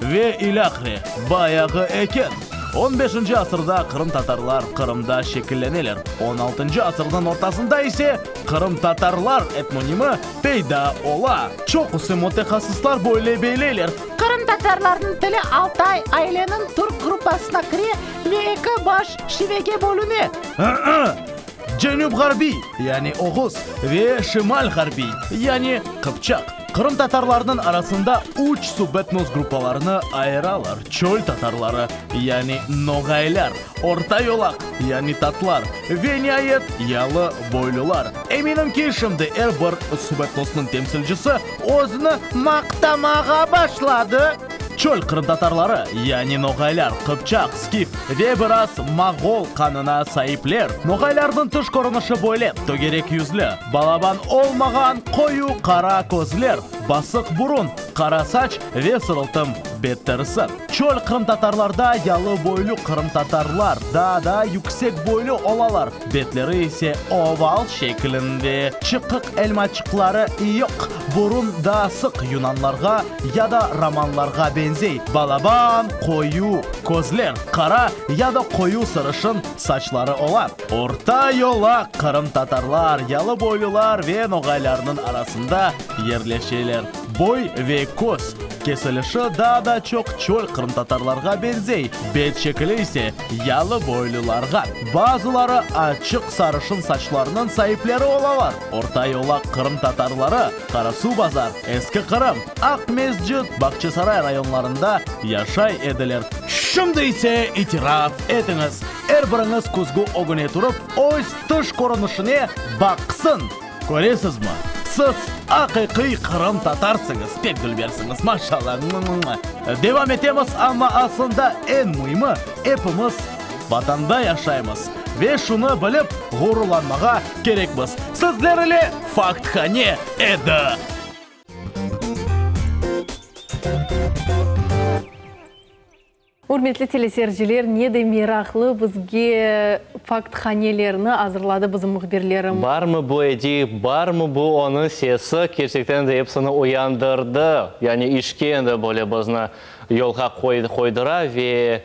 ve ilâhre, bayağı eken. On beşinci asırda qırımtatarlar Qırımda şekilleneler, on altıncı asırnıñ ortasında ise qırımtatarlar etnonimi peyda ola. Çoqusı mütehassıslar böyle beyleyler. Qırımtatarlarnıñ tili Altay aileniñ türk gruppasına kire ve eki baş şivege bölüne. Cenüp-ğarbiy, yani oğuz, ve şimal-ğarbiy, yani qıpçaq. Qırımtatarlarnıñ arasında üç subetnos gruppalarını ayıralar, çöl tatarları, yani noğaylar, orta yolaq, yani tatlar, ve niayet, yalı boylular. Eminim ki, şimdi er bir subetnosnıñ temsilcisi özüni maqtamağa başladı. Çöl qırımtatarları, yani noğaylar, qıpçaq, skif ve biraz moğol qanına saipler. Noğaylarnıñ tış körünişi böyle, tögerek yüzlü, balaban olmağan qoyu qara közler, basıq burun, qara saç ve sırıltım bet terisi. Çöl qırımtatarlarda yalı boylu qırımtatarlar daa da yüksek boylu olalar, betleri ise oval şeklinde, çıqıq elmaçıqları yoq, burun daa sıq yunanlarğa ya da romanlarğa beñzey, balaban, qoyu közler, qara ya da qoyu sarışın saçları ola. Orta yolaq qırımtatarlar, yalıboylular ve noğaylarnıñ arasında yerleşeler. Boy ve köz kesilişi daa da çoq çöl qırımtatarlarğa beñzey, bet şekili ise yalıboylularğa. Bazıları açıq sarışın saçlarnıñ saipleri olalar. Orta yolaq qırımtatarları Qarasuvbazar, Eski Qırım, Aqmescit, Bağçasaray rayonlarında yaşay ediler. Şimdi ise itiraf etiñiz, er biriñiz küzgü ögüne turıp, öz tış körünişine baqsın! Köresizmi, siz aqiqiy qırımtatarsıñız, pek dülbersiñiz, maşallah! Devam etemiz, amma aslında eñ müimi, epimiz Vatanda yaşaymız ve şunı bilip ğururlanmağa kerekmiz. Sizler ile Fakthane edi. Ürmetli teleseyirciler, ne de meraqlı bizge fakthanelerni azırladı bizim mühbirlerimiz. Barmı bu Edi, barmı bu onıñ sesi, kerçekten de episini uyandırdı, yani işke endi böyle bizni yolğa qoydıra ve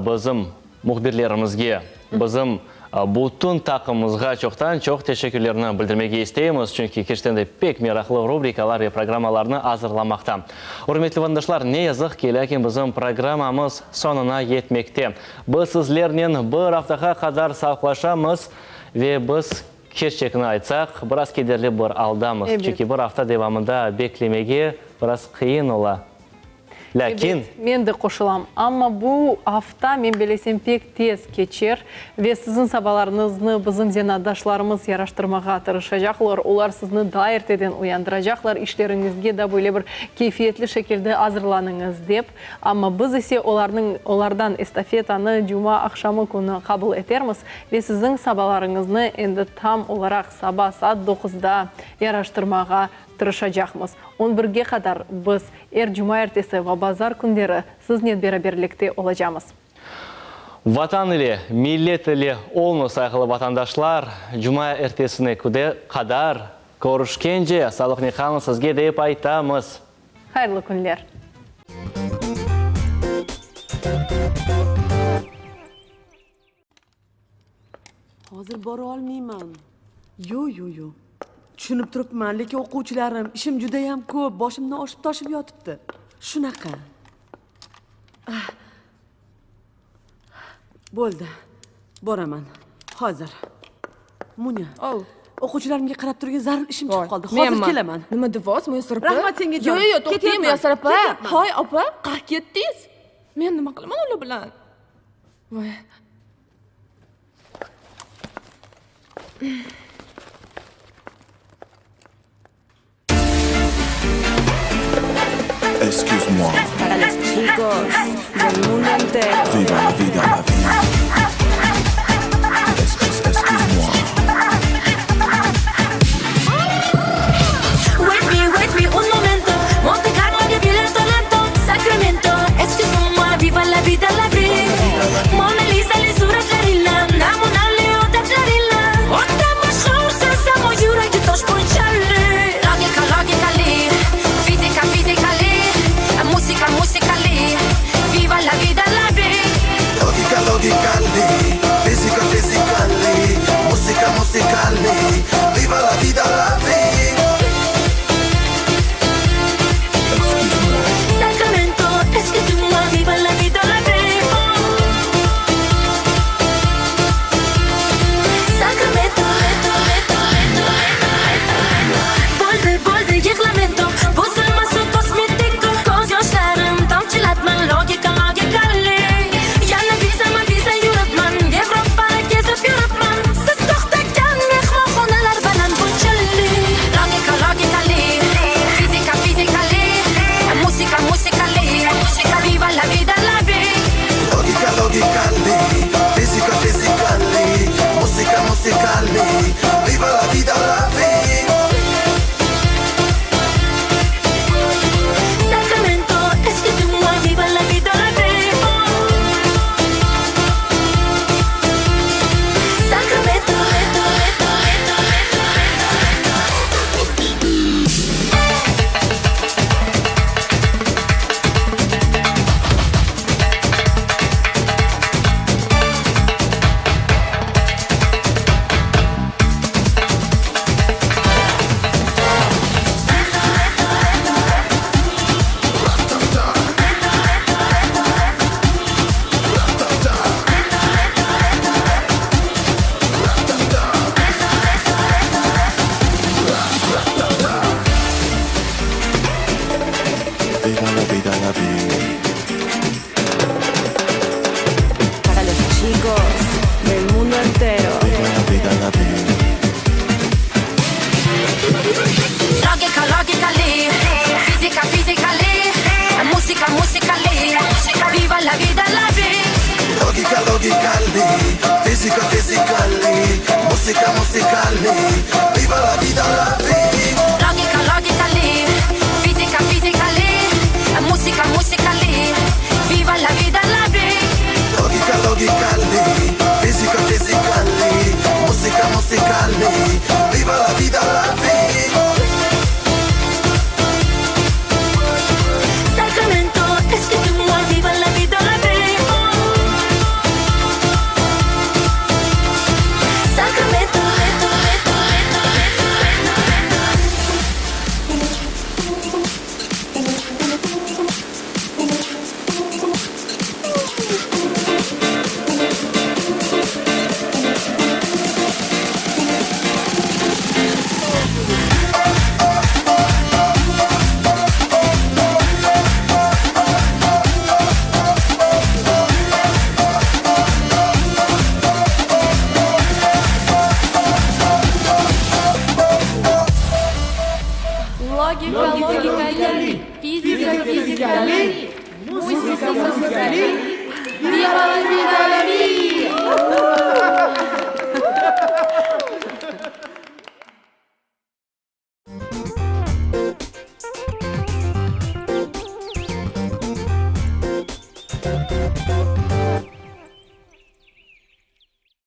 Bizim mühbirlerimizge, bizim bütün taqımımızğa çoqtan-çoq teşekkürlerni bildirmege isteymiz, çünki kerçekten de pek meraqlı rubrikalar ve programmalarnı azırlamaqta. Ürmetli vatandaşlar, ne yazıq ki, lâkin bizim programmamız soñuna yetmekte. Biz sizlernen bir aftağa qadar sağlıqlaşamız ve biz, kerçekni aytsaq, biraz kederli bir aldamız, çünki bir afta devamında beklemege biraz qıyın ola. Lâkin. Ebet, men de qoşulam. Amma bu afta, men belesem, pek tez keçer ve siziñ sabalarıñıznı bizim zenaatdaşlarımız yaraştırmağa tırışacaqlar. Olar sizni daa erteden uyandıracaqlar, işleriñizge da böyle bir keyfiyetli şekilde azırlanıñız dep. Amma biz ise olarnıñ, olardan estafetanı cuma aqşamı künü qabul etermiz ve siziñ sabalarıñıznı endi tam olaraq saba saat doquzda yaraştırmağa tırışacaqmız. On birge qadar biz er cumaertesi va bazar künleri siznen beraberlikte olacamız. Vatan ile, millet ile olunız, sayğılı vatandaşlar! Cumaertesine qadar körüşkence, sağlıqnen qalıñ, sizge dep aytamız. Hayırlı künler! Hozir bora olmayman. Yo, yo, yo. Tushunib turibman, lekin o'quvchilarim, ishim judayam ko'p, boshimdan oshib toshib yotibdi. Shunaqa. Ah. Bo'ldi. Boraman. Hozir. Munya. Ov. O'quvchilarimga qarab turgin, zarur ishim chiqib qoldi. Hozir kelaman. Nima deyapsiz, Muyassar opa? Rahmat senga jonim. Yo'q, yo'q, to'xtang, Muyassar opa. Hoy, opa, qayerga ketdingiz? Men nima qilaman ular bilan? Voy. chicos del mundo entero. Viva la vida, la vie. Excuse-moi. Wait me, wait me un momento. Monte Carlo che lento lento. Sacramento, excuse-moi, viva la vida, la vie. Mona Lisa, li suratlarila, namunali odatlarila. Ota mashhur samo yuragi tosh bunchali. Logica, logically, fisica, physically, musica, musically. Viva la vida, la vie. Logica, logically, fisica, physically, musica, musically. Viva la vida, la vie. Sacramento, excuse-moi, viva la vida, la vie. Sacramento, Bo'ldi, bo'ldi, yig'lamento Buzilmasin kosmetika Ko'z yoshlarim tomchilatma Logika, logikali Yana vizama viza yuribman Yevropani kezib yuribman Siz to'xtagan mehmonxonalar baland bunchalik Logika, logikali Fizika, physically Musica, musically Viva la vida, la vie Logica, logically, fisica, physically, musica, musically. Viva la vida, la vie. Sacramento, excuse-moi, viva la vida, la vie. Sacramento, Viva la vida, la vie. Para los chicos del mundo entero. Viva la vida, la vie. Logica, logically, fisica, physically, musica, musically, viva la vida, la vie. Logica, logically, fisica, physically, musica, musically. Viva la vida, la vie. Logica, logically, fisica, physically, musica, musically, viva la vida, la vie. Logica, logically, fisica, physically, musica, musically. Viva la vida, la vie. Sacramento, excuse-moi, viva la vida, la vie. Sacramento. Logika, logikali, fizika, fizikali, muzika, muzikali, viva la vida, la vie!